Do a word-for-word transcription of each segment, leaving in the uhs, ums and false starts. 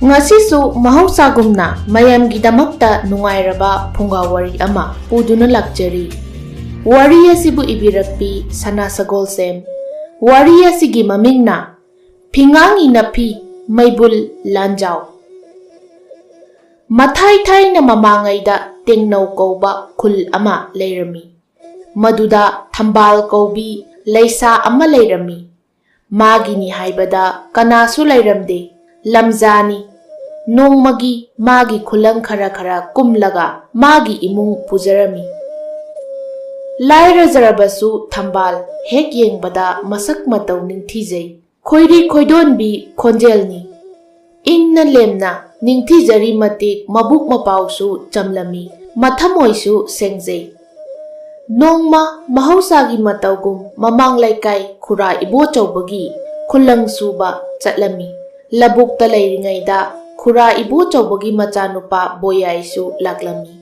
ꯉꯁꯤꯁꯨ ꯃꯍꯧꯁꯥꯒꯨꯝꯅ ꯃꯌꯥꯝꯒꯤꯗꯃꯛꯇ ꯅꯨꯡꯉꯥꯏꯔꯕ ꯐꯨꯡꯒꯥ ꯋꯥꯔꯤ ꯑꯃ ꯄꯨꯗꯨꯅ ꯂꯥꯛꯆꯔꯤ꯫ ꯋꯥꯔꯤ ꯑꯁꯤꯕꯨ ꯏꯕꯤꯔꯛꯄꯤ ꯁꯅꯥ ꯁꯒꯣꯜꯁꯦꯝ꯫ ꯋꯥꯔꯤ ꯑꯁꯤꯒꯤ ꯃꯃꯤꯡꯅ ꯐꯤꯉꯥꯡꯒꯤ ꯅꯥꯄꯤ ꯃꯩꯕꯨꯜ ꯂꯥꯟꯖꯥꯎ꯫ ꯃꯊꯥꯏ ꯊꯥꯏꯅ ꯃꯃꯥꯡꯉꯩꯗ ꯇꯦꯡꯅꯧ ꯀꯧꯕ ꯈꯨꯜ ꯑꯃ ꯂꯩꯔꯝꯃꯤ꯫ ꯃꯗꯨꯗ ꯊꯝꯕꯥꯜ ꯀꯧꯕꯤ ꯂꯩꯁꯥ ꯑꯃ ꯂꯩꯔꯝꯃꯤ꯫ ꯃꯥꯒꯤꯅꯤ ꯍꯥꯏꯕꯗ ꯀꯅꯥꯁꯨ ꯂꯩꯔꯝꯗꯦ꯫ ꯂꯝꯖꯥꯅꯤ꯫ ꯅꯣꯡꯃꯒꯤ ꯃꯥꯒꯤ ꯈꯨꯂꯪ ꯈꯔ ꯈꯔ ꯀꯨꯝꯂꯒ ꯃꯥꯒꯤ ꯏꯃꯨꯡ ꯄꯨꯖꯔꯝꯃꯤ꯫ ꯂꯥꯏꯔꯖꯔꯕꯁꯨ ꯊꯝꯕꯥꯜ ꯍꯦꯛ ꯌꯦꯡꯕꯗ ꯃꯁꯛ ꯃꯇꯧ ꯅꯤꯡꯊꯤꯖꯩ꯫ ꯈꯣꯏꯔꯤ ꯈꯣꯏꯗꯣꯟꯕꯤ ꯈꯣꯟꯖꯦꯜꯅꯤ꯫ ꯏꯪꯅ ꯂꯦꯝꯅ ꯅꯤꯡꯊꯤꯖꯔꯤ ꯃꯇꯤꯛ ꯃꯕꯨꯛ ꯃꯄꯥꯎꯁꯨ ꯆꯝꯂꯝꯃꯤ, ꯃꯊꯃꯣꯏꯁꯨ ꯁꯦꯡꯖꯩ꯫ ꯅꯣꯡꯃ ꯃꯍꯧꯁꯥꯒꯤ ꯃꯇꯧꯒꯨꯝ ꯃꯃꯥꯡ ꯂꯩꯀꯥꯏ ꯈꯨꯔꯥ ꯏꯕꯣꯆꯧꯕꯒꯤ ꯈꯨꯂꯪ ꯁꯨꯕ ꯆꯠꯂꯝꯃꯤ꯫ ꯂꯧꯕꯨꯛꯇ ꯂꯩꯔꯤꯉꯩꯗ ꯈꯨꯔꯥ ꯏꯕꯣꯆꯧꯕꯒꯤ ꯃꯆꯥꯅꯨꯄꯥ ꯕꯣꯌꯥꯏꯁꯨ ꯂꯥꯛꯂꯝꯃꯤ꯫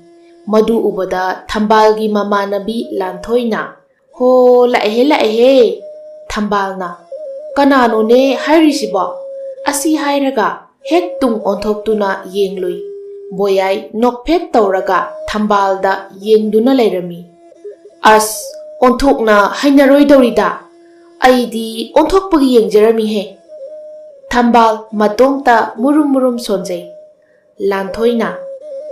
ꯃꯗꯨ ꯎꯕꯗ ꯊꯝꯕꯥꯜꯒꯤ ꯃꯃꯥꯟꯅꯕꯤ ꯂꯥꯟꯊꯣꯏꯅ, "ꯍꯣ, ꯂꯥꯛꯑꯦꯍꯦ, ꯂꯥꯛꯑꯦꯍꯦ!" ꯊꯝꯕꯥꯜꯅ, "ꯀꯅꯥꯅꯣꯅꯦ ꯍꯥꯏꯔꯤꯁꯤꯕꯣ?" ꯑꯁꯤ ꯍꯥꯏꯔꯒ ꯍꯦꯛ ꯇꯨꯡ ꯑꯣꯟꯊꯣꯛꯇꯨꯅ ꯌꯦꯡꯂꯨꯏ꯫ ꯕꯣꯌꯥꯏ ꯅꯣꯛꯐꯦꯠ ꯇꯧꯔꯒ ꯊꯝꯕꯥꯜꯗ ꯌꯦꯡꯗꯨꯅ ꯂꯩꯔꯝꯃꯤ꯫ "ꯑꯁ, ꯑꯣꯟꯊꯣꯛꯅ ꯍꯩꯅꯔꯣꯏꯗꯧꯔꯤꯗ! ꯑꯩꯗꯤ ꯑꯣꯟꯊꯣꯛꯄꯒꯤ ꯌꯦꯡꯖꯔꯝꯃꯤꯍꯦ!" ꯊꯝꯕꯥꯜ ꯃꯇꯣꯝꯇ ꯃꯨꯔꯨꯝ ꯃꯨꯔꯨꯝ ꯁꯣꯟꯖꯩ꯫ ꯂꯥꯟꯊꯣꯏꯅ,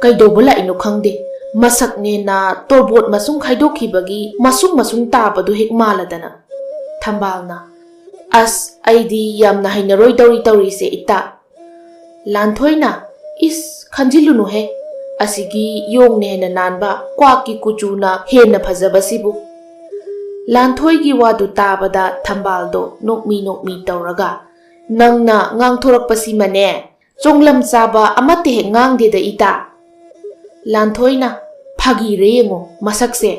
"ꯀꯩꯗꯧꯕ ꯂꯥꯛꯏꯅꯣ ꯈꯪꯗꯦ, ꯃꯁꯛꯅꯦꯅ ꯇꯣꯔꯕꯣꯠ ꯃꯁꯨꯡ ꯈꯥꯏꯗꯣꯛꯈꯤꯕꯒꯤ ꯃꯁꯨꯡ ꯃꯁꯨꯡ ꯇꯥꯕꯗꯨ ꯍꯦꯛ ꯃꯥꯜꯂꯗꯅ"꯫ ꯊꯝꯕꯥꯜꯅ, "ꯑꯁ, ꯑꯩꯗꯤ ꯌꯥꯝꯅ ꯍꯩꯅꯔꯣꯏꯗꯧꯔꯤ ꯇꯧꯔꯤꯁꯦ, ꯏꯇꯥ!" ꯂꯥꯟꯊꯣꯏꯅ, "ꯏꯁ, ꯈꯟꯖꯤꯜꯂꯨꯅꯨꯍꯦ, ꯑꯁꯤꯒꯤ ꯌꯣꯡꯅ ꯍꯦꯟꯅ ꯅꯥꯟꯕ ꯀ꯭ꯋꯥꯛꯀꯤ ꯀꯨꯆꯨꯅ ꯍꯦꯟꯅ ꯐꯖꯕꯁꯤꯕꯨ!" ꯂꯥꯟꯊꯣꯏꯒꯤ ꯋꯥꯗꯨ ꯇꯥꯕꯗ ꯊꯝꯕꯥꯜꯗꯣ ꯅꯣꯛꯃꯤ ꯅꯣꯛꯃꯤ ꯇꯧꯔꯒ, "ꯅꯪꯅ ꯉꯥꯡꯊꯣꯔꯛꯄꯁꯤꯃꯅꯦ, ꯆꯣꯡꯂꯝ ꯆꯥꯕ ꯑꯃꯠꯇ ꯍꯦꯛ ꯉꯥꯡꯗꯦꯗ, ꯏꯇꯥ!" ꯂꯥꯟꯊꯣꯏꯅ, "ꯐꯥꯒꯤꯔ ꯌꯦꯡꯉꯣ, ꯃꯁꯛꯁꯦ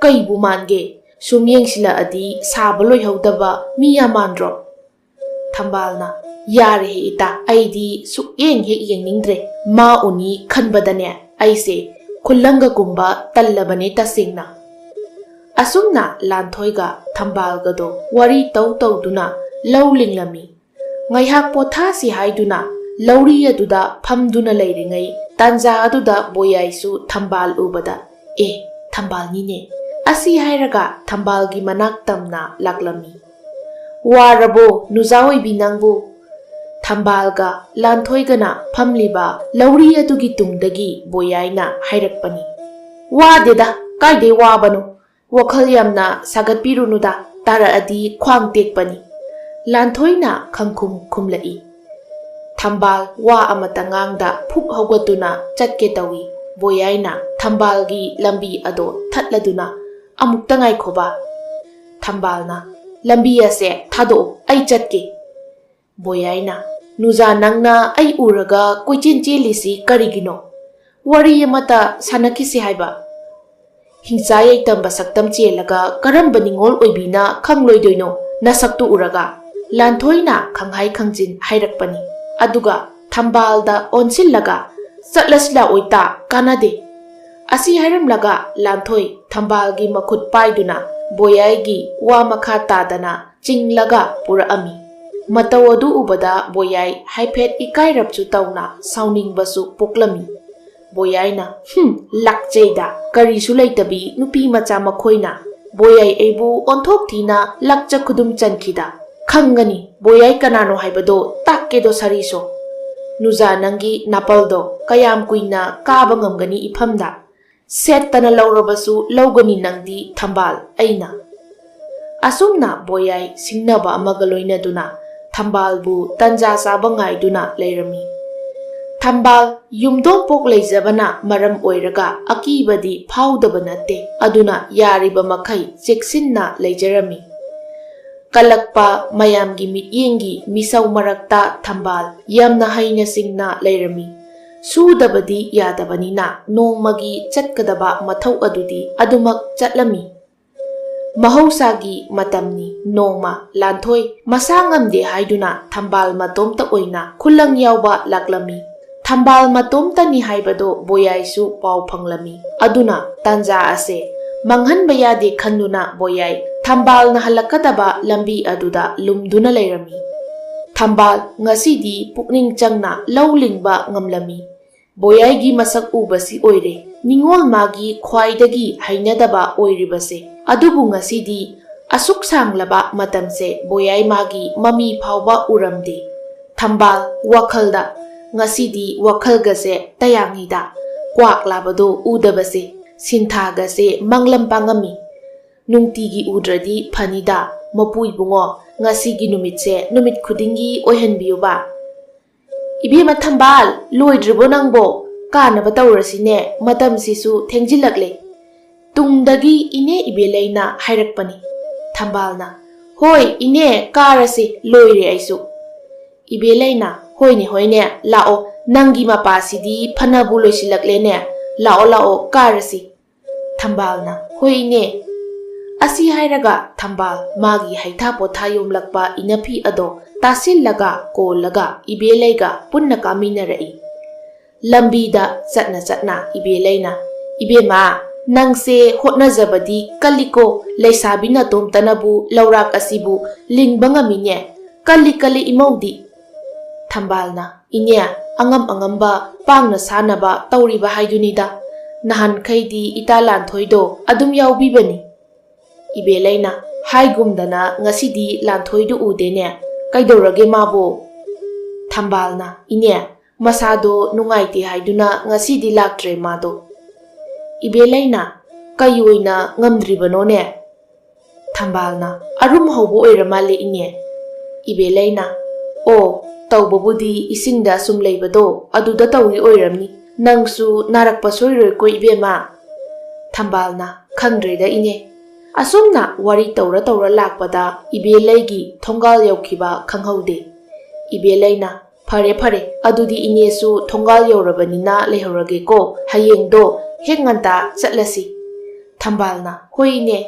ꯀꯩꯕꯨ ꯃꯥꯟꯒꯦ? ꯁꯨꯝ ꯌꯦꯡꯁꯤꯜꯂꯛꯑꯗꯤ ꯁꯥꯕ ꯂꯣꯏꯍꯧꯗꯕ ꯃꯤ ꯌꯥꯝ ꯃꯥꯟꯗ꯭ꯔꯣ?" ꯊꯝꯕꯥꯜꯅ, "ꯌꯥꯔꯦꯍꯦ ꯏꯇꯥ, ꯑꯩꯗꯤ ꯁꯨꯛꯌꯦꯡ ꯍꯦꯛ ꯌꯦꯡꯅꯤꯡꯗ꯭ꯔꯦ꯫ ꯃꯥ ꯎꯅꯤ ꯈꯟꯕꯗꯅꯦ ꯑꯩꯁꯦ ꯈꯨꯂꯪꯒ ꯀꯨꯝꯕ ꯇꯜꯂꯕꯅꯦ ꯇꯁꯦꯡꯅ"꯫ ꯑꯁꯨꯝꯅ ꯂꯥꯟꯊꯣꯏꯒ ꯊꯝꯕꯥꯜꯒꯗꯣ ꯋꯥꯔꯤ ꯇꯧ ꯇꯧꯗꯨꯅ ꯂꯧ ꯂꯤꯡꯂꯝꯃꯤ꯫ ꯉꯥꯏꯍꯥꯛ ꯄꯣꯊꯥꯁꯤ ꯍꯥꯏꯗꯨꯅ ꯂꯧꯔꯤ ꯑꯗꯨꯗ ꯐꯝꯗꯨꯅ ꯂꯩꯔꯤꯉꯩ ꯇꯥꯟꯖꯥ ꯑꯗꯨꯗ ꯕꯣꯌꯥꯏꯁꯨ ꯊꯝꯕꯥꯜ ꯎꯕꯗ, "ꯑꯦ, ꯊꯝꯕꯥꯜꯅꯤꯅꯦ" ꯑꯁꯤ ꯍꯥꯏꯔꯒ ꯊꯝꯕꯥꯜꯒꯤ ꯃꯅꯥꯛ ꯇꯝꯅ ꯂꯥꯛꯂꯝꯃꯤ꯫ "ꯋꯥꯔꯕꯣ ꯅꯨꯖꯥ ꯑꯣꯏꯕꯤ ꯅꯪꯕꯨ?" ꯊꯝꯕꯥꯜꯒ ꯂꯥꯟꯊꯣꯏꯒꯅ ꯐꯝꯂꯤꯕ ꯂꯧꯔꯤ ꯑꯗꯨꯒꯤ ꯇꯨꯡꯗꯒꯤ ꯕꯣꯌꯥꯏꯅ ꯍꯥꯏꯔꯛꯄꯅꯤ꯫ "ꯋꯥꯗꯦꯗ, ꯀꯥꯏꯗꯩ ꯋꯥꯕꯅꯣ? ꯋꯥꯈꯜ ꯌꯥꯝꯅ ꯁꯥꯒꯠꯄꯤꯔꯨꯅꯨꯗ, ꯇꯥꯔꯛꯑꯗꯤ ꯈ꯭ꯋꯥꯡ ꯇꯦꯛꯄꯅꯤ" ꯂꯥꯟꯊꯣꯏꯅ ꯈꯪꯈꯨꯝ ꯈꯨꯝꯂꯛꯏ꯫ ꯊꯝꯕꯥꯜ ꯋꯥ ꯑꯃꯇ ꯉꯥꯡꯗ ꯐꯨꯛ ꯍꯧꯒꯠꯇꯨꯅ ꯆꯠꯀꯦ ꯇꯧꯏ꯫ ꯕꯣꯌꯥꯏꯅ ꯊꯝꯕꯥꯜꯒꯤ ꯂꯝꯕꯤ ꯑꯗꯣ ꯊꯠꯂꯗꯨꯅ, "ꯑꯃꯨꯛꯇ ꯉꯥꯏꯈꯣꯕ" ꯊꯝꯕꯥꯜꯅ, "ꯂꯝꯕꯤ ꯑꯁꯦ ꯊꯥꯗꯣꯛꯎ, ꯑꯩ ꯆꯠꯀꯦ" ꯕꯣꯌꯥꯏꯅ, "ꯅꯨꯖꯥ, ꯅꯪꯅ ꯑꯩ ꯎꯔꯒ ꯀꯣꯏꯆꯦꯟ ꯆꯦꯜꯂꯤꯁꯤ ꯀꯔꯤꯒꯤꯅꯣ? ꯋꯥꯔꯤ ꯑꯃꯇ ꯁꯥꯟꯅꯈꯤꯁꯤ ꯍꯥꯏꯕ꯫ ꯍꯤꯡꯆꯥ ꯌꯥꯏꯇꯝꯕ ꯁꯛꯇꯝ ꯆꯦꯜꯂꯒ ꯀꯔꯝꯕ ꯅꯤꯡꯉꯣꯜ ꯑꯣꯏꯕꯤꯅ ꯈꯪꯂꯣꯏꯗꯣꯏꯅꯣ ꯅꯁꯛꯇꯨ ꯎꯔꯒ?" ꯂꯥꯟꯊꯣꯏꯅ ꯈꯪꯍꯥꯏ ꯈꯪꯖꯤꯟ ꯍꯥꯏꯔꯛꯄꯅꯤ꯫ ꯑꯗꯨꯒ ꯊꯝꯕꯥꯜꯗ ꯑꯣꯟꯁꯤꯜꯂꯒ, "ꯆꯠꯂꯁꯤ ꯂꯥꯛꯑꯣꯏ ꯇꯥ, ꯀꯥꯟꯅꯗꯦ" ꯑꯁꯤ ꯍꯥꯏꯔꯝꯂꯒ ꯂꯥꯟꯊꯣꯏ ꯊꯝꯕꯥꯜꯒꯤ ꯃꯈꯨꯠ ꯄꯥꯏꯗꯨꯅ ꯕꯣꯌꯥꯏꯒꯤ ꯋꯥ ꯃꯈꯥ ꯇꯥꯗꯅ ꯆꯤꯡꯂꯒ ꯄꯨꯔꯛꯑꯝꯃꯤ꯫ ꯃꯇꯧ ꯑꯗꯨ ꯎꯕꯗ ꯕꯣꯌꯥꯏ ꯍꯥꯏꯐꯦꯠ ꯏꯀꯥꯏꯔꯞꯁꯨ ꯇꯧꯅ ꯁꯥꯎꯅꯤꯡꯕꯁꯨ ꯄꯣꯛꯂꯝꯃꯤ꯫ ꯕꯣꯌꯥꯏꯅ, "ꯍꯨꯝ, ꯂꯥꯛꯆꯩꯗ, ꯀꯔꯤꯁꯨ ꯂꯩꯇꯕꯤ ꯅꯨꯄꯤ ꯃꯆꯥ ꯃꯈꯣꯏꯅ ꯕꯣꯌꯥꯏ ꯑꯩꯕꯨ ꯑꯣꯟꯊꯣꯛ ꯊꯤꯅ ꯂꯥꯛꯆ ꯈꯨꯗꯨꯝ ꯆꯟꯈꯤꯗ꯫ ꯈꯪꯒꯅꯤ ꯕꯣꯌꯥꯏ ꯀꯅꯥꯅꯣ ꯍꯥꯏꯕꯗꯣ ꯇꯥꯛꯀꯦꯗꯣ ꯁꯥꯔꯤꯁꯣ꯫ ꯅꯨꯖꯥ ꯅꯪꯒꯤ ꯅꯥꯄꯜꯗꯣ ꯀꯌꯥꯝ ꯀꯨꯏꯅ ꯀꯥꯕ ꯉꯝꯒꯅꯤ ꯏꯐꯝꯗ? ꯁꯦꯠꯇꯅ ꯂꯧꯔꯕꯁꯨ ꯂꯧꯒꯅꯤ ꯅꯪꯗꯤ ꯊꯝꯕꯥꯜ ꯑꯩꯅ"꯫ ꯑꯁꯨꯝꯅ ꯕꯣꯌꯥꯏ ꯁꯤꯡꯅꯕ ꯑꯃꯒ ꯂꯣꯏꯅꯗꯨꯅ ꯊꯝꯕꯥꯜꯕꯨ ꯇꯟꯖꯥ ꯆꯥꯕ ꯉꯥꯏꯗꯨꯅ ꯂꯩꯔꯝꯃꯤ꯫ ꯊꯝꯕꯥꯜ ꯌꯨꯝꯗꯣꯡꯄꯣꯛ ꯂꯩꯖꯕꯅ ꯃꯔꯝ ꯑꯣꯏꯔꯒ ꯑꯀꯤꯕꯗꯤ ꯐꯥꯎꯗꯕ ꯅꯠꯇꯦ, ꯑꯗꯨꯅ ꯌꯥꯔꯤꯕ ꯃꯈꯩ ꯆꯦꯛꯁꯤꯟꯅ ꯂꯩꯖꯔꯝꯃꯤ꯫ ꯀꯜꯂꯛꯄ ꯃꯌꯥꯝꯒꯤ ꯃꯤꯠꯌꯦꯡꯒꯤ ꯃꯤꯁꯧ ꯃꯔꯛꯇ ꯊꯝꯕꯥꯜ ꯌꯥꯝꯅ ꯍꯩꯅ ꯁꯤꯡꯅ ꯂꯩꯔꯝꯃꯤ꯫ ꯁꯨꯗꯕꯗꯤ ꯌꯥꯗꯕꯅꯤꯅ ꯅꯣꯡꯃꯒꯤ ꯆꯠꯀꯗꯕ ꯃꯊꯧ ꯑꯗꯨꯗꯤ ꯑꯗꯨꯃꯛ ꯆꯠꯂꯝꯃꯤ꯫ ꯃꯍꯧꯁꯥꯒꯤ ꯃꯇꯝꯅꯤ꯫ ꯅꯣꯡꯃ ꯂꯥꯟꯊꯣꯏ ꯃꯁꯥ ꯉꯝꯗꯦ ꯍꯥꯏꯗꯨꯅ ꯊꯝꯕꯥꯜ ꯃꯇꯣꯝꯇ ꯑꯣꯏꯅ ꯈꯨꯂꯪ ꯌꯥꯎꯕ ꯂꯥꯛꯂꯝꯃꯤ꯫ ꯊꯝꯕꯥꯜ ꯃꯇꯣꯝꯇꯅꯤ ꯍꯥꯏꯕꯗꯣ ꯕꯣꯌꯥꯏꯁꯨ ꯄꯥꯎ ꯐꯪꯂꯝꯃꯤ꯫ ꯑꯗꯨꯅ ꯇꯥꯟꯖꯥ ꯑꯁꯦ ꯃꯥꯡꯍꯟꯕ ꯌꯥꯗꯦ ꯈꯟꯗꯨꯅ ꯕꯣꯌꯥꯏ ꯊꯝꯕꯥꯜꯅ ꯍꯜꯂꯛꯀꯗꯕ ꯂꯝꯕꯤ ꯑꯗꯨꯗ ꯂꯨꯝꯗꯨꯅ ꯂꯩꯔꯝꯃꯤ꯫ ꯊꯝꯕꯥꯜ ꯉꯁꯤꯗꯤ ꯄꯨꯛꯅꯤꯡ ꯆꯪꯅ ꯂꯧ ꯂꯤꯡꯕ ꯉꯝꯂꯝꯃꯤ꯫ ꯕꯣꯌꯥꯏꯒꯤ ꯃꯁꯛ ꯎꯕꯁꯤ ꯑꯣꯏꯔꯦ ꯅꯤꯡꯉꯣꯜ ꯃꯥꯒꯤ ꯈ꯭ꯋꯥꯏꯗꯒꯤ ꯍꯩꯅꯗꯕ ꯑꯣꯏꯔꯤꯕꯁꯦ꯫ ꯑꯗꯨꯕꯨ ꯉꯁꯤꯗꯤ ꯑꯁꯨꯛ ꯁꯥꯡꯂꯕ ꯃꯇꯝꯁꯦ ꯕꯣꯌꯥꯏ ꯃꯥꯒꯤ ꯃꯃꯤ ꯐꯥꯎꯕ ꯎꯔꯝꯗꯦ꯫ ꯊꯝꯕꯥꯜ ꯋꯥꯈꯜꯗ, "ꯉꯁꯤꯗꯤ ꯋꯥꯈꯜꯒꯁꯦ ꯇꯌꯥꯡꯉꯤꯗ, ꯀ꯭ꯋꯥꯛ ꯂꯥꯕꯗꯣ ꯎꯗꯕꯁꯦ, ꯁꯤꯟꯊꯥꯒꯁꯦ ꯃꯪꯂꯝ ꯄꯥꯡꯉꯝꯃꯤ꯫ ꯅꯨꯡꯇꯤꯒꯤ ꯎꯗ꯭ꯔꯗꯤ ꯐꯅꯤꯗ, ꯃꯄꯨ ꯏꯕꯨꯡꯉꯣ, ꯉꯁꯤꯒꯤ ꯅꯨꯃꯤꯠꯁꯦ ꯅꯨꯃꯤꯠ ꯈꯨꯗꯤꯡꯒꯤ ꯑꯣꯏꯍꯟꯕꯤꯌꯨꯕ꯫" "ꯏꯕꯦꯝꯃ ꯊꯝꯕꯥꯜ, ꯂꯣꯏꯗ꯭ꯔꯤꯕꯣ ꯅꯪꯕꯣ? ꯀꯥꯅꯕ ꯇꯧꯔꯁꯤꯅꯦ, ꯃꯇꯝꯁꯤꯁꯨ ꯊꯦꯡꯖꯤꯜꯂꯛꯂꯦ꯫" ꯇꯨꯡꯗꯒꯤ ꯏꯅꯦ ꯏꯕꯦꯂꯩꯅ ꯍꯥꯏꯔꯛꯄꯅꯤ꯫ ꯊꯝꯕꯥꯜꯅ, "ꯍꯣꯏ ꯏꯅꯦ, ꯀꯥꯔꯁꯤ, ꯂꯣꯏꯔꯦ ꯑꯩꯁꯨ꯫" ꯏꯕꯦꯂꯩꯅ, "ꯍꯣꯏꯅꯦ ꯍꯣꯏꯅꯦ, ꯂꯥꯛꯑꯣ, ꯅꯪꯒꯤ ꯃꯄꯥꯁꯤꯗꯤ ꯐꯅꯕꯨ ꯂꯣꯏꯁꯤꯜꯂꯛꯂꯦꯅꯦ, ꯂꯥꯛꯑꯣ ꯂꯥꯛꯑꯣ, ꯀꯥꯔꯁꯤ꯫" ꯊꯝꯕꯥꯜꯅ, "ꯍꯣꯏ ꯏꯅꯦ꯫" ꯑꯁꯤ ꯍꯥꯏꯔꯒ ꯊꯝꯕꯥꯜ ꯃꯥꯒꯤ ꯍꯩꯊꯥ ꯄꯣꯊꯥ ꯌꯣꯝꯂꯛꯄ ꯏꯅꯐꯤ ꯑꯗꯣ ꯇꯥꯁꯤꯜꯂꯒ ꯀꯣꯜꯂꯒ ꯏꯕꯦꯂꯩꯒ ꯄꯨꯟꯅ ꯀꯥꯃꯤꯟꯅꯔꯛꯏ꯫ ꯂꯝꯕꯤꯗ ꯆꯠꯅ ꯆꯠꯅ ꯏꯕꯦꯂꯩꯅ, "ꯏꯕꯦꯝꯃ, ꯅꯪꯁꯦ ꯍꯣꯠꯅꯖꯕꯗꯤ ꯀꯜꯂꯤꯀꯣ, ꯂꯩꯁꯥꯕꯤ ꯅꯇꯣꯝꯇꯅꯕꯨ ꯂꯧꯔꯥꯛ ꯑꯁꯤꯕꯨ ꯂꯤꯡꯕ ꯉꯝꯃꯤꯅꯦ, ꯀꯜꯂꯤ ꯀꯜꯂꯤ ꯏꯃꯧꯗꯤ꯫" ꯊꯝꯕꯥꯜꯅ, "ꯏꯅꯦ, ꯑꯉꯝ ꯑꯉꯝꯕ ꯄꯥꯡꯅ ꯁꯥꯟꯅꯕ ꯇꯧꯔꯤꯕ ꯍꯥꯏꯗꯨꯅꯤꯗ꯫ ꯅꯍꯥꯟꯈꯩꯗꯤ ꯏꯇꯥ ꯂꯥꯟꯊꯣꯏꯗꯣ ꯑꯗꯨꯝ ꯌꯥꯎꯕꯤꯕꯅꯤ꯫" ꯏꯕꯦꯂꯩꯅ, "ꯍꯥꯏꯒꯨꯝꯗꯅ ꯉꯁꯤꯗꯤ ꯂꯥꯟꯊꯣꯏꯗꯨ ꯎꯗꯦꯅꯦ, ꯀꯩꯗꯧꯔꯒꯦ ꯃꯥꯕꯨ?" ꯊꯝꯕꯥꯜꯅ, "ꯏꯅꯦ, ꯃꯁꯥꯗꯣ ꯅꯨꯡꯉꯥꯏꯇꯦ ꯍꯥꯏꯗꯨꯅ ꯉꯁꯤꯗꯤ ꯂꯥꯛꯇ꯭ꯔꯦ ꯃꯥꯗꯣ꯫" ꯏꯕꯦꯂꯩꯅ, "ꯀꯩ ꯑꯣꯏꯅ ꯉꯝꯗ꯭ꯔꯤꯕꯅꯣꯅꯦ?" ꯊꯝꯕꯥꯜꯅ, "ꯑꯔꯨꯝ ꯍꯧꯕ ꯑꯣꯏꯔ ꯃꯥꯜꯂꯦ ꯏꯅꯦ꯫" ꯏꯕꯦꯂꯩꯅ, "ꯑꯣ, ꯇꯧꯕꯕꯨꯗꯤ ꯏꯁꯤꯡꯗ ꯁꯨꯝ ꯂꯩꯕꯗꯣ ꯑꯗꯨꯗ ꯇꯧꯔꯤ ꯑꯣꯏꯔꯝꯅꯤ꯫ ꯅꯪꯁꯨ ꯅꯥꯔꯛꯄ ꯁꯣꯏꯔꯣꯏꯀꯣ ꯏꯕꯦꯝꯃ꯫" ꯊꯝꯕꯥꯜꯅ, "ꯈꯪꯗ꯭ꯔꯦꯗ ꯏꯅꯦ꯫" ꯑꯁꯨꯝꯅ ꯋꯥꯔꯤ ꯇꯧꯔ ꯇꯧꯔ ꯂꯥꯛꯄꯗ ꯏꯕꯦꯂꯩꯒꯤ ꯊꯣꯡꯒꯥꯜ ꯌꯧꯈꯤꯕ ꯈꯪꯍꯧꯗꯦ꯫ ꯏꯕꯦꯂꯩꯅ, "ꯐꯔꯦ ꯐꯔꯦ, ꯑꯗꯨꯗꯤ ꯏꯅꯦꯁꯨ ꯊꯣꯡꯒꯥꯜ ꯌꯧꯔꯕꯅꯤꯅ ꯂꯩꯍꯧꯔꯒꯦꯀꯣ, ꯍꯌꯦꯡꯗꯣ ꯍꯦꯛ ꯉꯟꯇꯥ ꯆꯠꯂꯁꯤ꯫" ꯊꯝꯕꯥꯜꯅ, "ꯍꯣꯏ ꯏꯅꯦ꯫"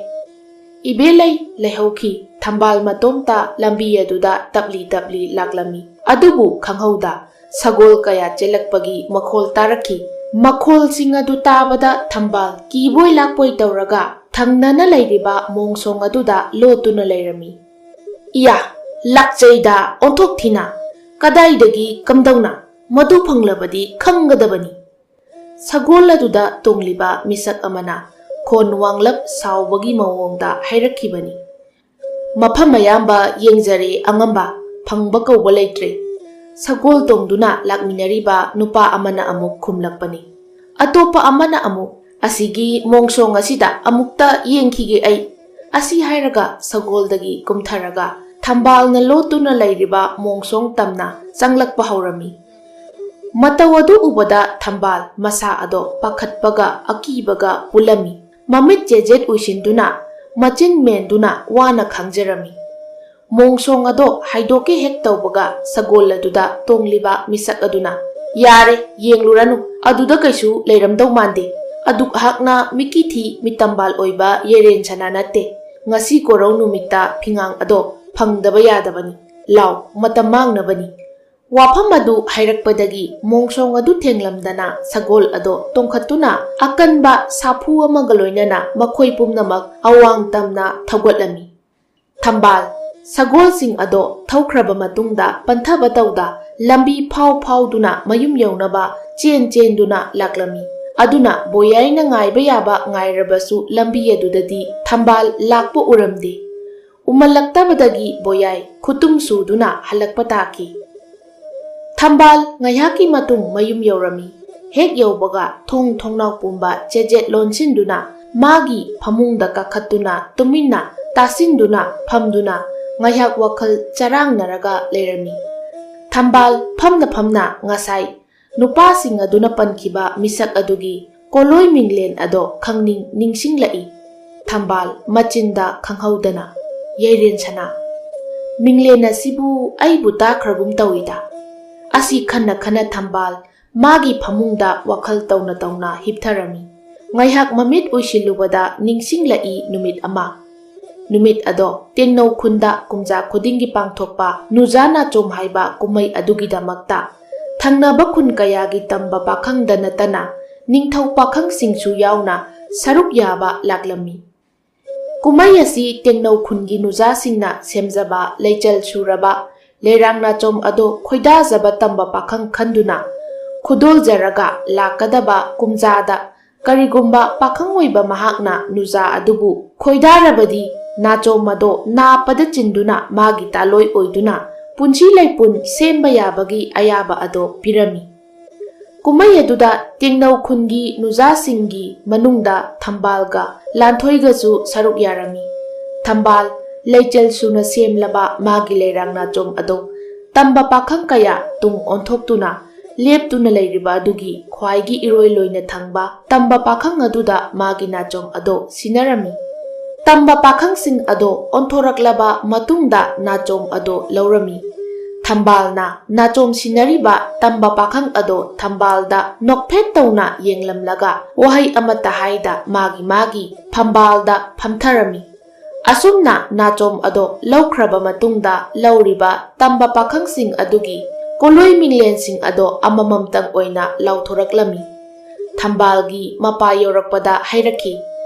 ꯏꯕꯦꯂꯩ ꯂꯩꯍꯧꯈꯤ꯫ ꯊꯝꯕꯥꯜ ꯃꯇꯣꯝꯇ ꯂꯝꯕꯤ ꯑꯗꯨꯗ ꯇꯞꯂꯤ ꯇꯞꯂꯤ ꯂꯥꯛꯂꯝꯃꯤ꯫ ꯑꯗꯨꯕꯨ ꯈꯪꯍꯧꯗ ꯁꯒꯣꯜ ꯀꯌꯥ ꯆꯦꯜꯂꯛꯄꯒꯤ ꯃꯈꯣꯜ ꯇꯥꯔꯛꯈꯤ꯫ ꯃꯈꯣꯜꯁꯤꯡ ꯑꯗꯨ ꯇꯥꯕꯗ ꯊꯝꯕꯥꯜ ꯀꯤꯕꯣꯏ ꯂꯥꯛꯄꯣꯏ ꯇꯧꯔꯒ ꯊꯪꯅꯅ ꯂꯩꯔꯤꯕ ꯃꯣꯡꯁꯣꯡ ꯑꯗꯨꯗ ꯂꯣꯠꯇꯨꯅ ꯂꯩꯔꯝꯃꯤ꯫ "ꯏꯌꯥ, ꯂꯥꯛꯆꯩꯗ ꯑꯣꯟꯊꯣꯛ ꯊꯤꯅ꯫ ꯀꯗꯥꯏꯗꯒꯤ ꯀꯝꯗꯧꯅ? ꯃꯗꯨ ꯐꯪꯂꯕꯗꯤ ꯈꯪꯒꯗꯕꯅꯤ꯫ ꯁꯒꯣꯜ ꯑꯗꯨꯗ ꯇꯣꯡꯂꯤꯕ ꯃꯤꯁꯛ ꯑꯃꯅ ꯈꯣꯟ ꯋꯥꯡꯂꯞ ꯁꯥꯎꯕꯒꯤ ꯃꯑꯣꯡꯗ ꯍꯥꯏꯔꯛꯈꯤꯕꯅꯤ꯫ ꯃꯐꯝ ꯑꯌꯥꯝꯕ ꯌꯦꯡꯖꯔꯦ ꯑꯉꯝꯕ, ꯐꯪꯕ ꯀꯧꯕ ꯂꯩꯇ꯭ꯔꯦ꯫ ꯁꯒꯣꯜ ꯇꯣꯡꯗꯨꯅ ꯂꯥꯛꯃꯤꯟꯅꯔꯤꯕ ꯅꯨꯄꯥ ꯑꯃꯅ ꯑꯃꯨꯛ ꯈꯨꯝꯂꯛꯄꯅꯤ꯫ ꯑꯇꯣꯞꯄ ꯑꯃꯅ ꯑꯃꯨꯛ, "ꯑꯁꯤꯒꯤ ꯃꯣꯡꯁꯣꯡ ꯑꯁꯤꯗ ꯑꯃꯨꯛꯇ ꯌꯦꯡꯈꯤꯒꯦ ꯑꯩ"꯫ ꯑꯁꯤ ꯍꯥꯏꯔꯒ ꯁꯒꯣꯜꯗꯒꯤ ꯀꯨꯝꯊꯔꯒ ꯊꯝꯕꯥꯜꯅ ꯂꯣꯠꯇꯨꯅ ꯂꯩꯔꯤꯕ ꯃꯣꯡꯁꯣꯡ ꯇꯝꯅ ꯆꯪꯂꯛꯄ ꯍꯧꯔꯝꯃꯤ꯫ ꯃꯇꯧ ꯑꯗꯨ ꯎꯕꯗ ꯊꯝꯕꯥꯜ ꯃꯁꯥ ꯑꯗꯣ ꯄꯥꯈꯠꯄꯒ ꯑꯀꯤꯕꯒ ꯄꯨꯜꯂꯝꯃꯤ꯫ ꯃꯃꯤꯠ ꯆꯦꯖꯦꯠ ꯎꯏꯁꯤꯟꯗꯨꯅ, ꯃꯆꯤꯟ ꯃꯦꯟꯗꯨꯅ ꯋꯥꯅ ꯈꯥꯡꯖꯔꯝꯃꯤ꯫ ꯃꯣꯡꯁꯣꯡ ꯑꯗꯣ ꯍꯥꯏꯗꯣꯛꯀꯦ ꯍꯦꯛ ꯇꯧꯕꯒ ꯁꯒꯣꯜ ꯑꯗꯨꯗ ꯇꯣꯡꯂꯤꯕ ꯃꯤꯁꯛ ꯑꯗꯨꯅ, "ꯌꯥꯔꯦ, ꯌꯦꯡꯂꯨꯔꯅꯨ, ꯑꯗꯨꯗ ꯀꯩꯁꯨ ꯂꯩꯔꯝꯗꯧ ꯃꯥꯟꯗꯦ꯫ ꯑꯗꯨꯛ ꯍꯥꯛꯅ ꯃꯤꯀꯤ ꯊꯤ ꯃꯤꯇꯝꯕꯥꯜ ꯑꯣꯏꯕ ꯌꯦꯔꯦꯟ ꯁꯅꯥ ꯅꯠꯇꯦ꯫ ꯉꯁꯤ ꯀꯣꯔꯧ ꯅꯨꯃꯤꯠꯇ ꯐꯤꯉꯥꯡ ꯑꯗꯣ ꯐꯪꯗꯕ ꯌꯥꯗꯕꯅꯤ꯫ ꯂꯥꯎ, ꯃꯇꯝ ꯃꯥꯡꯅꯕꯅꯤ"꯫ ꯋꯥꯐꯝ ꯑꯗꯨ ꯍꯥꯏꯔꯛꯄꯗꯒꯤ ꯃꯣꯡꯁꯣꯡ ꯑꯗꯨ ꯊꯦꯡꯂꯝꯗꯅ ꯁꯒꯣꯜ ꯑꯗꯣ ꯇꯣꯡꯈꯠꯇꯨꯅ ꯑꯀꯟꯕ ꯁꯥꯐꯨ ꯑꯃꯒ ꯂꯣꯏꯅꯅ ꯃꯈꯣꯏ ꯄꯨꯝꯅꯃꯛ ꯑꯋꯥꯡ ꯇꯝꯅ ꯊꯧꯒꯠꯂꯝꯃꯤ꯫ ꯊꯝꯕꯥꯜ, ꯁꯒꯣꯜꯁꯤꯡ ꯑꯗꯣ ꯊꯧꯈ꯭ꯔꯕ ꯃꯇꯨꯡꯗ ꯄꯟꯊꯕ ꯇꯧꯗ ꯂꯝꯕꯤ ꯐꯥꯎ ꯐꯥꯎꯗꯨꯅ ꯃꯌꯨꯝ ꯌꯧꯅꯕ ꯆꯦꯟ ꯆꯦꯟꯗꯨꯅ ꯂꯥꯛꯂꯝꯃꯤ꯫ ꯑꯗꯨꯅ ꯕꯣꯌꯥꯏꯅ ꯉꯥꯏꯕ ꯌꯥꯕ ꯉꯥꯏꯔꯕꯁꯨ ꯂꯝꯕꯤ ꯑꯗꯨꯗꯗꯤ ꯊꯝꯕꯥꯜ ꯂꯥꯛꯄ ꯎꯔꯝꯗꯦ꯫ ꯎꯃꯜꯂꯛꯇꯕꯗꯒꯤ ꯕꯣꯌꯥꯏ ꯈꯨꯇꯨꯝ ꯁꯨꯗꯨꯅ ꯍꯜꯂꯛꯄ ꯇꯥꯈꯤ꯫ ꯊꯝꯕꯥꯜ ꯉꯥꯏꯍꯥꯛꯀꯤ ꯃꯇꯨꯡ ꯃꯌꯨꯝ ꯌꯧꯔꯝꯃꯤ꯫ ꯍꯦꯛ ꯌꯧꯕꯒ ꯊꯣꯡ ꯊꯣꯡꯅꯥꯎ ꯄꯨꯝꯕ ꯆꯦꯖꯦꯠ ꯂꯣꯟꯁꯤꯟꯗꯨꯅ ꯃꯥꯒꯤ ꯐꯃꯨꯡꯗ ꯀꯥꯈꯠꯇꯨꯅ ꯇꯨꯃꯤꯟꯅ ꯇꯥꯁꯤꯟꯗꯨꯅ ꯐꯝꯗꯨꯅ ꯉꯥꯏꯍꯥꯛ ꯋꯥꯈꯜ ꯆꯔꯥꯡꯅꯔꯒ ꯂꯩꯔꯝꯃꯤ꯫ ꯊꯝꯕꯥꯜ ꯐꯝꯅ ꯐꯝꯅ ꯉꯁꯥꯏ ꯅꯨꯄꯥꯁꯤꯡ ꯑꯗꯨꯅ ꯄꯟꯈꯤꯕ ꯃꯤꯁꯛ ꯑꯗꯨꯒꯤ ꯀꯣꯂꯣꯏ ꯃꯤꯡꯂꯦꯟ ꯑꯗꯣ ꯈꯪꯅꯤꯡ ꯅꯤꯡꯁꯤꯡꯂꯛꯏ꯫ ꯊꯝꯕꯥꯜ ꯃꯆꯤꯟꯗ ꯈꯪꯍꯧꯗꯅ, "ꯌꯩꯔꯦꯟ ꯁꯅꯥ꯫ ꯃꯤꯡꯂꯦꯟ ꯑꯁꯤꯕꯨ ꯑꯩꯕꯨ ꯇꯥꯈ꯭ꯔꯒꯨꯝ ꯇꯧꯏꯗ"꯫ ꯑꯁꯤ ꯈꯟꯅ ꯈꯟꯅ ꯊꯝꯕꯥꯜ ꯃꯥꯒꯤ ꯐꯃꯨꯡꯗ ꯋꯥꯈꯜ ꯇꯧꯅ ꯇꯧꯅ ꯍꯤꯞꯊꯔꯝꯃꯤ꯫ ꯉꯥꯏꯍꯥꯛ ꯃꯃꯤꯠ ꯎꯏꯁꯤꯜꯂꯨꯕꯗ ꯅꯤꯡꯁꯤꯡꯂꯛꯏ ꯅꯨꯃꯤꯠ ꯑꯃ꯫ ꯅꯨꯃꯤꯠ ꯑꯗꯣ ꯇꯦꯡꯅꯧ ꯈꯨꯟꯗ ꯀꯨꯝꯖꯥ ꯈꯨꯗꯤꯡꯒꯤ ꯄꯥꯡꯊꯣꯛꯄ ꯅꯨꯖꯥ ꯅꯥꯆꯣꯝ ꯍꯥꯏꯕ ꯀꯨꯝꯃꯩ ꯑꯗꯨꯒꯤꯗꯃꯛꯇ ꯊꯪꯅꯕ ꯈꯨꯟ ꯀꯌꯥꯒꯤ ꯇꯝꯕ ꯄꯥꯈꯪꯗ ꯅꯠꯇꯅ ꯅꯤꯡꯊꯧ ꯄꯥꯈꯪꯁꯤꯡꯁꯨ ꯌꯥꯎꯅ ꯁꯔꯨꯛ ꯌꯥꯕ ꯂꯥꯛꯂꯝꯃꯤ꯫ ꯀꯨꯝꯍꯩ ꯑꯁꯤ ꯇꯦꯡꯅꯧ ꯈꯨꯟꯒꯤ ꯅꯨꯖꯥꯁꯤꯡꯅ ꯁꯦꯝꯖꯕ ꯂꯩꯆꯜ ꯁꯨꯔꯕ ꯂꯩꯔꯥꯡ ꯅꯥꯆꯣꯝ ꯑꯗꯣ ꯈꯣꯏꯗꯥꯖꯕ ꯇꯝꯕ ꯄꯥꯈꯪ ꯈꯟꯗꯨꯅ ꯈꯨꯗꯣꯜꯖꯔꯒ ꯂꯥꯛꯀꯗꯕ ꯀꯨꯝꯖꯥꯗ ꯀꯔꯤꯒꯨꯝꯕ ꯄꯥꯈꯪ ꯑꯣꯏꯕ ꯃꯍꯥꯛꯅ ꯅꯨꯖꯥ ꯑꯗꯨꯕꯨ ꯈꯣꯏꯗꯥꯔꯕꯗꯤ ꯅꯥꯆꯣꯝ ꯑꯗꯣ ꯅꯥꯞꯄꯗ ꯆꯤꯟꯗꯨꯅ ꯃꯥꯒꯤ ꯇꯥꯂꯣꯏ ꯑꯣꯏꯗꯨꯅ ꯄꯨꯟꯁꯤ ꯂꯩꯄꯨꯟ ꯁꯦꯝꯕ ꯌꯥꯕꯒꯤ ꯑꯌꯥꯕ ꯑꯗꯣ ꯄꯤꯔꯝꯃꯤ꯫ ꯀꯨꯝꯍꯩ ꯑꯗꯨꯗ ꯇꯦꯡꯅꯧ ꯈꯨꯟꯒꯤ ꯅꯨꯖꯥꯁꯤꯡꯒꯤ ꯃꯅꯨꯡꯗ ꯊꯝꯕꯥꯜꯒ ꯂꯥꯟꯊꯣꯏꯒꯁꯨ ꯁꯔꯨꯛ ꯌꯥꯔꯝꯃꯤ꯫ ꯊꯝꯕꯥꯜ ꯂꯩꯆꯜ ꯁꯨꯅ ꯁꯦꯝꯂꯕ ꯃꯥꯒꯤ ꯂꯩꯔꯥꯡ ꯅꯥꯆꯣꯝ ꯑꯗꯣ ꯇꯝꯕ ꯄꯥꯈꯪ ꯀꯌꯥ ꯇꯨꯡ ꯑꯣꯟꯊꯣꯛꯇꯨꯅ ꯂꯦꯞꯇꯨꯅ ꯂꯩꯔꯤꯕ ꯑꯗꯨꯒꯤ ꯈ꯭ꯋꯥꯏꯒꯤ ꯏꯔꯣꯏ ꯂꯣꯏꯅ ꯊꯪꯕ ꯇꯝꯕ ꯄꯥꯈꯪ ꯑꯗꯨꯗ ꯃꯥꯒꯤ ꯅꯥꯆꯣꯝ ꯑꯗꯣ ꯁꯤꯟꯅꯔꯝꯃꯤ꯫ ꯇꯝꯕ ꯄꯥꯈꯪꯁꯤꯡ ꯑꯗꯣ ꯑꯣꯟꯊꯣꯔꯛꯂꯕ ꯃꯇꯨꯡꯗ ꯅꯥꯆꯣꯝ ꯑꯗꯣ ꯂꯧꯔꯝꯃꯤ꯫ ꯊꯝꯕꯥꯜꯅ ꯅꯥꯆꯣꯝ ꯁꯤꯟꯅꯔꯤꯕ ꯇꯝꯕ ꯄꯥꯈꯪ ꯑꯗꯣ ꯊꯝꯕꯥꯜꯗ ꯅꯣꯛꯐꯦꯠ ꯇꯧꯅ ꯌꯦꯡꯂꯝꯂꯒ ꯋꯥꯍꯩ ꯑꯃꯠꯇ ꯍꯥꯏꯗ ꯃꯥꯒꯤ ꯃꯥꯒꯤ ꯐꯝꯕꯥꯜꯗ ꯐꯝꯊꯔꯝꯃꯤ꯫ ꯑꯁꯨꯝꯅ ꯅꯥꯆꯣꯝ ꯑꯗꯣ ꯂꯧꯈ꯭ꯔꯕ ꯃꯇꯨꯡꯗ ꯂꯧꯔꯤꯕ ꯇꯝꯕ ꯄꯥꯈꯪꯁꯤꯡ ꯑꯗꯨꯒꯤ ꯀꯣꯂꯣꯏ ꯃꯤꯡꯂꯦꯟꯁꯤꯡ ꯑꯗꯣ ꯑꯃꯃꯝꯇꯪ ꯑꯣꯏꯅ ꯂꯥꯎꯊꯣꯔꯛꯂꯝꯃꯤ꯫ ꯊꯝꯕꯥꯜꯒꯤ ꯃꯄꯥ ꯌꯧꯔꯛꯄꯗ ꯍꯥꯏꯔꯛꯈꯤ,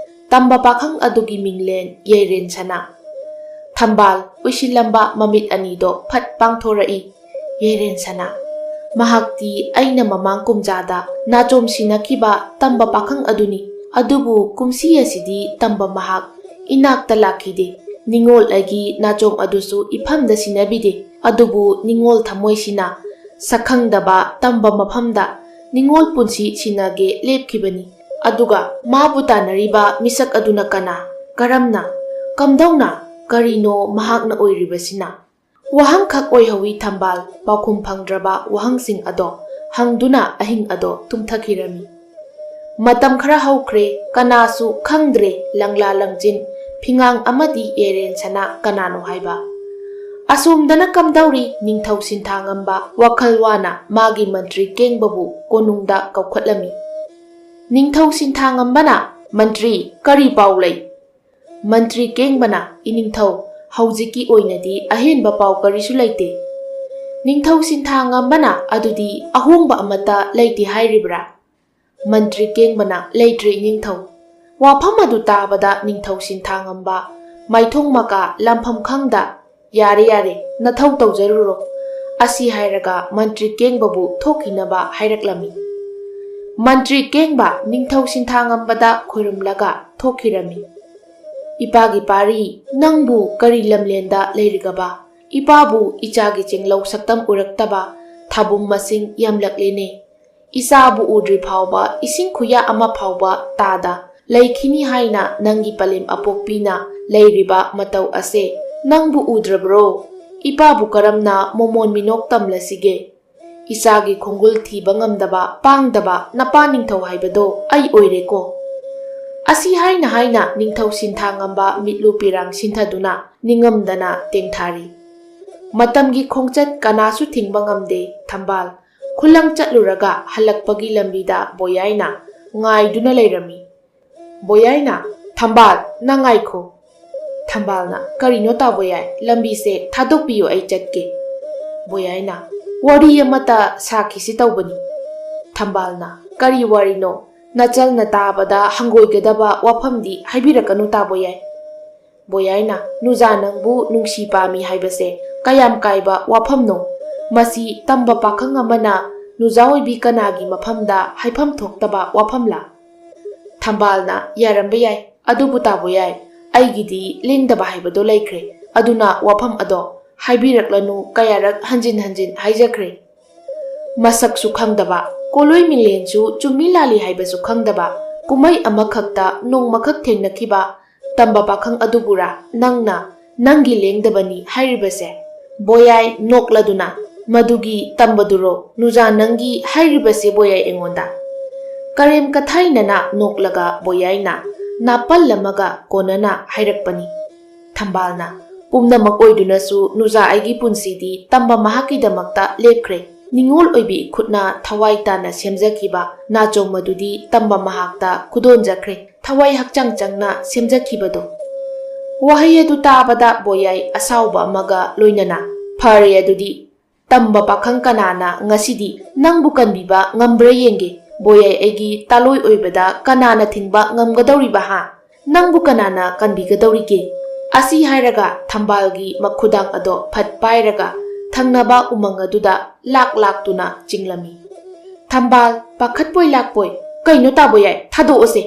ꯇꯝꯕ ꯄꯥꯈꯪ ꯑꯗꯨꯒꯤ ꯃꯤꯡꯂꯦꯟ ꯌꯩꯔꯦꯟ ꯁꯅꯥ꯫ ꯊꯝꯕꯥꯜ ꯎꯏꯁꯤꯜꯂꯝꯕ ꯃꯃꯤꯠ ꯑꯅꯤꯗꯣ ꯐꯠ ꯄꯥꯡꯊꯣꯔꯛꯏ꯫ ꯌꯩꯔꯦꯟ ꯁꯅꯥ꯫ ꯃꯍꯥꯛꯇꯤ ꯑꯩꯅ ꯃꯃꯥꯡ ꯀꯨꯝꯖꯥꯗ ꯅꯥꯆꯣꯝ ꯁꯤꯟꯅꯈꯤꯕ ꯇꯝꯕ ꯄꯥꯈꯪ ꯑꯗꯨꯅꯤ꯫ ꯑꯗꯨꯕꯨ ꯀꯨꯝꯁꯤ ꯑꯁꯤꯗꯤ ꯇꯝꯕ ꯃꯍꯥꯛ ꯏꯅꯥꯛꯇ ꯂꯥꯛꯈꯤꯗꯦ꯫ ꯅꯤꯡꯉꯣꯜ ꯑꯩꯒꯤ ꯅꯥꯆꯣꯝ ꯑꯗꯨꯁꯨ ꯏꯐꯝꯗ ꯁꯤꯟꯅꯕꯤꯗꯦ꯫ ꯑꯗꯨꯕꯨ ꯅꯤꯡꯉꯣꯜ ꯊꯃꯣꯏꯁꯤꯅ ꯁꯛꯈꯪꯗꯕ ꯇꯝꯕ ꯃꯐꯝꯗ ꯅꯤꯡꯉꯣꯜ ꯄꯨꯟꯁꯤ ꯁꯤꯟꯅꯒꯦ ꯂꯦꯞꯈꯤꯕꯅꯤ꯫ ꯑꯗꯨꯒ ꯃꯥꯕꯨ ꯇꯥꯟꯅꯔꯤꯕ ꯃꯤꯁꯛ ꯑꯗꯨꯅ ꯀꯅꯥ? ꯀꯔꯝꯅ? ꯀꯝꯗꯧꯅ? ꯀꯔꯤꯅꯣ ꯃꯍꯥꯛꯅ ꯑꯣꯏꯔꯤꯕꯁꯤꯅ? ꯋꯥꯍꯪꯈꯛ ꯑꯣꯏꯍꯧꯋꯤ ꯊꯝꯕꯥꯜ ꯄꯥꯎꯈꯨꯝ ꯐꯪꯗ꯭ꯔꯕ ꯋꯥꯍꯪꯁꯤꯡ ꯑꯗꯣ ꯍꯪꯗꯨꯅ ꯑꯍꯤꯡ ꯑꯗꯣ ꯇꯨꯝꯊꯈꯤꯔꯝꯃꯤ꯫ ꯃꯇꯝ ꯈꯔ ꯍꯧꯈ꯭ꯔꯦ, ꯀꯅꯥꯁꯨ ꯈꯪꯗ꯭ꯔꯦ ꯂꯪꯂꯥ ꯂꯪꯖꯤꯟ ꯐꯤꯉꯥꯡ ꯑꯃꯗꯤ ꯌꯩꯔꯦꯟ ꯁꯅꯥ ꯀꯅꯥꯅꯣ ꯍꯥꯏꯕ꯫ ꯑꯁꯣꯝꯗꯅ ꯀꯝꯗꯧꯔꯤ ꯅꯤꯡꯊꯧ ꯁꯤꯟꯊꯥꯉꯝꯕ ꯋꯥꯈꯜ ꯋꯥꯅ ꯃꯥꯒꯤ ꯃꯟꯇ꯭ꯔꯤ ꯀꯦꯡꯕꯕꯨ ꯀꯣꯅꯨꯡꯗ ꯀꯧꯈꯠꯂꯝꯃꯤ꯫ ꯅꯤꯡꯊꯧ ꯁꯤꯟꯊꯥꯉꯝꯕꯅ, "ꯃꯟꯇ꯭ꯔꯤ, ꯀꯔꯤ ꯄꯥꯎ ꯂꯩ?" ꯃꯟꯇ꯭ꯔꯤ ꯀꯦꯡꯕꯅ, "ꯏꯅꯤꯡꯊꯧ, ꯍꯧꯖꯤꯛꯀꯤ ꯑꯣꯏꯅꯗꯤ ꯑꯍꯦꯟꯕ ꯄꯥꯎ ꯀꯔꯤꯁꯨ ꯂꯩꯇꯦ꯫" ꯅꯤꯡꯊꯧ ꯁꯤꯟꯊꯥꯉꯝꯕꯅ, "ꯑꯗꯨꯗꯤ ꯑꯍꯣꯡꯕ ꯑꯃꯠꯇ ꯂꯩꯇꯦ ꯍꯥꯏꯔꯤꯕ꯭ꯔꯥ?" ꯃꯟꯇ꯭ꯔꯤ ꯀꯦꯡꯕꯅ, "ꯂꯩꯇ꯭ꯔꯦ ꯏꯅꯤꯡꯊꯧ꯫ ꯋꯥꯐꯝ ꯑꯗꯨ ꯇꯥꯕꯗ ꯅꯤꯡꯊꯧ ꯁꯤꯟꯊꯥꯉꯝꯕ ꯃꯥꯏꯊꯣꯡ ꯃꯀꯥ ꯂꯥꯝꯐꯝ ꯈꯪꯗ, "ꯌꯥꯔꯦ, ꯌꯥꯔꯦ, ꯅꯊꯧ ꯇꯧꯖꯔꯨꯔꯣ" ꯑꯁꯤ ꯍꯥꯏꯔꯒ ꯃꯟꯇ꯭ꯔꯤ ꯀꯦꯡꯕꯕꯨ ꯊꯣꯛꯈꯤꯅꯕ ꯍꯥꯏꯔꯛꯂꯝꯃꯤ꯫ ꯃꯟꯇ꯭ꯔꯤ ꯀꯦꯡꯕ ꯅꯤꯡꯊꯧ ꯁꯤꯟꯊꯥꯉꯝꯕꯗ ꯈꯣꯏꯔꯨꯝꯂꯒ ꯊꯣꯛꯈꯤꯔꯝꯃꯤ꯫ "ꯏꯄꯥꯒꯤ ꯄꯥꯔꯤ, ꯅꯪꯕꯨ ꯀꯔꯤ ꯂꯝꯂꯦꯟꯗ ꯂꯩꯔꯤꯒꯕ? ꯏꯄꯥꯕꯨ ꯏꯆꯥꯒꯤ ꯆꯦꯡꯂꯧ ꯁꯛꯇꯝ ꯎꯔꯛꯇꯕ ꯊꯥꯕꯨꯝ ꯃꯁꯤꯡ ꯌꯥꯝꯂꯛꯂꯦꯅꯦ꯫ ꯏꯆꯥꯕꯨ ꯎꯗ꯭ꯔꯤ ꯐꯥꯎꯕ ꯏꯁꯤꯡ ꯈꯨꯌꯥ ꯑꯃ ꯐꯥꯎꯕ ꯇꯥꯗ ꯂꯩꯈꯤꯅꯤ ꯍꯥꯏꯅ ꯅꯪꯒꯤ ꯄꯂꯦꯝ ꯑꯄꯣꯛꯄꯤꯅ ꯂꯩꯔꯤꯕ ꯃꯇꯧ ꯑꯁꯦ ꯅꯪꯕꯨ ꯎꯗ꯭ꯔꯕ꯭ꯔꯣ? ꯏꯄꯥꯕꯨ ꯀꯔꯝꯅ ꯃꯣꯃꯣꯟ ꯃꯤꯅꯣꯛ ꯇꯝꯂꯁꯤꯒꯦ? ꯏꯆꯥꯒꯤ ꯈꯣꯡꯒꯨꯜ ꯊꯤꯕ ꯉꯝꯗꯕ ꯄꯥꯡꯗꯕ ꯅꯄꯥ ꯅꯤꯡꯊꯧ ꯍꯥꯏꯕꯗꯣ ꯑꯩ ꯑꯣꯏꯔꯦꯀꯣ"꯫ ꯑꯁꯤ ꯍꯥꯏꯅ ꯍꯥꯏꯅ ꯅꯤꯡꯊꯧ ꯁꯤꯟꯊꯥꯉꯝꯕ ꯃꯤꯠꯂꯨ ꯄꯤꯔꯥꯡ ꯁꯤꯟꯊꯗꯨꯅ ꯅꯤꯡꯉꯝꯗꯅ ꯇꯦꯡꯊꯥꯔꯤ꯫ ꯃꯇꯝꯒꯤ ꯈꯣꯡꯆꯠ ꯀꯅꯥꯁꯨ ꯊꯤꯡꯕ ꯉꯝꯗꯦ꯫ ꯊꯝꯕꯥꯜ ꯈꯨꯂꯪ ꯆꯠꯂꯨꯔꯒ ꯍꯜꯂꯛꯄꯒꯤ ꯂꯝꯕꯤꯗ ꯕꯣꯌꯥꯏꯅ ꯉꯥꯏꯗꯨꯅ ꯂꯩꯔꯝꯃꯤ꯫ ꯕꯣꯌꯥꯏꯅ, "ꯊꯝꯕꯥꯜ, ꯅꯪ ꯉꯥꯏꯈꯣ"꯫ ꯊꯝꯕꯥꯜꯅ, "ꯀꯔꯤꯅꯣ ꯇꯥ ꯕꯣꯌꯥꯏ? ꯂꯝꯕꯤꯁꯦ ꯊꯥꯗꯣꯛꯄꯤꯌꯨ, ꯑꯩ ꯆꯠꯀꯦ"꯫ ꯕꯣꯌꯥꯏꯅ, "ꯋꯥꯔꯤ ꯑꯃꯇ ꯁꯥꯈꯤꯁꯤ ꯇꯧꯕꯅꯤ"꯫ ꯊꯝꯕꯥꯜꯅ, "ꯀꯔꯤ ꯋꯥꯔꯤꯅꯣ? ꯅꯆꯜꯅ ꯇꯥꯕꯗ ꯍꯪꯒꯣꯏꯒꯗꯕ ꯋꯥꯐꯝꯗꯤ ꯍꯥꯏꯕꯤꯔꯛꯀꯅꯨ ꯇꯥ ꯕꯣꯌꯥꯏ"꯫ ꯕꯣꯌꯥꯏꯅ, "ꯅꯨꯖꯥ ꯅꯪꯕꯨ ꯅꯨꯡꯁꯤ ꯄꯥꯝꯃꯤ ꯍꯥꯏꯕꯁꯦ ꯀꯌꯥꯝ ꯀꯥꯏꯕ ꯋꯥꯐꯝꯅꯣ? ꯃꯁꯤ ꯇꯝꯕ ꯄꯥꯈꯪ ꯑꯃꯅ ꯅꯨꯖꯥ ꯑꯣꯏꯕꯤ ꯀꯅꯥꯒꯤ ꯃꯐꯝꯗ ꯍꯥꯏꯐꯝ ꯊꯣꯛꯇꯕ ꯋꯥꯐꯝꯂꯥ?" ꯊꯝꯕꯥꯜꯅ, "ꯌꯥꯔꯝꯕ ꯌꯥꯏ, ꯑꯗꯨꯕꯨ ꯇꯥ ꯕꯣꯌꯥꯏ, ꯑꯩꯒꯤꯗꯤ ꯂꯦꯡꯗꯕ ꯍꯥꯏꯕꯗꯣ ꯂꯩꯈ꯭ꯔꯦ, ꯑꯗꯨꯅ ꯋꯥꯐꯝ ꯑꯗꯣ ꯍꯥꯏꯕꯤꯔꯛꯂꯅꯨ, ꯀꯌꯥꯔꯛ ꯍꯟꯖꯤꯟ ꯍꯟꯖꯤꯟ ꯍꯥꯏꯖꯈ꯭ꯔꯦ"꯫ ꯃꯁꯛꯁꯨ ꯈꯪꯗꯕ, ꯀꯣꯂꯣꯏ ꯃꯤꯡꯂꯦꯟꯁꯨ ꯆꯨꯝꯃꯤ ꯂꯥꯜꯂꯤ ꯍꯥꯏꯕꯁꯨ ꯈꯪꯗꯕ, ꯀꯨꯝꯍꯩ ꯑꯃꯈꯛꯇ ꯅꯣꯡꯃꯈꯛ ꯊꯦꯡꯅꯈꯤꯕ ꯇꯝꯕ ꯄꯥꯈꯪ ꯑꯗꯨꯕꯨꯔꯥ ꯅꯪꯅ ꯅꯪꯒꯤ ꯂꯦꯡꯗꯕꯅꯤ ꯍꯥꯏꯔꯤꯕꯁꯦ? ꯕꯣꯌꯥꯏ ꯅꯣꯛꯂꯗꯨꯅ, "ꯃꯗꯨꯒꯤ ꯇꯝꯕꯗꯨꯔꯣ ꯅꯨꯖꯥ ꯅꯪꯒꯤ ꯍꯥꯏꯔꯤꯕꯁꯦ ꯕꯣꯌꯥꯏ ꯑꯩꯉꯣꯟꯗ?" ꯀꯔꯦꯝ ꯀꯊꯥꯏꯅꯅ ꯅꯣꯛꯂꯒ ꯕꯣꯌꯥꯏꯅ ꯅꯥꯄꯜ ꯑꯃꯒ ꯀꯣꯟꯅꯅ ꯍꯥꯏꯔꯛꯄꯅꯤ꯫ ꯊꯝꯕꯥꯜꯅ, "ꯄꯨꯝꯅꯃꯛ ꯑꯣꯏꯗꯨꯅꯁꯨ ꯅꯨꯖꯥ ꯑꯩꯒꯤ ꯄꯨꯟꯁꯤꯗꯤ ꯇꯝꯕ ꯃꯍꯥꯛꯀꯤꯗꯃꯛꯇ ꯂꯦꯞꯈ꯭ꯔꯦ꯫ ꯅꯤꯡꯉꯣꯜ ꯑꯣꯏꯕꯤ ꯏꯈꯨꯠꯅ ꯊꯋꯥꯏ ꯇꯥꯅ ꯁꯦꯝꯖꯈꯤꯕ ꯅꯥꯆꯣꯝ ꯑꯗꯨꯗꯤ ꯇꯝꯕ ꯃꯍꯥꯛꯇ ꯈꯨꯗꯣꯟꯖꯈ꯭ꯔꯦ, ꯊꯋꯥꯏ ꯍꯛꯆꯥꯡ ꯆꯪꯅ ꯁꯦꯝꯖꯈꯤꯕꯗꯣ"꯫ ꯋꯥꯍꯩ ꯑꯗꯨ ꯇꯥꯕꯗ ꯕꯣꯌꯥꯏ ꯑꯁꯥꯎꯕ ꯑꯃꯒ ꯂꯣꯏꯅꯅ, "ꯐꯔꯦ ꯑꯗꯨꯗꯤ, ꯇꯝꯕ ꯄꯥꯈꯪ ꯀꯅꯥꯅ ꯉꯁꯤꯗꯤ ꯅꯪꯕꯨ ꯀꯟꯕꯤꯕ ꯉꯝꯕ꯭ꯔꯥ ꯌꯦꯡꯒꯦ"꯫ ꯕꯣꯌꯥꯏ ꯑꯩꯒꯤ ꯇꯥꯂꯣꯏ ꯑꯣꯏꯕꯗ ꯀꯅꯥꯅ ꯊꯤꯡꯕ ꯉꯝꯒꯗꯧꯔꯤꯕ ꯍꯥ? ꯅꯪꯕꯨ ꯀꯅꯥꯅ ꯀꯟꯕꯤꯒꯗꯧꯔꯤꯒꯦ?" ꯑꯁꯤ ꯍꯥꯏꯔꯒ ꯊꯝꯕꯥꯜꯒꯤ ꯃꯈꯨꯗꯥꯡ ꯑꯗꯣ ꯐꯠ ꯄꯥꯏꯔꯒ ꯊꯪꯅꯕ ꯎꯃꯪ ꯑꯗꯨꯗ ꯂꯥꯛ ꯂꯥꯛꯇꯨꯅ ꯆꯤꯡꯂꯝꯃꯤ꯫ ꯊꯝꯕꯥꯜ ꯄꯥꯈꯠꯄꯣꯏ ꯂꯥꯛꯄꯣꯏ, "ꯀꯩꯅꯣ ꯇꯥ ꯕꯣꯌꯥꯏ, ꯊꯥꯗꯣꯛꯑꯣꯁꯦ꯫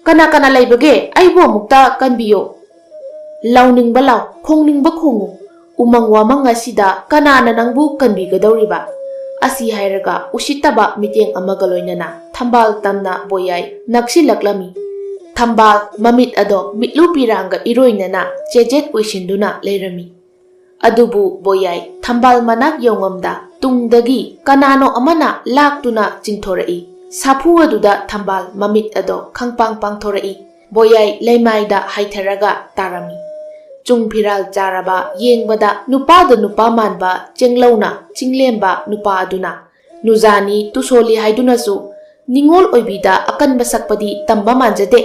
ꯀꯅꯥ ꯀꯅꯥ ꯂꯩꯕꯒꯦ? ꯑꯩꯕꯨ ꯑꯃꯨꯛꯇ ꯀꯟꯕꯤꯌꯣ꯫ ꯂꯥꯎꯅꯤꯡꯕ ꯂꯥꯎ, ꯈꯣꯡꯅꯤꯡꯕ ꯈꯣꯡꯉꯨ꯫ ꯎꯃꯪ ꯋꯥꯃꯪ ꯑꯁꯤꯗ ꯀꯅꯥꯅ ꯅꯪꯕꯨ ꯀꯟꯕꯤꯒꯗꯧꯔꯤꯕ?" ꯑꯁꯤ ꯍꯥꯏꯔꯒ ꯎꯁꯤꯠꯇꯕ ꯃꯤꯠꯌꯦꯡ ꯑꯃꯒ ꯂꯣꯏꯅꯅ ꯊꯝꯕꯥꯜ ꯇꯝꯅ ꯕꯣꯌꯥꯏ ꯅꯛꯁꯤꯜꯂꯛꯂꯝꯃꯤ꯫ ꯊꯝꯕꯥꯜ ꯃꯃꯤꯠ ꯑꯗꯣ ꯃꯤꯠꯂꯨ ꯄꯤꯔꯥꯡꯒ ꯏꯔꯣꯏꯅꯅ ꯆꯦꯖꯦꯠ ꯑꯣꯏꯁꯤꯟꯗꯨꯅ ꯂꯩꯔꯝꯃꯤ꯫ ꯑꯗꯨꯕꯨ ꯕꯣꯌꯥꯏ ꯊꯝꯕꯥꯜ ꯃꯅꯥꯛ ꯌꯧꯉꯝꯗ ꯇꯨꯡꯗꯒꯤ ꯀꯅꯥꯅꯣ ꯑꯃꯅ ꯂꯥꯛꯇꯨꯅ ꯆꯤꯡꯊꯣꯔꯛꯏ꯫ ꯁꯥꯐꯨ ꯑꯗꯨꯗ ꯊꯝꯕꯥꯜ ꯃꯃꯤꯠ ꯑꯗꯣ ꯈꯪꯄꯥꯡ ꯄꯥꯡꯊꯣꯔꯛꯏ꯫ ꯕꯣꯌꯥꯏ ꯂꯩꯃꯥꯏꯗ ꯍꯥꯏꯊꯔꯒ ꯇꯥꯔꯝꯃꯤ꯫ ꯆꯨꯡ ꯐꯤꯔꯥꯜ ꯆꯥꯔꯕ, ꯌꯦꯡꯕꯗ ꯅꯨꯄꯥꯗ ꯅꯨꯄꯥ ꯃꯥꯟꯕ ꯆꯦꯡꯂꯧꯅ ꯆꯤꯡꯂꯦꯝꯕ ꯅꯨꯄꯥ ꯑꯗꯨꯅ, "ꯅꯨꯖꯥꯅꯤ ꯇꯨꯁꯣꯂꯤ ꯍꯥꯏꯗꯨꯅꯁꯨ ꯅꯤꯉꯣꯜ ꯑꯣꯏꯕꯤꯗ ꯑꯀꯟꯕ ꯁꯛꯄꯗꯤ ꯇꯝꯕ ꯃꯥꯟꯖꯗꯦ꯫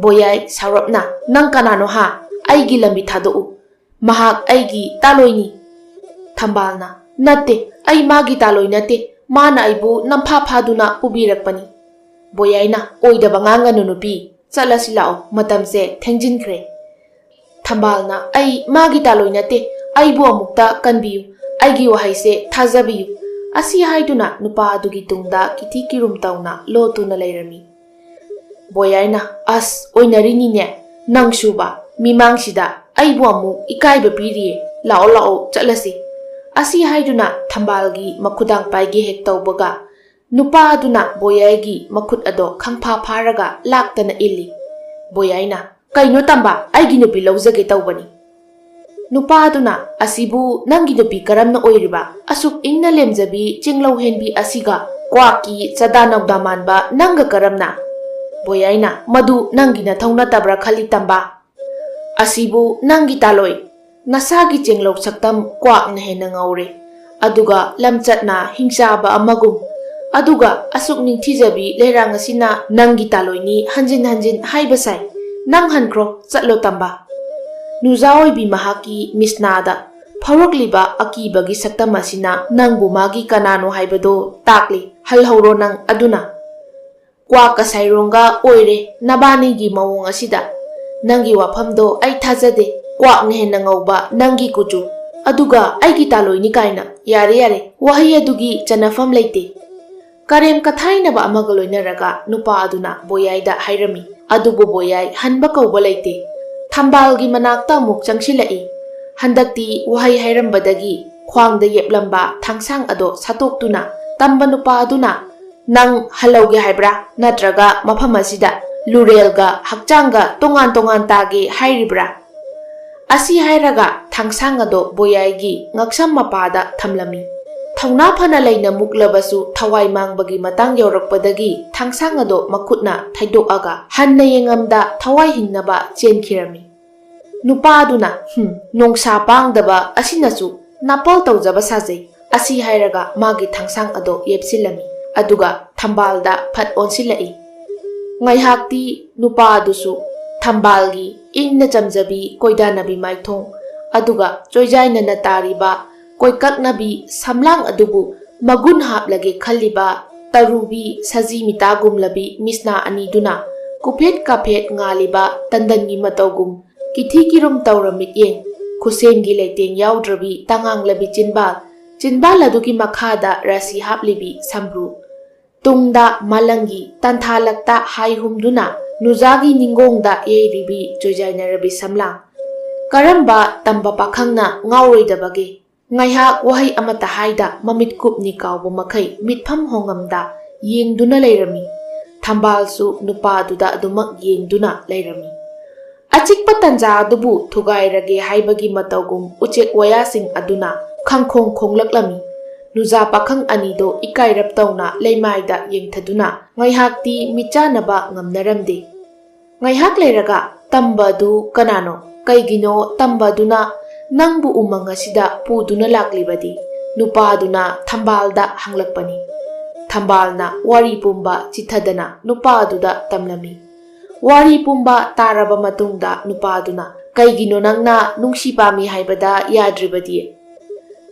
ꯕꯣꯌꯥꯏ ꯁꯥꯎꯔꯞꯅ, 'ꯅꯪ ꯀꯅꯥꯅꯣ ꯍꯥ? ꯑꯩꯒꯤ ꯂꯝꯕꯤ ꯊꯥꯗꯣꯛꯎ꯫ ꯃꯍꯥꯛ ꯑꯩꯒꯤ ꯇꯥꯂꯣꯏꯅꯤ.'" ꯊꯝꯕꯥꯜꯅ, "ꯅꯠꯇꯦ, ꯑꯩ ꯃꯥꯒꯤ ꯇꯥꯂꯣꯏ ꯅꯠꯇꯦ꯫ ꯃꯥꯅ ꯑꯩꯕꯨ ꯅꯝꯐꯥ ꯐꯥꯗꯨꯅ ꯄꯨꯕꯤꯔꯛꯄꯅꯤ꯫" ꯕꯣꯌꯥꯏꯅ, "ꯑꯣꯏꯗꯕ ꯉꯥꯡꯒꯅꯨ ꯅꯨꯄꯤ, ꯆꯠꯂꯁꯤ ꯂꯥꯛꯑꯣ, ꯃꯇꯝꯁꯦ ꯊꯦꯡꯖꯤꯟꯈ꯭ꯔꯦ꯫" ꯊꯝꯕꯥꯜꯅ, "ꯑꯩ ꯃꯥꯒꯤ ꯇꯥꯂꯣꯏ ꯅꯠꯇꯦ, ꯑꯩꯕꯨ ꯑꯃꯨꯛꯇ ꯀꯟꯕꯤꯌꯨ, ꯑꯩꯒꯤ ꯋꯥꯍꯩꯁꯦ ꯊꯥꯖꯕꯤꯌꯨ꯫" ꯑꯁꯤ ꯍꯥꯏꯗꯨꯅ ꯅꯨꯄꯥ ꯑꯗꯨꯒꯤ ꯇꯨꯡꯗ ꯀꯤꯊꯤ ꯀꯤꯔꯨꯝ ꯇꯧꯅ ꯂꯣꯠꯇꯨꯅ ꯂꯩꯔꯝꯃꯤ꯫ ꯕꯣꯌꯥꯏꯅ, "ꯑꯁ, ꯑꯣꯏꯅꯔꯤꯅꯤꯅꯦ ꯅꯪꯁꯨꯕ, ꯃꯤꯃꯥꯡꯁꯤꯗ ꯑꯩꯕꯨ ꯑꯃꯨꯛ ꯏꯀꯥꯏꯕ ꯄꯤꯔꯤꯌꯦ꯫ ꯂꯥꯛꯑꯣ, ꯂꯥꯛꯑꯣ, ꯆꯠꯂꯁꯤ꯫" ꯑꯁꯤ ꯍꯥꯏꯗꯨꯅ ꯊꯝꯕꯥꯜꯒꯤ ꯃꯈꯨꯗꯥꯡ ꯄꯥꯏꯒꯦ ꯍꯦꯛ ꯇꯧꯕꯒ, ꯅꯨꯄꯥ ꯑꯗꯨꯅ ꯕꯣꯌꯥꯏꯒꯤ ꯃꯈꯨꯠ ꯑꯗꯣ ꯈꯪꯐꯥ ꯐꯥꯔꯒ ꯂꯥꯛꯇꯅ ꯏꯜꯂꯤ꯫ ꯕꯣꯌꯥꯏꯅ, "ꯀꯩꯅꯣ ꯇꯝꯕ, ꯑꯩꯒꯤ ꯅꯨꯄꯤ ꯂꯧꯖꯒꯦ ꯇꯧꯕꯅꯤ꯫" ꯅꯨꯄꯥ ꯑꯗꯨꯅ, "ꯑꯁꯤꯕꯨ ꯅꯪꯒꯤ ꯅꯨꯄꯤ ꯀꯔꯝꯅ ꯑꯣꯏꯔꯤꯕ? ꯑꯁꯨꯛ ꯏꯪꯅ ꯂꯦꯝꯖꯕꯤ ꯆꯤꯡꯂꯧ ꯍꯦꯟꯕꯤ ꯑꯁꯤꯒ ꯀ꯭ꯋꯥꯛꯀꯤ ꯆꯥꯗꯥ ꯅꯧꯗꯥ ꯃꯥꯟꯕ ꯅꯪꯒ ꯀꯔꯝꯅ?" ꯕꯣꯌꯥꯏꯅ, "ꯃꯗꯨ ꯅꯪꯒꯤ ꯅꯊꯧ ꯅꯠꯇꯕ꯭ꯔꯥ ꯈꯜꯂꯤ ꯇꯝꯕ? ꯑꯁꯤꯕꯨ ꯅꯪꯒꯤ ꯇꯥꯂꯣꯏ, ꯅꯁꯥꯒꯤ ꯆꯦꯡꯂꯧ ꯁꯛꯇꯝ ꯀ꯭ꯋꯥꯛꯅ ꯍꯦꯟꯅ ꯉꯧꯔꯦ꯫ ꯑꯗꯨꯒ ꯂꯝꯆꯠꯅ ꯍꯤꯡꯆꯥꯕ ꯑꯃꯒꯨꯝ꯫ ꯑꯗꯨꯒ ꯑꯁꯨꯛ ꯅꯤꯡꯊꯤꯖꯕꯤ ꯂꯩꯔꯥꯡ ꯑꯁꯤꯅ ꯅꯪꯒꯤ ꯇꯥꯂꯣꯏꯅꯤ ꯍꯟꯖꯤꯟ ꯍꯟꯖꯤꯟ ꯍꯥꯏꯕ ꯁꯥꯏ꯫ ꯅꯪ ꯍꯟꯈ꯭ꯔꯣ, ꯆꯠꯂꯣ ꯇꯝꯕ꯫" ꯅꯨꯖꯥ ꯑꯣꯏꯕꯤ ꯃꯍꯥꯛꯀꯤ ꯃꯤꯁꯅꯥꯗ ꯐꯥꯎꯔꯛꯂꯤꯕ ꯑꯀꯤꯕꯒꯤ ꯁꯛꯇꯝ ꯑꯁꯤꯅ ꯅꯪꯕꯨ ꯃꯥꯒꯤ ꯀꯅꯥꯅꯣ ꯍꯥꯏꯕꯗꯨ ꯇꯥꯛꯂꯤ꯫ ꯍꯜꯍꯧꯔꯣ ꯅꯪ ꯑꯗꯨꯅ꯫ ꯀ꯭ꯋꯥꯛꯀ ꯁꯥꯏꯔꯣꯡꯒ ꯑꯣꯏꯔꯦ ꯅꯕꯥꯅꯤꯒꯤ ꯃꯑꯣꯡ ꯑꯁꯤꯗ꯫ ꯅꯪꯒꯤ ꯋꯥꯐꯝꯗꯣ ꯑꯩ ꯊꯥꯖꯗꯦ꯫ ꯀ꯭ꯋꯥꯛꯅ ꯍꯦꯟꯅ ꯉꯧꯕ ꯅꯪꯒꯤ ꯀꯨꯆꯨ꯫ ꯑꯗꯨꯒ ꯑꯩꯒꯤ ꯇꯥꯂꯣꯏꯅꯤ ꯀꯥꯏꯅ꯫ ꯌꯥꯔꯦ, ꯌꯥꯔꯦ, ꯋꯥꯍꯩ ꯑꯗꯨꯒꯤ ꯆꯟꯅꯐꯝ ꯂꯩꯇꯦ꯫ ꯀꯔꯦꯝ ꯀꯊꯥꯏꯅꯕ ꯑꯃꯒ ꯂꯣꯏꯅꯔꯒ ꯅꯨꯄꯥ ꯑꯗꯨꯅ ꯕꯣꯌꯥꯏꯗ ꯍꯥꯏꯔꯝꯃꯤ꯫ ꯑꯗꯨꯕꯨ ꯕꯣꯌꯥꯏ ꯍꯟꯕ ꯀꯧꯕ ꯂꯩꯇꯦ꯫ ꯊꯝꯕꯥꯜꯒꯤ ꯃꯅꯥꯛꯇ ꯑꯃꯨꯛ ꯆꯪꯁꯤꯜꯂꯛꯏ꯫ ꯍꯟꯗꯛꯇꯤ ꯋꯥꯍꯩ ꯍꯥꯏꯔꯝꯕꯗꯒꯤ ꯈ꯭ꯋꯥꯡꯗ ꯌꯦꯞꯂꯝꯕ ꯊꯥꯡꯁꯥꯡ ꯑꯗꯣ ꯁꯠꯇꯣꯛꯇꯨꯅ ꯇꯝꯕ ꯅꯨꯄꯥ ꯑꯗꯨꯅ, "ꯅꯪ ꯍꯜꯍꯧꯒꯦ ꯍꯥꯏꯕ꯭ꯔꯥ? ꯅꯠꯇ꯭ꯔꯒ ꯃꯐꯝ ꯑꯁꯤꯗ ꯂꯨꯔꯦꯜꯒ ꯍꯛꯆꯥꯡꯒ ꯇꯣꯉꯥꯟ ꯇꯣꯉꯥꯟ ꯇꯥꯒꯦ ꯍꯥꯏꯔꯤꯕ꯭ꯔꯥ?" ꯑꯁꯤ ꯍꯥꯏꯔꯒ ꯊꯥꯡꯁꯥꯡ ꯑꯗꯣ ꯕꯣꯌꯥꯏꯒꯤ ꯉꯛꯁꯝ ꯃꯄꯥꯗ ꯊꯝꯂꯝꯃꯤ꯫ ꯊꯧꯅꯥ ꯐꯅ ꯂꯩꯅ ꯃꯨꯛꯂꯕꯁꯨ ꯊꯋꯥꯏ ꯃꯥꯡꯕꯒꯤ ꯃꯇꯥꯡ ꯌꯧꯔꯛꯄꯗꯒꯤ ꯊꯥꯡꯁꯥꯡ ꯑꯗꯣ ꯃꯈꯨꯠꯅ ꯊꯩꯗꯣꯛꯑꯒ ꯍꯟꯅ ꯌꯦꯡꯉꯝꯗ ꯊꯋꯥꯏ ꯍꯤꯡꯅꯕ ꯆꯦꯟꯈꯤꯔꯝꯃꯤ꯫ ꯅꯨꯄꯥꯗꯨꯅ, "ꯍꯨꯝ, ꯅꯣꯡꯁꯥ ꯄꯥꯡꯗꯕ ꯑꯁꯤꯅꯁꯨ ꯅꯥꯄꯜ ꯇꯧꯖꯕ ꯁꯥꯖꯩ" ꯑꯁꯤ ꯍꯥꯏꯔꯒ ꯃꯥꯒꯤ ꯊꯥꯡꯁꯥꯡ ꯑꯗꯣ ꯌꯦꯞꯁꯤꯜꯂꯝꯃꯤ꯫ ꯑꯗꯨꯒ ꯊꯝꯕꯥꯜꯗ ꯐꯠ ꯑꯣꯟꯁꯤꯜꯂꯛꯏ꯫ ꯉꯥꯏꯍꯥꯛꯇꯤ ꯅꯨꯄꯥ ꯑꯗꯨꯁꯨ ꯊꯝꯕꯥꯜꯒꯤ ꯏꯪꯅ ꯆꯝꯖꯕꯤ ꯀꯣꯏꯗꯥꯅꯕꯤ ꯃꯥꯏꯊꯣꯡ, ꯑꯗꯨꯒ ꯆꯣꯏꯖꯥꯏꯅꯅ ꯇꯥꯔꯤꯕ ꯀꯣꯏꯀꯛꯅꯕꯤ ꯁꯝꯂꯥꯡ ꯑꯗꯨꯕꯨ ꯃꯒꯨꯟ ꯍꯥꯞꯂꯒꯦ ꯈꯜꯂꯤꯕ ꯇꯔꯨꯕꯤ ꯁꯖꯤ ꯃꯤꯇꯥꯒꯨꯝꯂꯕꯤ ꯃꯤꯁꯅꯥ ꯑꯅꯤꯗꯨꯅ ꯀꯨꯐꯦꯠ ꯀꯥꯐꯦꯠ ꯉꯥꯜꯂꯤꯕ ꯇꯟꯗꯟꯒꯤ ꯃꯇꯧꯒꯨꯝ ꯀꯤꯊꯤ ꯀꯤꯔꯨꯝ ꯇꯧꯔ ꯃꯤꯠꯌꯦꯡ, ꯈꯨꯁꯦꯝꯒꯤ ꯂꯩꯇꯦꯡ ꯌꯥꯎꯗ꯭ꯔꯕꯤ ꯇꯉꯥꯡꯂꯕꯤ ꯆꯤꯟꯕꯥꯜ, ꯆꯤꯟꯕꯥꯜ ꯑꯗꯨꯒꯤ ꯃꯈꯥꯗ ꯔꯥꯁꯤ ꯍꯥꯞꯂꯤꯕꯤ ꯁꯝꯕ꯭ꯔꯨ, ꯇꯨꯡꯗ ꯃꯥꯂꯪꯒꯤ ꯇꯟꯊꯥꯂꯛꯇ ꯍꯥꯏ ꯍꯨꯝꯗꯨꯅ ꯅꯨꯖꯥꯒꯤ ꯅꯤꯡꯒꯣꯡꯗ ꯌꯩꯔꯤꯕꯤ ꯆꯣꯏꯖꯥꯏꯅꯔꯕꯤ ꯁꯝꯂꯥꯡ꯫ ꯀꯔꯝꯕ ꯇꯝꯕ ꯄꯥꯈꯪꯅ ꯉꯥꯎꯔꯣꯏꯗꯕꯒꯦ? ꯉꯥꯏꯍꯥꯛ ꯋꯥꯍꯩ ꯑꯃꯠꯇ ꯍꯥꯏꯗ ꯃꯃꯤꯠ ꯀꯨꯞꯅꯤ ꯀꯥꯎꯕ ꯃꯈꯩ ꯃꯤꯠꯐꯝ ꯍꯣꯡꯉꯝꯗ ꯌꯦꯡꯗꯨꯅ ꯂꯩꯔꯝꯃꯤ꯫ ꯊꯝꯕꯥꯜꯁꯨ ꯅꯨꯄꯥꯗꯨꯗ ꯑꯗꯨꯃꯛ ꯌꯦꯡꯗꯨꯅ ꯂꯩꯔꯝꯃꯤ꯫ ꯑꯆꯤꯛꯄ ꯇꯟꯖꯥ ꯑꯗꯨꯕꯨ ꯊꯨꯒꯥꯏꯔꯒꯦ ꯍꯥꯏꯕꯒꯤ ꯃꯇꯧꯒꯨꯝ ꯎꯆꯦꯛ ꯋꯥꯌꯥꯁꯤꯡ ꯑꯗꯨꯅ ꯈꯪꯈꯣꯡ ꯈꯣꯡꯂꯛꯂꯝꯃꯤ꯫ ꯅꯨꯖꯥ ꯄꯥꯈꯪ ꯑꯅꯤꯗꯣ ꯏꯀꯥꯏꯔꯞ ꯇꯧꯅ ꯂꯩꯃꯥꯏꯗ ꯌꯦꯡꯊꯗꯨꯅ ꯉꯥꯏꯍꯥꯛꯇꯤ ꯃꯤꯠꯆꯥꯟꯅꯕ ꯉꯝꯅꯔꯝꯗꯦ꯫ ꯉꯥꯏꯍꯥꯛ ꯂꯩꯔꯒ, "ꯇꯝꯕ ꯑꯗꯨ ꯀꯅꯥꯅꯣ? ꯀꯩꯒꯤꯅꯣ ꯇꯝꯕ ꯑꯗꯨꯅ ꯅꯪꯕꯨ ꯎꯃꯪ ꯑꯁꯤꯗ ꯄꯨꯗꯨꯅ ꯂꯥꯛꯂꯤꯕꯗꯤ?" ꯅꯨꯄꯥ ꯑꯗꯨꯅ ꯊꯝꯕꯥꯜꯗ ꯍꯪꯂꯛꯄꯅꯤ꯫ ꯊꯝꯕꯥꯜꯅ ꯋꯥꯔꯤ ꯄꯨꯝꯕ ꯆꯤꯊꯗꯅ ꯅꯨꯄꯥ ꯑꯗꯨꯗ ꯇꯝꯂꯝꯃꯤ꯫ ꯋꯥꯔꯤ ꯄꯨꯝꯕ ꯇꯥꯔꯕ ꯃꯇꯨꯡꯗ ꯅꯨꯄꯥꯗꯨꯅ, "ꯀꯩꯒꯤꯅꯣ ꯅꯪꯅ ꯅꯨꯡꯁꯤ ꯄꯥꯝꯃꯤ ꯍꯥꯏꯕꯗ ꯌꯥꯗ꯭ꯔꯤꯕꯗꯤ?"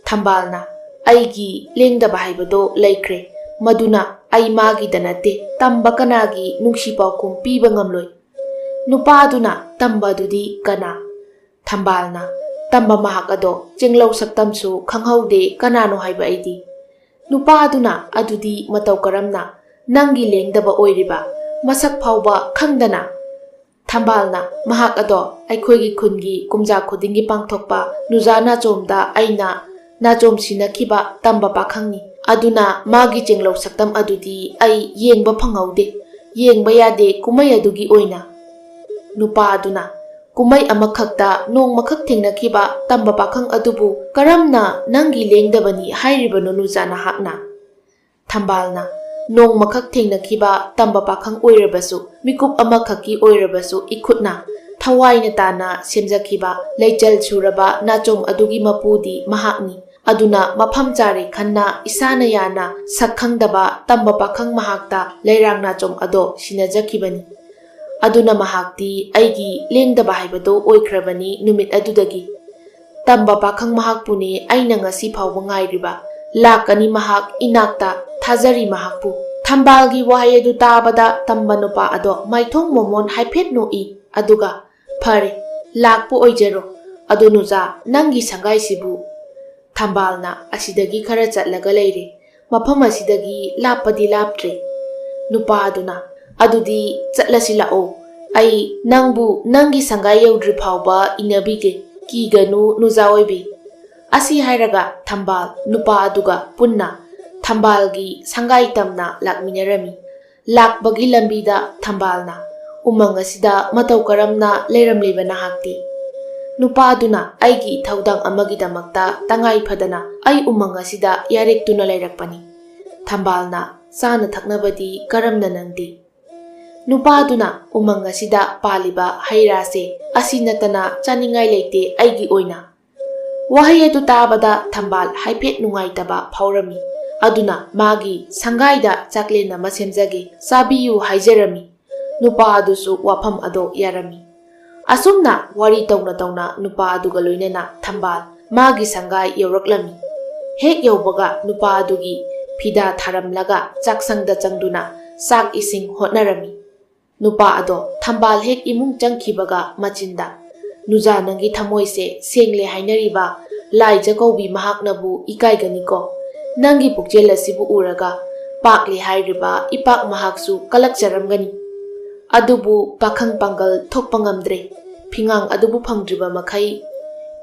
ꯊꯝꯕꯥꯜꯅ, "ꯑꯩꯒꯤ ꯂꯦꯡꯗꯕ ꯍꯥꯏꯕꯗꯣ ꯂꯩꯈ꯭ꯔꯦ꯫ ꯃꯗꯨꯅ ꯑꯩ ꯃꯥꯒꯤꯗ ꯅꯠꯇꯦ, ꯇꯝꯕ ꯀꯅꯥꯒꯤ ꯅꯨꯡꯁꯤ ꯄꯥꯎꯈꯨꯝ ꯄꯤꯕ ꯉꯝꯂꯣꯏ꯫ ꯅꯨꯄꯥ ꯑꯗꯨꯅ, "ꯇꯝꯕ ꯑꯗꯨꯗꯤ ꯀꯅꯥ?" ꯊꯝꯕꯥꯜꯅ, "ꯇꯝꯕ ꯃꯍꯥꯛ ꯑꯗꯣ ꯆꯦꯡꯂꯧ ꯁꯛꯇꯝꯁꯨ ꯈꯪꯍꯧꯗꯦ, ꯀꯅꯥꯅꯣ ꯍꯥꯏꯕ ꯑꯩꯗꯤ?" ꯅꯨꯄꯥ ꯑꯗꯨꯅ, "ꯑꯗꯨꯗꯤ ꯃꯇꯧ ꯀꯔꯝꯅ? ꯅꯪꯒꯤ ꯂꯦꯡꯗꯕ ꯑꯣꯏꯔꯤꯕ, ꯃꯁꯛ ꯐꯥꯎꯕ ꯈꯪꯗꯅ?" ꯊꯝꯕꯥꯜꯅ, "ꯃꯍꯥꯛ ꯑꯗꯣ ꯑꯩꯈꯣꯏꯒꯤ ꯈꯨꯟꯒꯤ ꯀꯨꯝꯖꯥ ꯈꯨꯗꯤꯡꯒꯤ ꯄꯥꯡꯊꯣꯛꯄ ꯅꯨꯖꯥ ꯅꯥꯆꯣꯝꯗ ꯑꯩꯅ ꯅꯥꯆꯣꯝ ꯁꯤꯟꯅꯈꯤꯕ ꯇꯝꯕ ꯄꯥꯈꯪꯅꯤ꯫ ꯑꯗꯨꯅ ꯃꯥꯒꯤ ꯆꯦꯡꯂꯧ ꯁꯛꯇꯝ ꯑꯗꯨꯗꯤ ꯑꯩ ꯌꯦꯡꯕ ꯐꯪꯍꯧꯗꯦ꯫ ꯌꯦꯡꯕ ꯌꯥꯗꯦ ꯀꯨꯝꯍꯩ ꯑꯗꯨꯒꯤ ꯑꯣꯏꯅ꯫" ꯅꯨꯄꯥ ꯑꯗꯨꯅ, "ꯀꯨꯝꯍꯩ ꯑꯃꯈꯛꯇ ꯅꯣꯡꯃꯈꯛ ꯊꯦꯡꯅꯈꯤꯕ ꯇꯝꯕ ꯄꯥꯈꯪ ꯑꯗꯨꯕꯨ ꯀꯔꯝꯅ ꯅꯪꯒꯤ ꯂꯦꯡꯗꯕꯅꯤ ꯍꯥꯏꯔꯤꯕꯅꯣ ꯅꯨꯖꯥ ꯅꯍꯥꯛꯅ?" ꯊꯝꯕꯥꯜꯅ, "ꯅꯣꯡꯃꯈꯛ ꯊꯦꯡꯅꯈꯤꯕ ꯇꯝꯕ ꯄꯥꯈꯪ ꯑꯣꯏꯔꯕꯁꯨ, ꯃꯤꯀꯨꯞ ꯑꯃꯈꯛꯀꯤ ꯑꯣꯏꯔꯕꯁꯨ ꯏꯈꯨꯠꯅ ꯊꯋꯥꯏꯅ ꯇꯥꯅ ꯁꯦꯝꯖꯈꯤꯕ ꯂꯩꯆꯜ ꯁꯨꯔꯕ ꯅꯥꯆꯣꯝ ꯑꯗꯨꯒꯤ ꯃꯄꯨꯗꯤ ꯃꯍꯥꯛꯅꯤ꯫ ꯑꯗꯨꯅ ꯃꯐꯝ ꯆꯥꯔꯦ ꯈꯟꯅ ꯏꯁꯥꯅ ꯌꯥꯅ ꯁꯛ ꯈꯪꯗꯕ ꯇꯝꯕ ꯄꯥꯈꯪ ꯃꯍꯥꯛꯇ ꯂꯩꯔꯥꯡ ꯅꯥꯆꯣꯝ ꯑꯗꯣ ꯁꯤꯟꯅꯖꯈꯤꯕꯅꯤ꯫ ꯑꯗꯨꯅ ꯃꯍꯥꯛꯇꯤ ꯑꯩꯒꯤ ꯂꯦꯡꯗꯕ ꯍꯥꯏꯕꯗꯨ ꯑꯣꯏꯈ꯭ꯔꯕꯅꯤ ꯅꯨꯃꯤꯠ ꯑꯗꯨꯗꯒꯤ꯫ ꯇꯝꯕ ꯄꯥꯈꯪ ꯃꯍꯥꯛꯄꯨꯅꯤ ꯑꯩꯅ ꯉꯁꯤ ꯐꯥꯎꯕ ꯉꯥꯏꯔꯤꯕ꯫ ꯂꯥꯛꯀꯅꯤ ꯃꯍꯥꯛ ꯏꯅꯥꯛꯇ, ꯊꯥꯖꯔꯤ ꯃꯍꯥꯛꯄꯨ꯫" ꯊꯝꯕꯥꯜꯒꯤ ꯋꯥꯍꯩ ꯑꯗꯨ ꯇꯥꯕꯗ ꯇꯝꯕ ꯅꯨꯄꯥ ꯑꯗꯣ ꯃꯥꯏꯊꯣꯡ ꯃꯃꯣꯟ ꯍꯥꯏꯐꯦꯠ ꯅꯣꯛꯏ꯫ ꯑꯗꯨꯒ, "ꯐꯔꯦ, ꯂꯥꯛꯄ ꯑꯣꯏꯖꯔꯣ꯫ ꯑꯗꯣ ꯅꯨꯖꯥ, ꯅꯪꯒꯤ ꯁꯪꯒꯥꯏꯁꯤꯕꯨ?" ꯊꯝꯕꯥꯜꯅ, "ꯑꯁꯤꯗꯒꯤ ꯈꯔ ꯆꯠꯂꯒ ꯂꯩꯔꯦ꯫ ꯃꯐꯝ ꯑꯁꯤꯗꯒꯤ ꯂꯥꯞꯄꯗꯤ ꯂꯥꯞꯇ꯭ꯔꯦ꯫" ꯅꯨꯄꯥ ꯑꯗꯨꯅ, "ꯑꯗꯨꯗꯤ ꯆꯠꯂꯁꯤ ꯂꯥꯛꯑꯣ꯫ ꯑꯩ ꯅꯪꯕꯨ ꯅꯪꯒꯤ ꯁꯪꯒꯥꯏ ꯌꯧꯗ꯭ꯔꯤ ꯐꯥꯎꯕ ꯏꯟꯅꯕꯤꯒꯦ꯫ ꯀꯤꯒꯅꯨ ꯅꯨꯖꯥ ꯑꯣꯏꯕꯤ꯫" ꯑꯁꯤ ꯍꯥꯏꯔꯒ ꯊꯝꯕꯥꯜ ꯅꯨꯄꯥ ꯑꯗꯨꯒ ꯄꯨꯟꯅ ꯊꯝꯕꯥꯜꯒꯤ ꯁꯪꯒꯥꯏ ꯇꯝꯅ ꯂꯥꯛꯃꯤꯟꯅꯔꯝꯃꯤ꯫ ꯂꯥꯛꯄꯒꯤ ꯂꯝꯕꯤꯗ ꯊꯝꯕꯥꯜꯅ ꯎꯃꯪ ꯑꯁꯤꯗ ꯃꯇꯧ ꯀꯔꯝꯅ ꯂꯩꯔꯝꯂꯤꯕ ꯅꯍꯥꯛꯇꯤ? ꯅꯨꯄꯥꯗꯨꯅ ꯑꯩꯒꯤ ꯏꯊꯧꯗꯥꯡ ꯑꯃꯒꯤꯗꯃꯛꯇ ꯇꯉꯥꯏ ꯐꯗꯅ ꯑꯩ ꯎꯃꯪ ꯑꯁꯤꯗ ꯌꯥꯔꯦꯛꯇꯨꯅ ꯂꯩꯔꯛꯄꯅꯤ꯫ ꯊꯝꯕꯥꯜꯅ ꯆꯥꯅ ꯊꯛꯅꯕꯗꯤ ꯀꯔꯝꯅ ꯅꯪꯗꯤ? ꯅꯨꯄꯥꯗꯨꯅ ꯎꯃꯪ ꯑꯁꯤꯗ ꯄꯥꯜꯂꯤꯕ ꯍꯩ ꯔꯥꯁꯦ ꯑꯁꯤ ꯅꯠꯇꯅ ꯆꯥꯅꯤꯡꯉꯥꯏ ꯂꯩꯇꯦ ꯑꯩꯒꯤ ꯑꯣꯏꯅ꯫ ꯋꯥꯍꯩ ꯑꯗꯨ ꯇꯥꯕꯗ ꯊꯝꯕꯥꯜ ꯍꯥꯏꯐꯦꯠ ꯅꯨꯡꯉꯥꯏꯇꯕ ꯐꯥꯎꯔꯝꯃꯤ꯫ ꯑꯗꯨꯅ ꯃꯥꯒꯤ ꯁꯪꯒꯥꯏꯗ ꯆꯥꯛꯂꯦꯟ ꯑꯃ ꯁꯦꯝꯖꯒꯦ, ꯆꯥꯕꯤꯌꯨ ꯍꯥꯏꯖꯔꯝꯃꯤ꯫ ꯅꯨꯄꯥ ꯑꯗꯨꯁꯨ ꯋꯥꯐꯝ ꯑꯗꯣ ꯌꯥꯔꯝꯃꯤ꯫ ꯑꯁꯨꯝꯅ ꯋꯥꯔꯤ ꯇꯧꯅ ꯇꯧꯅ ꯅꯨꯄꯥ ꯑꯗꯨꯒ ꯂꯣꯏꯅꯅ ꯊꯝꯕꯥꯜ ꯃꯥꯒꯤ ꯁꯪꯒꯥꯏ ꯌꯧꯔꯛꯂꯝꯃꯤ꯫ ꯍꯦꯛ ꯌꯧꯕꯒ ꯅꯨꯄꯥ ꯑꯗꯨꯒꯤ ꯐꯤꯗꯥ ꯊꯥꯔꯝꯂꯒ ꯆꯥꯛꯁꯪꯗ ꯆꯪꯗꯨꯅ ꯆꯥꯛ ꯏꯁꯤꯡ ꯍꯣꯠꯅꯔꯝꯃꯤ꯫ ꯅꯨꯄꯥ ꯑꯗꯣ ꯊꯝꯕꯥꯜ ꯍꯦꯛ ꯏꯃꯨꯡ ꯆꯪꯈꯤꯕꯒ ꯃꯆꯤꯟꯗ, "ꯅꯨꯖꯥ, ꯅꯪꯒꯤ ꯊꯃꯣꯏꯁꯦ ꯁꯦꯡꯂꯦ ꯍꯥꯏꯅꯔꯤꯕ ꯂꯥꯏꯖ ꯀꯧꯕꯤ ꯃꯍꯥꯛꯅꯕꯨ ꯏꯀꯥꯏꯒꯅꯤꯀꯣ꯫ ꯅꯪꯒꯤ ꯄꯨꯛꯆꯦꯜ ꯑꯁꯤꯕꯨ ꯎꯔꯒ ꯄꯥꯛꯂꯦ ꯍꯥꯏꯔꯤꯕ ꯏꯄꯥꯛ ꯃꯍꯥꯛꯁꯨ ꯀꯂꯛꯆꯔꯝꯒꯅꯤ꯫ ꯑꯗꯨꯕꯨ ꯄꯥꯈꯪ ꯄꯥꯡꯒꯜ ꯊꯣꯛꯄ ꯉꯝꯗ꯭ꯔꯦ꯫ ꯐꯤꯉꯥꯡ ꯑꯗꯨꯕꯨ ꯐꯪꯗ꯭ꯔꯤꯕ ꯃꯈꯩ,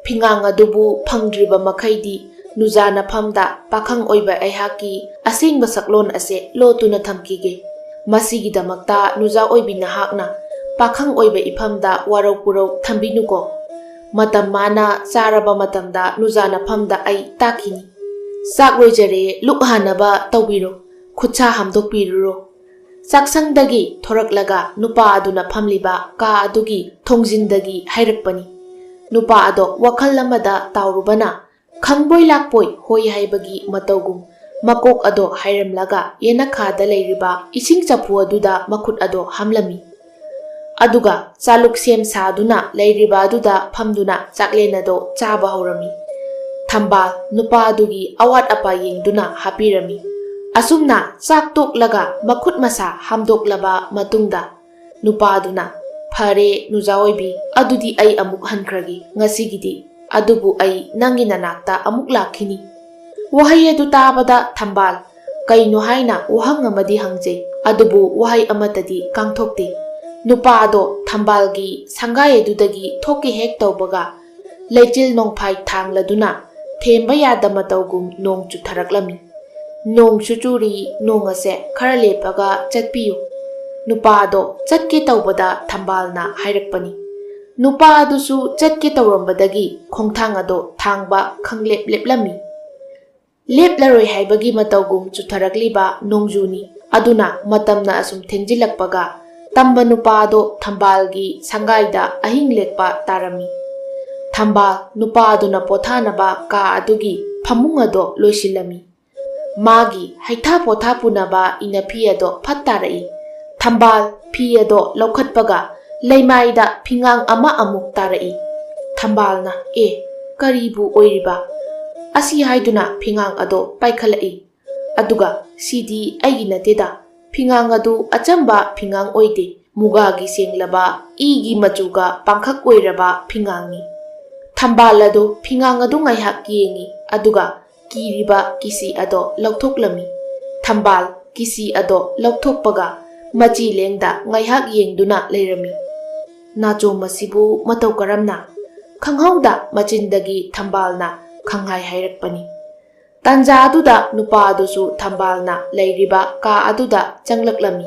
ꯐꯤꯉꯥꯡ ꯑꯗꯨꯕꯨ ꯐꯪꯗ꯭ꯔꯤꯕ ꯃꯈꯩꯗꯤ ꯅꯨꯖꯥ ꯅꯐꯝꯗ ꯄꯥꯈꯪ ꯑꯣꯏꯕ ꯑꯩꯍꯥꯛꯀꯤ ꯑꯁꯦꯡꯕ ꯁꯛꯂꯣꯟ ꯑꯁꯦ ꯂꯣꯠꯇꯨꯅ ꯊꯝꯈꯤꯒꯦ꯫ ꯃꯁꯤꯒꯤꯗꯃꯛꯇ ꯅꯨꯖꯥ ꯑꯣꯏꯕꯤ ꯅꯍꯥꯛꯅ ꯄꯥꯈꯪ ꯑꯣꯏꯕ ꯏꯐꯝꯗ ꯋꯥꯔꯧ ꯄꯨꯔꯧ ꯊꯝꯕꯤꯅꯨꯀꯣ꯫ ꯃꯇꯝ ꯃꯥꯅ ꯆꯥꯔꯕ ꯃꯇꯝꯗ ꯅꯨꯖꯥ ꯅꯐꯝꯗ ꯑꯩ ꯇꯥꯛꯈꯤꯅꯤ꯫ ꯆꯥꯛ ꯂꯣꯏꯖꯔꯦ, ꯂꯨꯛ ꯍꯥꯟꯅꯕ ꯇꯧꯕꯤꯔꯣ, ꯈꯨꯠꯁꯥ ꯍꯥꯝꯗꯣꯛꯄꯤꯔꯨꯔꯣ꯫" ꯆꯥꯛꯁꯪꯗꯒꯤ ꯊꯣꯔꯛꯂꯒ ꯅꯨꯄꯥ ꯑꯗꯨꯅ ꯐꯝꯂꯤꯕ ꯀꯥ ꯑꯗꯨꯒꯤ ꯊꯣꯡꯖꯤꯟꯗꯒꯤ ꯍꯥꯏꯔꯛꯄꯅꯤ꯫ ꯅꯨꯄꯥ ꯑꯗꯣ ꯋꯥꯈꯜ ꯑꯃꯗ ꯇꯥꯎꯔꯨꯕꯅ, ꯈꯪꯕꯣꯏ ꯂꯥꯛꯄꯣꯏ ꯍꯣꯏ ꯍꯥꯏꯕꯒꯤ ꯃꯇꯧꯒꯨꯝ ꯃꯀꯣꯛ ꯑꯗꯣ ꯍꯥꯏꯔꯝꯂꯒ ꯌꯦꯅꯈꯥꯗ ꯂꯩꯔꯤꯕ ꯏꯁꯤꯡ ꯆꯐꯨ ꯑꯗꯨꯗ ꯃꯈꯨꯠ ꯑꯗꯣ ꯍꯥꯝꯂꯝꯃꯤ꯫ ꯑꯗꯨꯒ ꯆꯥꯂꯨꯛ ꯁꯦꯝ ꯁꯥꯗꯨꯅ ꯂꯩꯔꯤꯕ ꯑꯗꯨꯗ ꯐꯝꯗꯨꯅ ꯆꯥꯛꯂꯦꯟ ꯑꯗꯣ ꯆꯥꯕ ꯍꯧꯔꯝꯃꯤ꯫ ꯊꯝꯕꯥꯜ ꯅꯨꯄꯥ ꯑꯗꯨꯒꯤ ꯑꯋꯥꯠ ꯑꯄꯥ ꯌꯦꯡꯗꯨꯅ ꯍꯥꯞꯄꯤꯔꯝꯃꯤ꯫ ꯑꯁꯨꯝꯅ ꯆꯥꯛ ꯇꯣꯛꯂꯒ ꯃꯈꯨꯠ ꯃꯁꯥ ꯍꯥꯝꯗꯣꯛꯂꯕ ꯃꯇꯨꯡꯗ ꯅꯨꯄꯥꯗꯨꯅ, "ꯐꯔꯦ, ꯅꯨꯖꯥ ꯑꯣꯏꯕꯤ, ꯑꯗꯨꯗꯤ ꯑꯩ ꯑꯃꯨꯛ ꯍꯟꯈ꯭ꯔꯒꯦ ꯉꯁꯤꯒꯤꯗꯤ꯫ ꯑꯗꯨꯕꯨ ꯑꯩ ꯅꯪꯒꯤ ꯅꯅꯥꯛꯇ ꯑꯃꯨꯛ ꯂꯥꯛꯈꯤꯅꯤ꯫" ꯋꯥꯍꯩ ꯑꯗꯨ ꯇꯥꯕꯗ ꯊꯝꯕꯥꯜ ꯀꯩꯅꯣ ꯍꯥꯏꯅ ꯋꯥꯍꯪ ꯑꯃꯗꯤ ꯍꯪꯖꯩ, ꯑꯗꯨꯕꯨ ꯋꯥꯍꯩ ꯑꯃꯠꯇꯗꯤ ꯀꯥꯡꯊꯣꯛꯇꯦ꯫ ꯅꯨꯄꯥ ꯑꯗꯣ ꯊꯝꯕꯥꯜꯒꯤ ꯁꯪꯒꯥꯏ ꯑꯗꯨꯗꯒꯤ ꯊꯣꯛꯀꯦ ꯍꯦꯛ ꯇꯧꯕꯒ, ꯂꯩꯆꯤꯜ ꯅꯣꯡꯐꯥꯏ ꯊꯥꯡꯂꯗꯨꯅ ꯊꯦꯝꯕ ꯌꯥꯗ ꯃꯇꯧꯒꯨꯝ ꯅꯣꯡ ꯆꯨꯊꯔꯛꯂꯝꯃꯤ꯫ "ꯅꯣꯡꯁꯨ ꯆꯨꯔꯤ, ꯅꯣꯡ ꯑꯁꯦ ꯈꯔ ꯂꯦꯞꯄꯒ ꯆꯠꯄꯤꯌꯨ꯫" ꯅꯨꯄꯥ ꯑꯗꯣ ꯆꯠꯀꯦ ꯇꯧꯕꯗ ꯊꯝꯕꯥꯜꯅ ꯍꯥꯏꯔꯛꯄꯅꯤ꯫ ꯅꯨꯄꯥ ꯑꯗꯨꯁꯨ ꯆꯠꯀꯦ ꯇꯧꯔꯝꯕꯗꯒꯤ ꯈꯣꯡꯊꯥꯡ ꯑꯗꯣ ꯊꯥꯡꯕ ꯈꯪꯂꯦꯞ ꯂꯦꯞꯂꯝꯃꯤ꯫ ꯂꯦꯞꯂꯔꯣꯏ ꯍꯥꯏꯕꯒꯤ ꯃꯇꯧꯒꯨꯝ ꯆꯨꯊꯔꯛꯂꯤꯕ ꯅꯣꯡꯖꯨꯅꯤ꯫ ꯑꯗꯨꯅ ꯃꯇꯝꯅ ꯑꯁꯨꯝ ꯊꯦꯡꯖꯤꯜꯂꯛꯄꯒ ꯇꯝꯕ ꯅꯨꯄꯥ ꯑꯗꯣ ꯊꯝꯕꯥꯜꯒꯤ ꯁꯪꯒꯥꯏꯗ ꯑꯍꯤꯡ ꯂꯦꯛꯄ ꯇꯥꯔꯝꯃꯤ꯫ ꯊꯝꯕꯥꯜ ꯅꯨꯄꯥ ꯑꯗꯨꯅ ꯄꯣꯊꯥꯅꯕ ꯀꯥ ꯑꯗꯨꯒꯤ ꯐꯃꯨꯡ ꯑꯗꯣ ꯂꯣꯏꯁꯤꯜꯂꯝꯃꯤ꯫ ꯃꯥꯒꯤ ꯍꯩꯊꯥ ꯄꯣꯊꯥ ꯄꯨꯅꯕ ꯏꯅꯐꯤ ꯑꯗꯣ ꯐꯠ ꯇꯥꯔꯛꯏ꯫ ꯊꯝꯕꯥꯜ ꯐꯤ ꯑꯗꯣ ꯂꯧꯈꯠꯄꯒ ꯂꯩꯃꯥꯏꯗ ꯐꯤꯉꯥꯡ ꯑꯃ ꯑꯃꯨꯛ ꯇꯥꯔꯛꯏ꯫ ꯊꯝꯕꯥꯜꯅ, "ꯑꯦ, ꯀꯔꯤꯕꯨ ꯑꯣꯏꯔꯤꯕ?" ꯑꯁꯤ ꯍꯥꯏꯗꯨꯅ ꯐꯤꯉꯥꯡ ꯑꯗꯣ ꯄꯥꯏꯈꯠꯂꯛꯏ꯫ ꯑꯗꯨꯒ ꯁꯤꯗꯤ ꯑꯩꯒꯤ ꯅꯠꯇꯦꯗ, ꯐꯤꯉꯥꯡ ꯑꯗꯨ ꯑꯆꯝꯕ ꯐꯤꯉꯥꯡ ꯑꯣꯏꯗꯦ, ꯃꯨꯒꯥꯒꯤ ꯁꯦꯡꯂꯕ ꯏꯒꯤ ꯃꯆꯨꯒ ꯄꯥꯡꯈꯛ ꯑꯣꯏꯔꯕ ꯐꯤꯉꯥꯡꯅꯤ꯫ ꯊꯝꯕꯥꯜ ꯑꯗꯨ ꯐꯤꯉꯥꯡ ꯑꯗꯨ ꯉꯥꯏꯍꯥꯛ ꯌꯦꯡꯏ, ꯑꯗꯨꯒ ꯀꯤꯔꯤꯕ ꯀꯤꯁꯤ ꯑꯗꯣ ꯂꯧꯊꯣꯛꯂꯝꯃꯤ꯫ ꯊꯝꯕꯥꯜ ꯀꯤꯁꯤ ꯑꯗꯣ ꯂꯧꯊꯣꯛꯄꯒ ꯃꯆꯤ ꯂꯦꯡꯗ ꯉꯥꯏꯍꯥꯛ ꯌꯦꯡꯗꯨꯅ ꯂꯩꯔꯝꯃꯤ꯫ "ꯅꯥꯆꯣꯝ ꯑꯁꯤꯕꯨ ꯃꯇꯧ ꯀꯔꯝꯅ?" ꯈꯪꯍꯧꯗ ꯃꯆꯤꯟꯗꯒꯤ ꯊꯝꯕꯥꯜꯅ ꯈꯪꯍꯥꯏ ꯍꯥꯏꯔꯛꯄꯅꯤ꯫ ꯇꯥꯟꯖꯥ ꯑꯗꯨꯗ ꯅꯨꯄꯥ ꯑꯗꯨꯁꯨ ꯊꯝꯕꯥꯜꯅ ꯂꯩꯔꯤꯕ ꯀꯥ ꯑꯗꯨꯗ ꯆꯪꯂꯛꯂꯝꯃꯤ꯫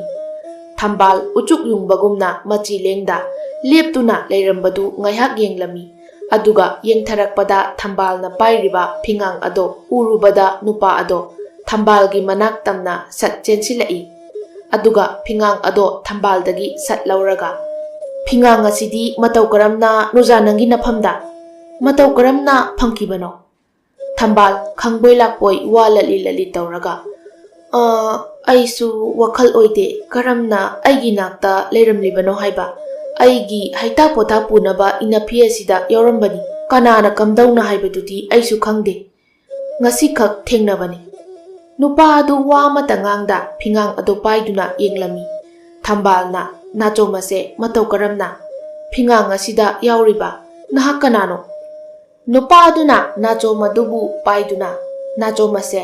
ꯊꯝꯕꯥꯜ ꯎꯆꯨꯛ ꯌꯨꯡꯕꯒꯨꯝꯅ ꯃꯆꯤ ꯂꯦꯡꯗ ꯂꯦꯞꯇꯨꯅ ꯂꯩꯔꯝꯕꯗꯨ ꯉꯥꯏꯍꯥꯛ ꯌꯦꯡꯂꯝꯃꯤ꯫ ꯑꯗꯨꯒ ꯌꯦꯡꯊꯔꯛꯄꯗ ꯊꯝꯕꯥꯜꯅ ꯄꯥꯏꯔꯤꯕ ꯐꯤꯉꯥꯡ ꯑꯗꯣ ꯎꯔꯨꯕꯗ ꯅꯨꯄꯥ ꯑꯗꯣ ꯊꯝꯕꯥꯜꯒꯤ ꯃꯅꯥꯛ ꯇꯝꯅ ꯁꯠ ꯆꯦꯟꯁꯤꯜꯂꯛꯏ꯫ ꯑꯗꯨꯒ ꯐꯤꯉꯥꯡ ꯑꯗꯣ ꯊꯝꯕꯥꯜꯗꯒꯤ ꯁꯠ ꯂꯧꯔꯒ, "ꯐꯤꯉꯥꯡ ꯑꯁꯤꯗꯤ ꯃꯇꯧ ꯀꯔꯝꯅ ꯅꯨꯖꯥ ꯅꯪꯒꯤ ꯅꯐꯝꯗ? ꯃꯇꯧ ꯀꯔꯝꯅ ꯐꯪꯈꯤꯕꯅꯣ?" ꯊꯝꯕꯥꯜ ꯈꯪꯕꯣꯏ ꯂꯥꯛꯄꯣꯏ ꯋꯥ ꯂꯠꯂꯤ ꯂꯠꯂꯤ ꯇꯧꯔꯒ, "ꯑ, ꯑꯩꯁꯨ ꯋꯥꯈꯜ ꯑꯣꯏꯗꯦ, ꯀꯔꯝꯅ ꯑꯩꯒꯤ ꯅꯥꯛꯇ ꯂꯩꯔꯝꯂꯤꯕꯅꯣ ꯍꯥꯏꯕ꯫ ꯑꯩꯒꯤ ꯍꯩꯇꯥ ꯄꯣꯊꯥ ꯄꯨꯅꯕ ꯏꯅꯐꯤ ꯑꯁꯤꯗ ꯌꯥꯎꯔꯝꯕꯅꯤ꯫ ꯀꯅꯥꯅ ꯀꯝꯗꯧꯅ ꯍꯥꯏꯕꯗꯨꯗꯤ ꯑꯩꯁꯨ ꯈꯪꯗꯦ꯫ ꯉꯁꯤꯈꯛ ꯊꯦꯡꯅꯕꯅꯤ꯫" ꯅꯨꯄꯥ ꯑꯗꯨ ꯋꯥ ꯑꯃꯠꯇ ꯉꯥꯡꯗ ꯐꯤꯉꯥꯡ ꯑꯗꯨ ꯄꯥꯏꯗꯨꯅ ꯌꯦꯡꯂꯝꯃꯤ꯫ ꯊꯝꯕꯥꯜꯅ, "ꯅꯥꯆꯣꯝ ꯑꯁꯦ ꯃꯇꯧ ꯀꯔꯝꯅ? ꯐꯤꯉꯥꯡ ꯑꯁꯤꯗ ꯌꯥꯎꯔꯤꯕ ꯅꯍꯥꯛ ꯀꯅꯥꯅꯣ?" ꯅꯨꯄꯥ ꯑꯗꯨꯅ ꯅꯥꯆꯣꯝ ꯑꯗꯨꯕꯨ ꯄꯥꯏꯗꯨꯅ, "ꯅꯥꯆꯣꯝ ꯑꯁꯦ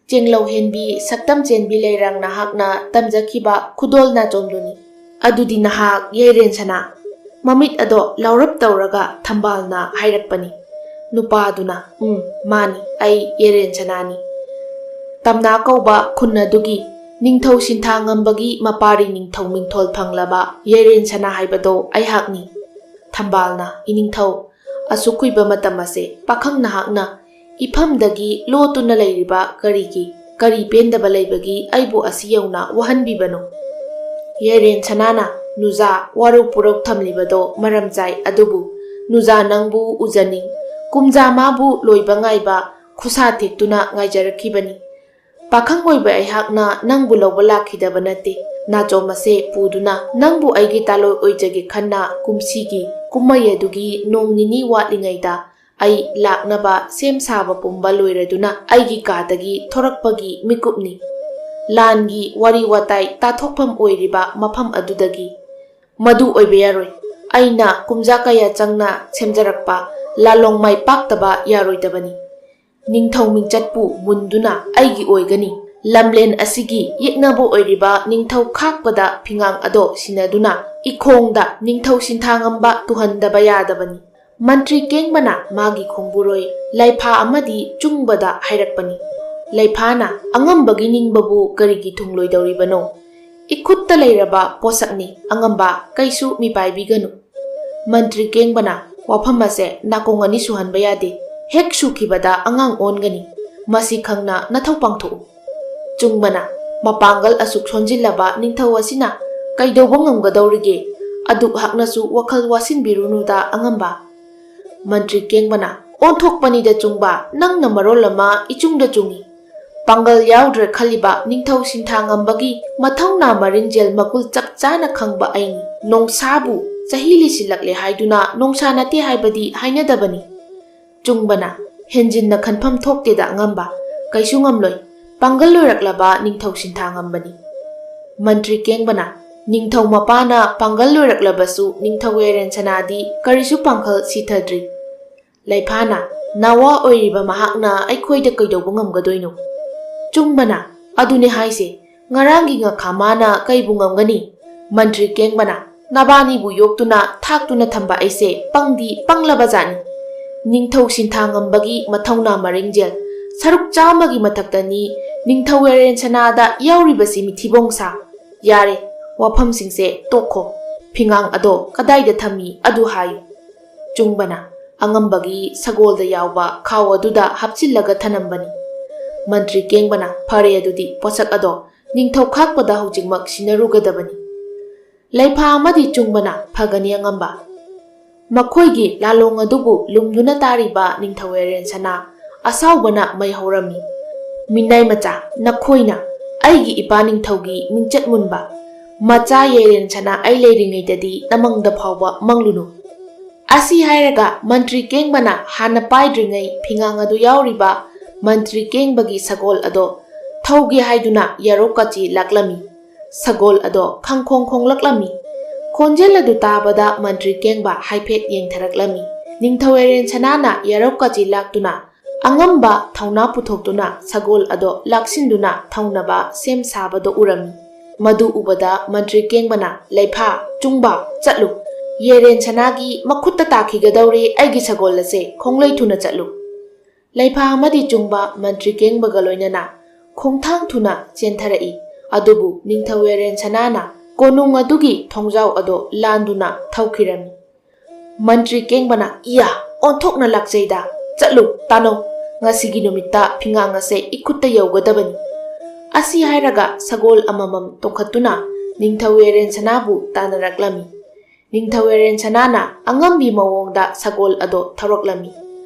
ꯆꯦꯡꯂꯧ ꯍꯦꯟꯕꯤ, ꯁꯛꯇꯝ ꯆꯦꯟꯕꯤ ꯂꯩꯔꯥꯡ ꯅꯍꯥꯛꯅ ꯇꯝꯖꯈꯤꯕ ꯈꯨꯗꯣꯜ ꯅꯥꯆꯣꯝꯗꯨꯅꯤ꯫ ꯑꯗꯨꯗꯤ ꯅꯍꯥꯛ ꯌꯥꯏꯔꯦꯟ ꯁꯅꯥ?" ꯃꯃꯤꯠ ꯑꯗꯣ ꯂꯥꯎꯔꯞ ꯇꯧꯔꯒ ꯊꯝꯕꯥꯜꯅ ꯍꯥꯏꯔꯛꯄꯅꯤ꯫ ꯅꯨꯄꯥꯗꯨꯅ, "ꯎꯝ, ꯃꯥꯅꯤ, ꯑꯩ ꯌꯥꯏꯔꯦꯟ ꯁꯅꯥꯅꯤ꯫ ꯇꯝꯅꯥ ꯀꯧꯕ ꯈꯨꯟ ꯑꯗꯨꯒꯤ ꯅꯤꯡꯊꯧ ꯁꯤꯟꯊꯥ ꯉꯝꯕꯒꯤ ꯃꯄꯥꯔꯤ ꯅꯤꯡꯊꯧ ꯃꯤꯡꯊꯣꯜ ꯐꯪꯂꯕ ꯌꯥꯏꯔꯦꯟ ꯁꯅꯥ ꯍꯥꯏꯕꯗꯣ ꯑꯩꯍꯥꯛꯅꯤ꯫" ꯊꯝꯕꯥꯜꯅ, "ꯏꯅꯤꯡꯊꯧ, ꯑꯁꯨꯛ ꯀꯨꯏꯕ ꯃꯇꯝ ꯑꯁꯦ ꯄꯥꯈꯪ ꯅꯍꯥꯛꯅ ꯏꯐꯝꯗꯒꯤ ꯂꯣꯠꯇꯨꯅ ꯂꯩꯔꯤꯕ ꯀꯔꯤꯒꯤ? ꯀꯔꯤ ꯄꯦꯟꯗꯕ ꯂꯩꯕꯒꯤ ꯑꯩꯕꯨ ꯑꯁꯤ ꯌꯧꯅ ꯋꯥꯍꯟꯕꯤꯕꯅꯣ?" ꯌꯥꯏꯔꯦꯟ ꯁꯅꯥꯅ, "ꯅꯨꯖꯥ, ꯋꯥꯔꯧ ꯄꯨꯔꯧ ꯊꯝꯂꯤꯕꯗꯣ ꯃꯔꯝ ꯆꯥꯏ, ꯑꯗꯨꯕꯨ ꯅꯨꯖꯥ ꯅꯪꯕꯨ ꯎꯖꯅꯤꯡ, ꯀꯨꯝꯖꯥ ꯃꯥꯕꯨ ꯂꯣꯏꯕ ꯉꯥꯏꯕ ꯈꯨꯁꯥ ꯊꯦꯛꯇꯨꯅ ꯉꯥꯏꯖꯔꯛꯈꯤꯕꯅꯤ꯫ ꯄꯥꯈꯪ ꯑꯣꯏꯕ ꯑꯩꯍꯥꯛꯅ ꯅꯪꯕꯨ ꯂꯧꯕ ꯂꯥꯛꯈꯤꯗꯕ ꯅꯠꯇꯦ꯫ ꯅꯥꯆꯣꯝ ꯑꯁꯦ ꯄꯨꯗꯨꯅ ꯅꯪꯕꯨ ꯑꯩꯒꯤ ꯇꯥꯂꯣꯏ ꯑꯣꯏꯖꯒꯦ ꯈꯟꯅ ꯀꯨꯝꯁꯤꯒꯤ ꯀꯨꯝꯃꯩ ꯑꯗꯨꯒꯤ ꯅꯣꯡ ꯅꯤꯅꯤ ꯋꯥꯠꯂꯤꯉꯩꯗ ꯑꯩ ꯂꯥꯛꯅꯕ ꯁꯦꯝ ꯁꯥꯕ ꯄꯨꯝꯕ ꯂꯣꯏꯔꯗꯨꯅ ꯑꯩꯒꯤ ꯀꯥꯗꯒꯤ ꯊꯣꯔꯛꯄꯒꯤ ꯃꯤꯀꯨꯞꯅꯤ꯫ ꯂꯥꯟꯒꯤ ꯋꯥꯔꯤ ꯋꯥꯇꯥꯏ ꯇꯥꯊꯣꯛꯐꯝ ꯑꯣꯏꯔꯤꯕ ꯃꯐꯝ ꯑꯗꯨꯗꯒꯤ꯫ ꯃꯗꯨ ꯑꯣꯏꯕ ꯌꯥꯔꯣꯏ꯫ ꯑꯩꯅ ꯀꯨꯝꯖꯥ ꯀꯌꯥ ꯆꯪꯅ ꯁꯦꯝꯖꯔꯛꯄ ꯂꯥꯂꯣꯡ ꯃꯥꯏ ꯄꯥꯛꯇꯕ ꯌꯥꯔꯣꯏꯗꯕꯅꯤ꯫ ꯅꯤꯡꯊꯧ ꯃꯤꯡꯆꯠꯄꯨ ꯃꯨꯟꯗꯨꯅ ꯑꯩꯒꯤ ꯑꯣꯏꯒꯅꯤ꯫ ꯂꯝꯂꯦꯟ ꯑꯁꯤꯒꯤ ꯌꯦꯛꯅꯕ ꯑꯣꯏꯔꯤꯕ ꯅꯤꯡꯊꯧ ꯈꯥꯛꯄꯗ ꯐꯤꯉꯥꯡ ꯑꯗꯣ ꯁꯤꯟꯅꯗꯨꯅ ꯏꯈꯣꯡꯗ ꯅꯤꯡꯊꯧ ꯁꯤꯟꯊꯥꯉꯝꯕ ꯇꯨꯍꯟꯗꯕ ꯌꯥꯗꯕꯅꯤ꯫ ꯃꯟꯇ꯭ꯔꯤ ꯀꯦꯡꯕꯅ ꯃꯥꯒꯤ ꯈꯣꯡꯕꯨꯔꯣꯏ ꯂꯩꯐꯥ ꯑꯃꯗꯤ ꯆꯨꯡꯕꯗ ꯍꯥꯏꯔꯛꯄꯅꯤ꯫ ꯂꯩꯐꯥꯅ ꯑꯉꯝꯕꯒꯤ ꯅꯤꯡꯕꯕꯨ ꯀꯔꯤꯒꯤ ꯊꯨꯡꯂꯣꯏꯗꯧꯔꯤꯕꯅꯣ? ꯏꯈꯨꯠꯇ ꯂꯩꯔꯕ ꯄꯣꯠꯁꯛꯅꯤ ꯑꯉꯝꯕ, ꯀꯩꯁꯨ ꯃꯤꯄꯥꯏꯕꯤꯒꯅꯨ꯫ ꯃꯟꯇ꯭ꯔꯤ ꯀꯦꯡꯕꯅ ꯋꯥꯐꯝ ꯑꯁꯦ ꯅꯥꯀꯣꯡ ꯑꯅꯤ ꯁꯨꯍꯟꯕ ꯌꯥꯗꯦ꯫ ꯍꯦꯛ ꯁꯨꯈꯤꯕꯗ ꯑꯉꯥꯡ ꯑꯣꯟꯒꯅꯤ꯫ ꯃꯁꯤ ꯈꯪꯅ ꯅꯊꯧ ꯄꯥꯡꯊꯣꯛꯎ꯫ ꯆꯨꯡꯕꯅ, ꯃꯄꯥꯡꯒꯜ ꯑꯁꯨꯛ ꯁꯣꯟꯖꯤꯜꯂꯕ ꯅꯤꯡꯊꯧ ꯑꯁꯤꯅ ꯀꯩꯗꯧꯕ ꯉꯝꯒꯗꯧꯔꯤꯒꯦ? ꯑꯗꯨꯛ ꯍꯥꯛꯅꯁꯨ ꯋꯥꯈꯜ ꯋꯥꯁꯤꯟꯕꯤꯔꯨꯅꯨꯗ ꯑꯉꯝꯕ꯫ ꯃꯟꯇ꯭ꯔꯤ ꯀꯦꯡꯕꯅ, ꯑꯣꯟꯊꯣꯛꯄꯅꯤꯗ ꯆꯨꯡꯕ, ꯅꯪꯅ ꯃꯔꯣꯜ ꯑꯃ ꯏꯆꯨꯡꯗ ꯆꯨꯡꯏ꯫ ꯄꯥꯡꯒꯜ ꯌꯥꯎꯗ꯭ꯔꯦ ꯈꯜꯂꯤꯕ ꯅꯤꯡꯊꯧ ꯁꯤꯟꯊꯥꯉꯝꯕꯒꯤ ꯃꯊꯧꯅꯥ ꯃꯔꯤꯡꯖꯦꯜ ꯃꯒꯨꯜ ꯆꯞ ꯆꯥꯅ ꯈꯪꯕ ꯑꯩꯅꯤ꯫ ꯅꯣꯡꯁꯥꯕꯨ ꯆꯍꯤ ꯂꯤꯁꯤꯜꯂꯛꯂꯦ ꯍꯥꯏꯗꯨꯅ ꯅꯣꯡꯁꯥ ꯅꯠꯇꯦ ꯍꯥꯏꯕꯗꯤ ꯍꯥꯏꯅꯗꯕꯅꯤ꯫ ꯆꯨꯡꯕꯅ, ꯍꯦꯟꯖꯤꯟꯅ ꯈꯟꯐꯝ ꯊꯣꯛꯇꯦꯗ ꯑꯉꯝꯕ, ꯀꯩꯁꯨ ꯉꯝꯂꯣꯏ꯫ ꯄꯥꯡꯒꯜ ꯂꯣꯏꯔꯛꯂꯕ ꯅꯤꯡꯊꯧ ꯁꯤꯟꯊꯥꯉꯝꯕꯅꯤ꯫ ꯃꯟꯇ꯭ꯔꯤ ꯀꯦꯡꯕꯅ, ꯅꯤꯡꯊꯧ ꯃꯄꯥꯅ ꯄꯥꯡꯒꯜ ꯂꯣꯏꯔꯛꯂꯕꯁꯨ ꯅꯤꯡꯊꯧ ꯌꯥꯏꯔꯦꯟ ꯁꯅꯥꯗꯤ ꯀꯔꯤꯁꯨ ꯄꯥꯡꯒꯜ ꯁꯤꯊꯗ꯭ꯔꯤ꯫ ꯂꯩꯐꯥꯅ, ꯅꯋꯥ ꯑꯣꯏꯔꯤꯕ ꯃꯍꯥꯛꯅ ꯑꯩꯈꯣꯏꯗ ꯀꯩꯗꯧꯕ ꯉꯝꯒꯗꯣꯏꯅꯣ? ꯆꯨꯡꯕꯅ, ꯑꯗꯨꯅꯦ ꯍꯥꯏꯁꯦ, ꯉꯔꯥꯡꯒꯤ ꯉꯥꯈꯥ ꯃꯥꯅ ꯀꯩꯕꯨ ꯉꯝꯒꯅꯤ? ꯃꯟꯇ꯭ꯔꯤ ꯀꯦꯡꯕꯅ, ꯅꯕꯥꯅꯤꯕꯨ ꯌꯣꯛꯇꯨꯅ ꯊꯥꯛꯇꯨꯅ ꯊꯝꯕ ꯑꯩꯁꯦ ꯄꯪꯗꯤ ꯄꯪꯂꯕ ꯖꯥꯠꯅꯤ꯫ ꯅꯤꯡꯊꯧ ꯁꯤꯟꯊꯥꯉꯝꯕꯒꯤ ꯃꯊꯧꯅꯥ ꯃꯔꯤꯡꯖꯦꯜ ꯁꯔꯨꯛ ꯆꯥꯝꯃꯒꯤ ꯃꯊꯛꯇꯅꯤ ꯅꯤꯡꯊꯧ ꯌꯥꯏꯔꯦꯟ ꯁꯅꯥꯗ ꯌꯥꯎꯔꯤꯕꯁꯤ ꯃꯤꯊꯤꯕꯣꯡ ꯁꯥ꯫ ꯌꯥꯔꯦ, ꯋꯥꯐꯝꯁꯤꯡꯁꯦ ꯇꯣꯛꯈꯣ꯫ ꯐꯤꯉꯥꯡ ꯑꯗꯣ ꯀꯗꯥꯏꯗ ꯊꯝꯃꯤ ꯑꯗꯨ ꯍꯥꯏꯌꯨ꯫ ꯆꯨꯡꯕꯅ, ꯑꯉꯝꯕꯒꯤ ꯁꯒꯣꯜꯗ ꯌꯥꯎꯕ ꯈꯥꯎ ꯑꯗꯨꯗ ꯍꯥꯞꯆꯤꯜꯂꯒ ꯊꯅꯝꯕꯅꯤ꯫ ꯃꯟꯇ꯭ꯔꯤ ꯀꯦꯡꯕꯅ, ꯐꯔꯦ ꯑꯗꯨꯗꯤ ꯄꯣꯠꯁꯛ ꯑꯗꯣ ꯅꯤꯡꯊꯧ ꯈꯥꯛꯄꯗ ꯍꯧꯖꯤꯛꯃꯛ ꯁꯤꯟꯅꯔꯨꯒꯗꯕꯅꯤ꯫ ꯂꯩꯐꯥ ꯑꯃꯗꯤ ꯆꯨꯡꯕꯅ, ꯐꯒꯅꯤ ꯑꯉꯝꯕ꯫ ꯃꯈꯣꯏꯒꯤ ꯂꯥꯂꯣꯡ ꯑꯗꯨꯕꯨ ꯂꯨꯝꯗꯨꯅ ꯇꯥꯔꯤꯕ ꯅꯤꯡꯊꯧ ꯌꯥꯏꯔꯦꯟ ꯁꯅꯥ ꯑꯁꯥꯎꯕꯅ ꯃꯩ ꯍꯧꯔꯝꯃꯤ꯫ ꯃꯤꯅꯥꯏ ꯃꯆꯥ, ꯅꯈꯣꯏꯅ ꯑꯩꯒꯤ ꯏꯄꯥ ꯅꯤꯡꯊꯧꯒꯤ ꯃꯤꯡꯆꯠ ꯃꯨꯟꯕ ꯃꯆꯥ ꯌꯥꯏꯔꯦꯟ ꯁꯅꯥ ꯑꯩ ꯂꯩꯔꯤꯉꯩꯗꯗꯤ ꯅꯃꯪꯗ ꯐꯥꯎꯕ ꯃꯪꯂꯨꯅꯨ꯫ ꯑꯁꯤ ꯍꯥꯏꯔꯒ ꯃꯟꯇ꯭ꯔꯤ ꯀꯦꯡꯕꯅ ꯍꯥꯟꯅ ꯄꯥꯏꯗ꯭ꯔꯤꯉꯩ ꯐꯤꯉꯥꯡ ꯑꯗꯨ ꯌꯥꯎꯔꯤꯕ ꯃꯟꯇ꯭ꯔꯤ ꯀꯦꯡꯕꯒꯤ ꯁꯒꯣꯜ ꯑꯗꯣ ꯊꯧꯒꯦ ꯍꯥꯏꯗꯨꯅ ꯌꯥꯔꯧ ꯀꯆꯤ ꯂꯥꯛꯂꯝꯃꯤ꯫ ꯁꯒꯣꯜ ꯑꯗꯣ ꯈꯪꯈꯣꯡ ꯈꯣꯡꯂꯛꯂꯝꯃꯤ꯫ ꯈꯣꯟꯖꯦꯜ ꯑꯗꯨ ꯇꯥꯕꯗ ꯃꯟꯇ꯭ꯔꯤ ꯀꯦꯡꯕ ꯍꯥꯏꯐꯦꯠ ꯌꯦꯡꯊꯔꯛꯂꯝꯃꯤ꯫ ꯅꯤꯡꯊꯧ ꯑꯦꯔꯦꯟ ꯁꯅꯥꯅ ꯌꯥꯔꯧ ꯀꯆꯤ ꯂꯥꯛꯇꯨꯅ ꯑꯉꯝꯕ ꯊꯧꯅꯥ ꯄꯨꯊꯣꯛꯇꯨꯅ ꯁꯒꯣꯜ ꯑꯗꯣ ꯂꯥꯛꯁꯤꯟꯗꯨꯅ ꯊꯧꯅꯕ ꯁꯦꯝ ꯁꯥꯕꯗꯣ ꯎꯔꯝꯃꯤ꯫ ꯃꯗꯨ ꯎꯕꯗ ꯃꯟꯇ꯭ꯔꯤ ꯀꯦꯡꯕꯅ, "ꯂꯩꯐꯥ, ꯆꯨꯡꯕ, ꯆꯠꯂꯨ꯫ ꯌꯦꯔꯦꯟ ꯁꯅꯥꯒꯤ ꯃꯈꯨꯠꯇ ꯇꯥꯈꯤꯒꯗꯧꯔꯦ ꯑꯩꯒꯤ ꯁꯒꯣꯜ ꯑꯁꯦ, ꯈꯣꯡꯂꯩ ꯊꯨꯅ ꯆꯠꯂꯨ"꯫ ꯂꯩꯐꯥ ꯑꯃꯗꯤ ꯆꯨꯡꯕ ꯃꯟꯇ꯭ꯔꯤ ꯀꯦꯡꯕꯒ ꯂꯣꯏꯅꯅ ꯈꯣꯡꯊꯥꯡ ꯊꯨꯅ ꯆꯦꯟꯊꯔꯛꯏ꯫ ꯑꯗꯨꯕꯨ ꯅꯤꯡꯊꯧ ꯌꯦꯔꯦꯟ ꯁꯅꯥꯅ ꯀꯣꯅꯨꯡ ꯑꯗꯨꯒꯤ ꯊꯣꯡꯖꯥꯎ ꯑꯗꯣ ꯂꯥꯟꯗꯨꯅ ꯊꯧꯈꯤꯔꯝꯃꯤ꯫ ꯃꯟꯇ꯭ꯔꯤ ꯀꯦꯡꯕꯅ, "ꯏꯌꯥ, ꯑꯣꯟꯊꯣꯛꯅ ꯂꯥꯛꯆꯩꯗ! ꯆꯠꯂꯨ, ꯇꯥꯅꯧ꯫ ꯉꯁꯤꯒꯤ ꯅꯨꯃꯤꯠꯇ ꯐꯤꯉꯥꯡ ꯑꯁꯦ ꯏꯈꯨꯠꯇ ꯌꯧꯒꯗꯕꯅꯤ"꯫ ꯑꯁꯤ ꯍꯥꯏꯔꯒ ꯁꯒꯣꯜ ꯑꯃꯃꯝ ꯇꯣꯡꯈꯠꯇꯨꯅ ꯅꯤꯡꯊꯧ ꯌꯦꯔꯦꯟ ꯁꯅꯥꯕꯨ ꯇꯥꯟꯅꯔꯛꯂꯝꯃꯤ꯫ ꯅꯤꯡꯊꯧ ꯌꯦꯔꯦꯟ ꯁꯅꯥꯅ ꯑꯉꯝꯕꯤ ꯃꯑꯣꯡꯗ ꯁꯒꯣꯜ ꯑꯗꯣ ꯊꯧꯔꯛꯂꯝꯃꯤ꯫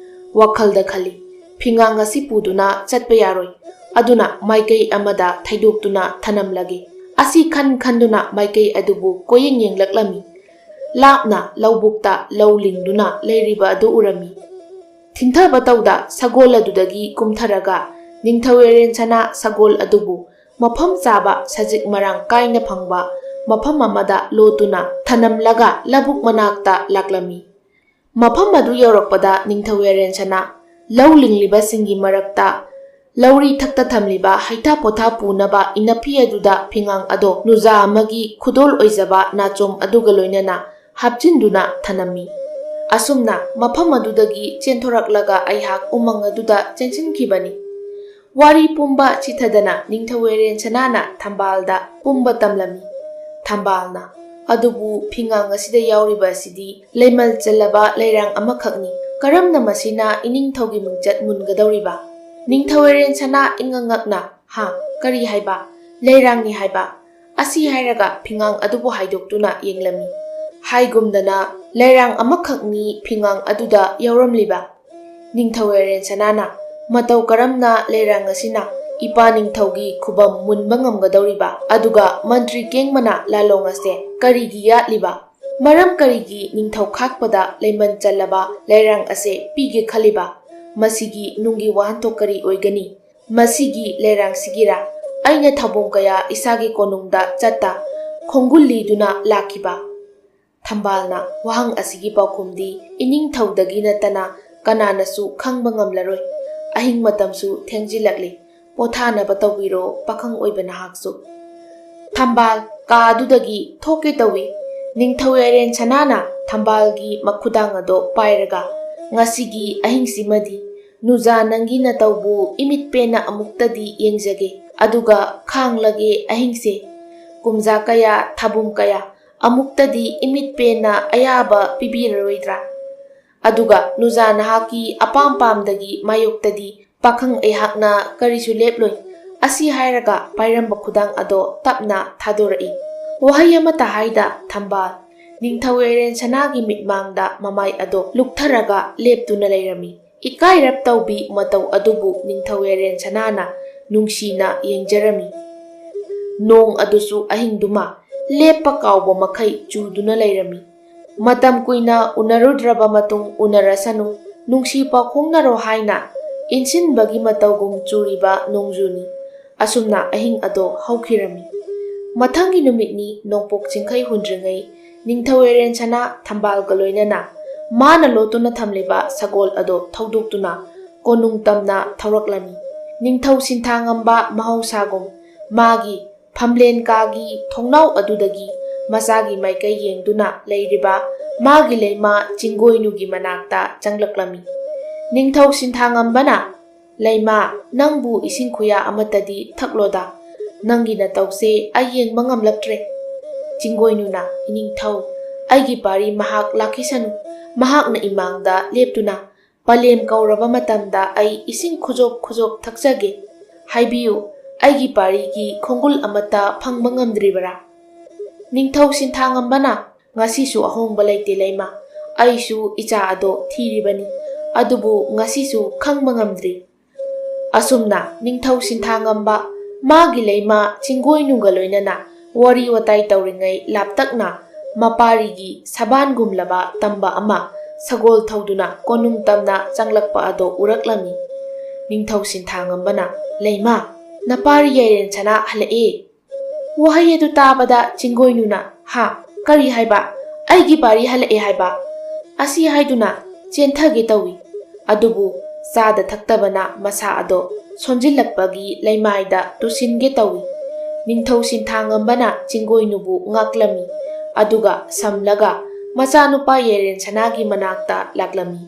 ꯋꯥꯈꯜꯗ ꯈꯜꯂꯤ, "ꯐꯤꯉꯥꯡ ꯑꯁꯤ ꯄꯨꯗꯨꯅ ꯆꯠꯄ ꯌꯥꯔꯣꯏ, ꯑꯗꯨꯅ ꯃꯥꯏꯀꯩ ꯑꯃꯗ ꯊꯩꯗꯣꯛꯇꯨꯅ ꯊꯅꯝꯂꯒꯦ"꯫ ꯑꯁꯤ ꯈꯟ ꯈꯟꯗꯨꯅ ꯃꯥꯏꯀꯩ ꯑꯗꯨꯕꯨ ꯀꯣꯏꯌꯦꯡ ꯌꯦꯡꯂꯛꯂꯝꯃꯤ꯫ ꯂꯥꯞꯅ ꯂꯧꯕꯨꯛꯇ ꯂꯧ ꯂꯤꯡꯗꯨꯅ ꯂꯩꯔꯤꯕ ꯑꯗꯨ ꯎꯔꯝꯃꯤ꯫ ꯊꯤꯟꯊꯕ ꯇꯧꯗ ꯁꯒꯣꯜ ꯑꯗꯨꯗꯒꯤ ꯀꯨꯝꯊꯔꯒ ꯅꯤꯡꯊꯧ ꯌꯦꯔꯦꯟ ꯁꯅꯥ ꯁꯒꯣꯜ ꯑꯗꯨꯕꯨ ꯃꯐꯝ ꯆꯥꯕ ꯁꯖꯤꯛ ꯃꯔꯥꯡ ꯀꯥꯏꯅ ꯐꯪꯕ ꯃꯐꯝ ꯑꯃꯗ ꯂꯣꯠꯇꯨꯅ ꯊꯅꯝꯂꯒ ꯂꯧꯕꯨꯛ ꯃꯅꯥꯛꯇ ꯂꯥꯛꯂꯝꯃꯤ꯫ ꯃꯐꯝ ꯑꯗꯨ ꯌꯧꯔꯛꯄꯗ ꯅꯤꯡꯊꯧ ꯌꯥꯔꯦꯟ ꯁꯅꯥ ꯂꯧ ꯂꯤꯡꯂꯤꯕꯁꯤꯡꯒꯤ ꯃꯔꯛꯇ ꯂꯧꯔꯤ ꯊꯛꯇ ꯊꯝꯂꯤꯕ ꯍꯩꯊꯥ ꯄꯣꯊꯥ ꯄꯨꯅꯕ ꯏꯅꯐꯤ ꯑꯗꯨꯗ ꯐꯤꯉꯥꯡ ꯑꯗꯣ ꯅꯨꯖꯥ ꯑꯃꯒꯤ ꯈꯨꯗꯣꯜ ꯑꯣꯏꯖꯕ ꯅꯥꯆꯣꯝ ꯑꯗꯨꯒ ꯂꯣꯏꯅꯅ ꯍꯥꯞꯆꯤꯟꯗꯨꯅ ꯊꯅꯝꯃꯤ꯫ ꯑꯁꯨꯝꯅ ꯃꯐꯝ ꯑꯗꯨꯗꯒꯤ ꯆꯦꯟꯊꯣꯔꯛꯂꯒ ꯑꯩꯍꯥꯛ ꯎꯃꯪ ꯑꯗꯨꯗ ꯆꯦꯟꯁꯤꯟꯈꯤꯕꯅꯤ꯫ ꯋꯥꯔꯤ ꯄꯨꯝꯕ ꯆꯤꯊꯗꯅ ꯅꯤꯡꯊꯧ ꯌꯥꯔꯦꯟ ꯁꯅꯥꯅ ꯊꯝꯕꯥꯜꯗ ꯄꯨꯝꯕ ꯇꯝꯂꯝꯃꯤ꯫ ꯊꯝꯕꯥꯜꯅ, "ꯑꯗꯨꯕꯨ ꯐꯤꯉꯥꯡ ꯑꯁꯤꯗ ꯌꯥꯎꯔꯤꯕ ꯑꯁꯤꯗꯤ ꯂꯩꯃꯜ ꯆꯜꯂꯕ ꯂꯩꯔꯥꯡ ꯑꯃꯈꯛꯅꯤ꯫ ꯀꯔꯝꯅ ꯃꯁꯤꯅ ꯏꯅꯤꯡꯊꯧꯒꯤ ꯃꯤꯡꯆꯠ ꯃꯨꯟꯒꯗꯧꯔꯤꯕ?" ꯅꯤꯡꯊꯧ ꯌꯥꯔꯦꯟ ꯁꯅꯥ ꯏꯉꯛ ꯉꯛꯅ, "ꯍꯥ, ꯀꯔꯤ ꯍꯥꯏꯕ? ꯂꯩꯔꯥꯡꯅꯤ ꯍꯥꯏꯕ?" ꯑꯁꯤ ꯍꯥꯏꯔꯒ ꯐꯤꯉꯥꯡ ꯑꯗꯨꯕꯨ ꯍꯥꯏꯗꯣꯛꯇꯨꯅ ꯌꯦꯡꯂꯝꯃꯤ꯫ ꯍꯥꯏꯒꯨꯝꯗꯅ ꯂꯩꯔꯥꯡ ꯑꯃꯈꯛꯅꯤ ꯐꯤꯉꯥꯡ ꯑꯗꯨꯗ ꯌꯥꯎꯔꯝꯂꯤꯕ꯫ ꯅꯤꯡꯊꯧ ꯌꯥꯔꯦꯟ ꯁꯅꯥꯅ, "ꯃꯇꯧ ꯀꯔꯝꯅ ꯂꯩꯔꯥꯡ ꯑꯁꯤꯅ ꯏꯄꯥ ꯅꯤꯡꯊꯧꯒꯤ ꯈꯨꯕꯝ ꯃꯨꯟꯕ ꯉꯝꯒꯗꯧꯔꯤꯕ? ꯑꯗꯨꯒ ꯃꯟꯇ꯭ꯔꯤ ꯀꯦꯡꯕꯅ ꯂꯥꯂꯣꯡ ꯑꯁꯦ ꯀꯔꯤꯒꯤ ꯌꯥꯠꯂꯤꯕ?" "ꯃꯔꯝ ꯀꯔꯤꯒꯤ ꯅꯤꯡꯊꯧ ꯈꯥꯛꯄꯗ ꯂꯩꯃꯟ ꯆꯜꯂꯕ ꯂꯩꯔꯥꯡ ꯑꯁꯦ ꯄꯤꯒꯦ ꯈꯜꯂꯤꯕ? ꯃꯁꯤꯒꯤ ꯅꯨꯡꯒꯤ ꯋꯥꯍꯟꯊꯣꯛ ꯀꯔꯤ ꯑꯣꯏꯒꯅꯤ? ꯃꯁꯤꯒꯤ ꯂꯩꯔꯥꯡꯁꯤꯒꯤꯔꯥ ꯑꯩꯅ ꯊꯥꯕꯨꯡ ꯀꯌꯥ ꯏꯁꯥꯒꯤ ꯀꯣꯅꯨꯡꯗ ꯆꯠꯇ ꯈꯣꯡꯒꯨꯜ ꯂꯤꯗꯨꯅ ꯂꯥꯛꯈꯤꯕ?" ꯊꯝꯕꯥꯜꯅ ꯋꯥꯍꯪ ꯑꯁꯤꯒꯤ ꯄꯥꯎꯈꯨꯝꯗꯤ ꯏꯅꯤꯡꯊꯧꯗꯒꯤ ꯅꯠꯇꯅ ꯀꯅꯥꯅꯁꯨ ꯈꯪꯕ ꯉꯝꯂꯔꯣꯏ꯫ "ꯑꯍꯤꯡ ꯃꯇꯝꯁꯨ ꯊꯦꯡꯖꯤꯜꯂꯛꯂꯤ꯫ ꯄꯣꯊꯥꯅꯕ ꯇꯧꯕꯤꯔꯣ, ꯄꯥꯈꯪ ꯑꯣꯏꯕ ꯅꯍꯥꯛꯁꯨ꯫" ꯊꯝꯕꯥꯜ ꯀꯥ ꯑꯗꯨꯗꯒꯤ ꯊꯣꯛꯀꯦ ꯇꯧꯏ꯫ ꯅꯤꯡꯊꯧ ꯌꯥꯏꯔꯦꯟ ꯁꯅꯥꯅ ꯊꯝꯕꯥꯜꯒꯤ ꯃꯈꯨꯗꯥꯡ ꯑꯗꯣ ꯄꯥꯏꯔꯒ, "ꯉꯁꯤꯒꯤ ꯑꯍꯤꯡꯁꯤꯃꯗꯤ ꯅꯨꯖꯥ ꯅꯪꯒꯤ ꯅꯇꯧꯕꯨ ꯏꯃꯤꯠ ꯄꯦꯟꯅ ꯑꯃꯨꯛꯇꯗꯤ ꯌꯦꯡꯖꯒꯦ꯫ ꯑꯗꯨꯒ ꯈꯥꯡꯂꯒꯦ ꯑꯍꯤꯡꯁꯦ꯫ ꯀꯨꯝꯖꯥ ꯀꯌꯥ, ꯊꯥꯕꯨꯝ ꯀꯌꯥ, ꯑꯃꯨꯛꯇꯗꯤ ꯏꯃꯤꯠ ꯄꯦꯟꯅ ꯑꯌꯥꯕ ꯄꯤꯕꯤꯔꯔꯣꯏꯗ꯭ꯔꯥ? ꯑꯗꯨꯒ ꯅꯨꯖꯥ ꯅꯍꯥꯛꯀꯤ ꯑꯄꯥꯝ ꯄꯥꯝꯗꯒꯤ ꯃꯥꯌꯣꯛꯇꯗꯤ ꯄꯥꯈꯪ ꯑꯩꯍꯥꯛꯅ ꯀꯔꯤꯁꯨ ꯂꯦꯞꯂꯣꯏ꯫" ꯑꯁꯤ ꯍꯥꯏꯔꯒ ꯄꯥꯏꯔꯝꯕ ꯈꯨꯗꯥꯡ ꯑꯗꯣ ꯇꯞꯅ ꯊꯥꯗꯣꯔꯛꯏ꯫ ꯋꯥꯍꯩ ꯑꯃꯠꯇ ꯍꯥꯏꯗ ꯊꯝꯕꯥꯜ ꯅꯤꯡꯊꯧ ꯌꯥꯏꯔꯦꯟ ꯁꯅꯥꯒꯤ ꯃꯤꯠꯃꯥꯡꯗ ꯃꯃꯥꯏ ꯑꯗꯣ ꯂꯨꯛꯊꯔꯒ ꯂꯦꯞꯇꯨꯅ ꯂꯩꯔꯝꯃꯤ꯫ ꯏꯀꯥꯏꯔꯞ ꯇꯧꯕꯤ ꯃꯇꯧ ꯑꯗꯨꯕꯨ ꯅꯤꯡꯊꯧ ꯌꯥꯏꯔꯦꯟ ꯁꯅꯥꯅ ꯅꯨꯡꯁꯤꯅ ꯌꯦꯡꯖꯔꯝꯃꯤ꯫ ꯅꯣꯡ ꯑꯗꯨꯁꯨ ꯑꯍꯤꯡꯗꯨꯃ ꯂꯦꯞꯄ ꯀꯥꯎꯕ ꯃꯈꯩ ꯆꯨꯗꯨꯅ ꯂꯩꯔꯝꯃꯤ꯫ ꯃꯇꯝ ꯀꯨꯏꯅ ꯎꯅꯔꯨꯗ꯭ꯔꯕ ꯃꯇꯨꯡ ꯎꯅꯔꯁꯅꯨ, ꯅꯨꯡꯁꯤ ꯄꯥꯎꯈꯣꯡꯅꯔꯣ ꯍꯥꯏꯅ ꯏꯟꯁꯤꯟꯕꯒꯤ ꯃꯇꯧꯒꯨꯝ ꯆꯨꯔꯤꯕ ꯅꯣꯡꯖꯨꯅꯤ꯫ ꯑꯁꯨꯝꯅ ꯑꯍꯤꯡ ꯑꯗꯣ ꯍꯧꯈꯤꯔꯝꯃꯤ꯫ ꯃꯊꯪꯒꯤ ꯅꯨꯃꯤꯠꯅꯤ ꯅꯣꯡꯄꯣꯛ ꯆꯤꯡꯈꯩ ꯍꯨꯟꯗ꯭ꯔꯤꯉꯩ ꯅꯤꯡꯊꯧ ꯌꯥꯏꯔꯦꯟ ꯁꯅꯥ ꯊꯝꯕꯥꯜꯒ ꯂꯣꯏꯅꯅ ꯃꯥꯅ ꯂꯣꯠꯇꯨꯅ ꯊꯝꯂꯤꯕ ꯁꯒꯣꯜ ꯑꯗꯣ ꯊꯧꯗꯣꯛꯇꯨꯅ ꯀꯣꯅꯨꯡ ꯇꯝꯅ ꯊꯧꯔꯛꯂꯝꯃꯤ꯫ ꯅꯤꯡꯊꯧ ꯁꯤꯟꯊꯥꯉꯝꯕ ꯃꯍꯧꯁꯥꯒꯨꯝ ꯃꯥꯒꯤ ꯐꯝꯂꯦꯟ ꯀꯥꯒꯤ ꯊꯣꯡꯅꯥꯎ ꯑꯗꯨꯗꯒꯤ ꯃꯆꯥꯒꯤ ꯃꯥꯏꯀꯩ ꯌꯦꯡꯗꯨꯅ ꯂꯩꯔꯤꯕ ꯃꯥꯒꯤ ꯂꯩꯃ ꯆꯤꯡꯒꯣꯏꯅꯨꯒꯤ ꯃꯅꯥꯛꯇ ꯆꯪꯂꯛꯂꯝꯃꯤ꯫ ꯅꯤꯡꯊꯧ ꯁꯤꯟꯊꯥꯉꯝꯕꯅ, "ꯂꯩꯃ, ꯅꯪꯕꯨ ꯏꯁꯤꯡ ꯈꯨꯌꯥ ꯑꯃꯠꯇꯗꯤ ꯊꯛꯂꯣꯗ꯫ ꯅꯪꯒꯤ ꯅꯇꯧꯁꯦ ꯑꯩ ꯌꯦꯡꯕ ꯉꯝꯂꯛꯇ꯭ꯔꯦ꯫" ꯆꯤꯡꯒꯣꯏꯅꯨꯅ, "ꯏꯅꯤꯡꯊꯧ, ꯑꯩꯒꯤ ꯄꯥꯔꯤ ꯃꯍꯥꯛ ꯂꯥꯛꯈꯤꯁꯅꯨ꯫ ꯃꯍꯥꯛꯅ ꯏꯃꯥꯡꯗ ꯂꯦꯞꯇꯨꯅ ꯄꯂꯦꯝ ꯀꯧꯔꯕ ꯃꯇꯝꯗ ꯑꯩ ꯏꯁꯤꯡ ꯈꯨꯖꯣꯞ ꯈꯨꯖꯣꯞ ꯊꯛꯆꯒꯦ꯫ ꯍꯥꯏꯕꯤꯌꯨ, ꯑꯩꯒꯤ ꯄꯥꯔꯤꯒꯤ ꯈꯣꯡꯒꯨꯜ ꯑꯃꯠꯇ ꯐꯪꯕ ꯉꯝꯗ꯭ꯔꯤꯕꯔꯥ?" ꯅꯤꯡꯊꯧ ꯁꯤꯟꯊꯥꯉꯝꯕꯅ, "ꯉꯁꯤꯁꯨ ꯑꯍꯣꯡꯕ ꯂꯩꯇꯦ ꯂꯩꯃ꯫ ꯑꯩꯁꯨ ꯏꯆꯥ ꯑꯗꯣ ꯊꯤꯔꯤꯕꯅꯤ, ꯑꯗꯨꯕꯨ ꯉꯁꯤꯁꯨ ꯈꯪꯕ ꯉꯝꯗ꯭ꯔꯤ꯫" ꯑꯁꯨꯝꯅ ꯅꯤꯡꯊꯧ ꯁꯤꯟꯊꯥꯉꯝꯕ ꯃꯥꯒꯤ ꯂꯩꯃ ꯆꯤꯡꯒꯣꯏꯅꯨꯒ ꯂꯣꯏꯅꯅ ꯋꯥꯔꯤ ꯋꯥꯇꯥꯏ ꯇꯧꯔꯤꯉꯩ ꯂꯥꯞꯇꯛꯅ ꯃꯄꯥꯔꯤꯒꯤ ꯁꯕꯥꯟꯒꯨꯝꯂꯕ ꯇꯝꯕ ꯑꯃ ꯁꯒꯣꯜ ꯊꯧꯗꯨꯅ ꯀꯣꯅꯨꯡ ꯇꯝꯅ ꯆꯪꯂꯛꯄ ꯑꯗꯣ ꯎꯔꯛꯂꯝꯃꯤ꯫ ꯅꯤꯡꯊꯧ ꯁꯤꯟꯊꯥꯉꯝꯕꯅ, "ꯂꯩꯃ, ꯅꯄꯥꯔꯤ ꯌꯥꯏꯔꯦꯟ ꯁꯅꯥ ꯍꯜꯂꯛꯑꯦ!" ꯋꯥꯍꯩ ꯑꯗꯨ ꯇꯥꯕꯗ ꯆꯤꯡꯒꯣꯏꯅꯨꯅ, "ꯍꯥ? ꯀꯔꯤ ꯍꯥꯏꯕ? ꯑꯩꯒꯤ ꯄꯥꯔꯤ ꯍꯜꯂꯛꯑꯦ ꯍꯥꯏꯕ?" ꯑꯁꯤ ꯍꯥꯏꯗꯨꯅ ꯆꯦꯟꯊꯒꯦ ꯇꯧꯏ꯫ ꯑꯗꯨꯕꯨ ꯆꯥꯗ ꯊꯛꯇꯕꯅ ꯃꯁꯥ ꯑꯗꯣ ꯁꯣꯟꯖꯤꯜꯂꯛꯄꯒꯤ ꯂꯩꯃꯥꯏꯗ ꯇꯨꯁꯤꯟꯒꯦ ꯇꯧꯏ꯫ ꯅꯤꯡꯊꯧ ꯁꯤꯟꯊꯥꯉꯝꯕꯅ ꯆꯤꯡꯒꯣꯏꯅꯨꯕꯨ ꯉꯥꯛꯂꯝꯃꯤ꯫ ꯑꯗꯨꯒ ꯁꯝꯂꯒ ꯃꯆꯥꯅꯨꯄꯥ ꯌꯥꯏꯔꯦꯟ ꯁꯅꯥꯒꯤ ꯃꯅꯥꯛꯇ ꯂꯥꯛꯂꯝꯃꯤ꯫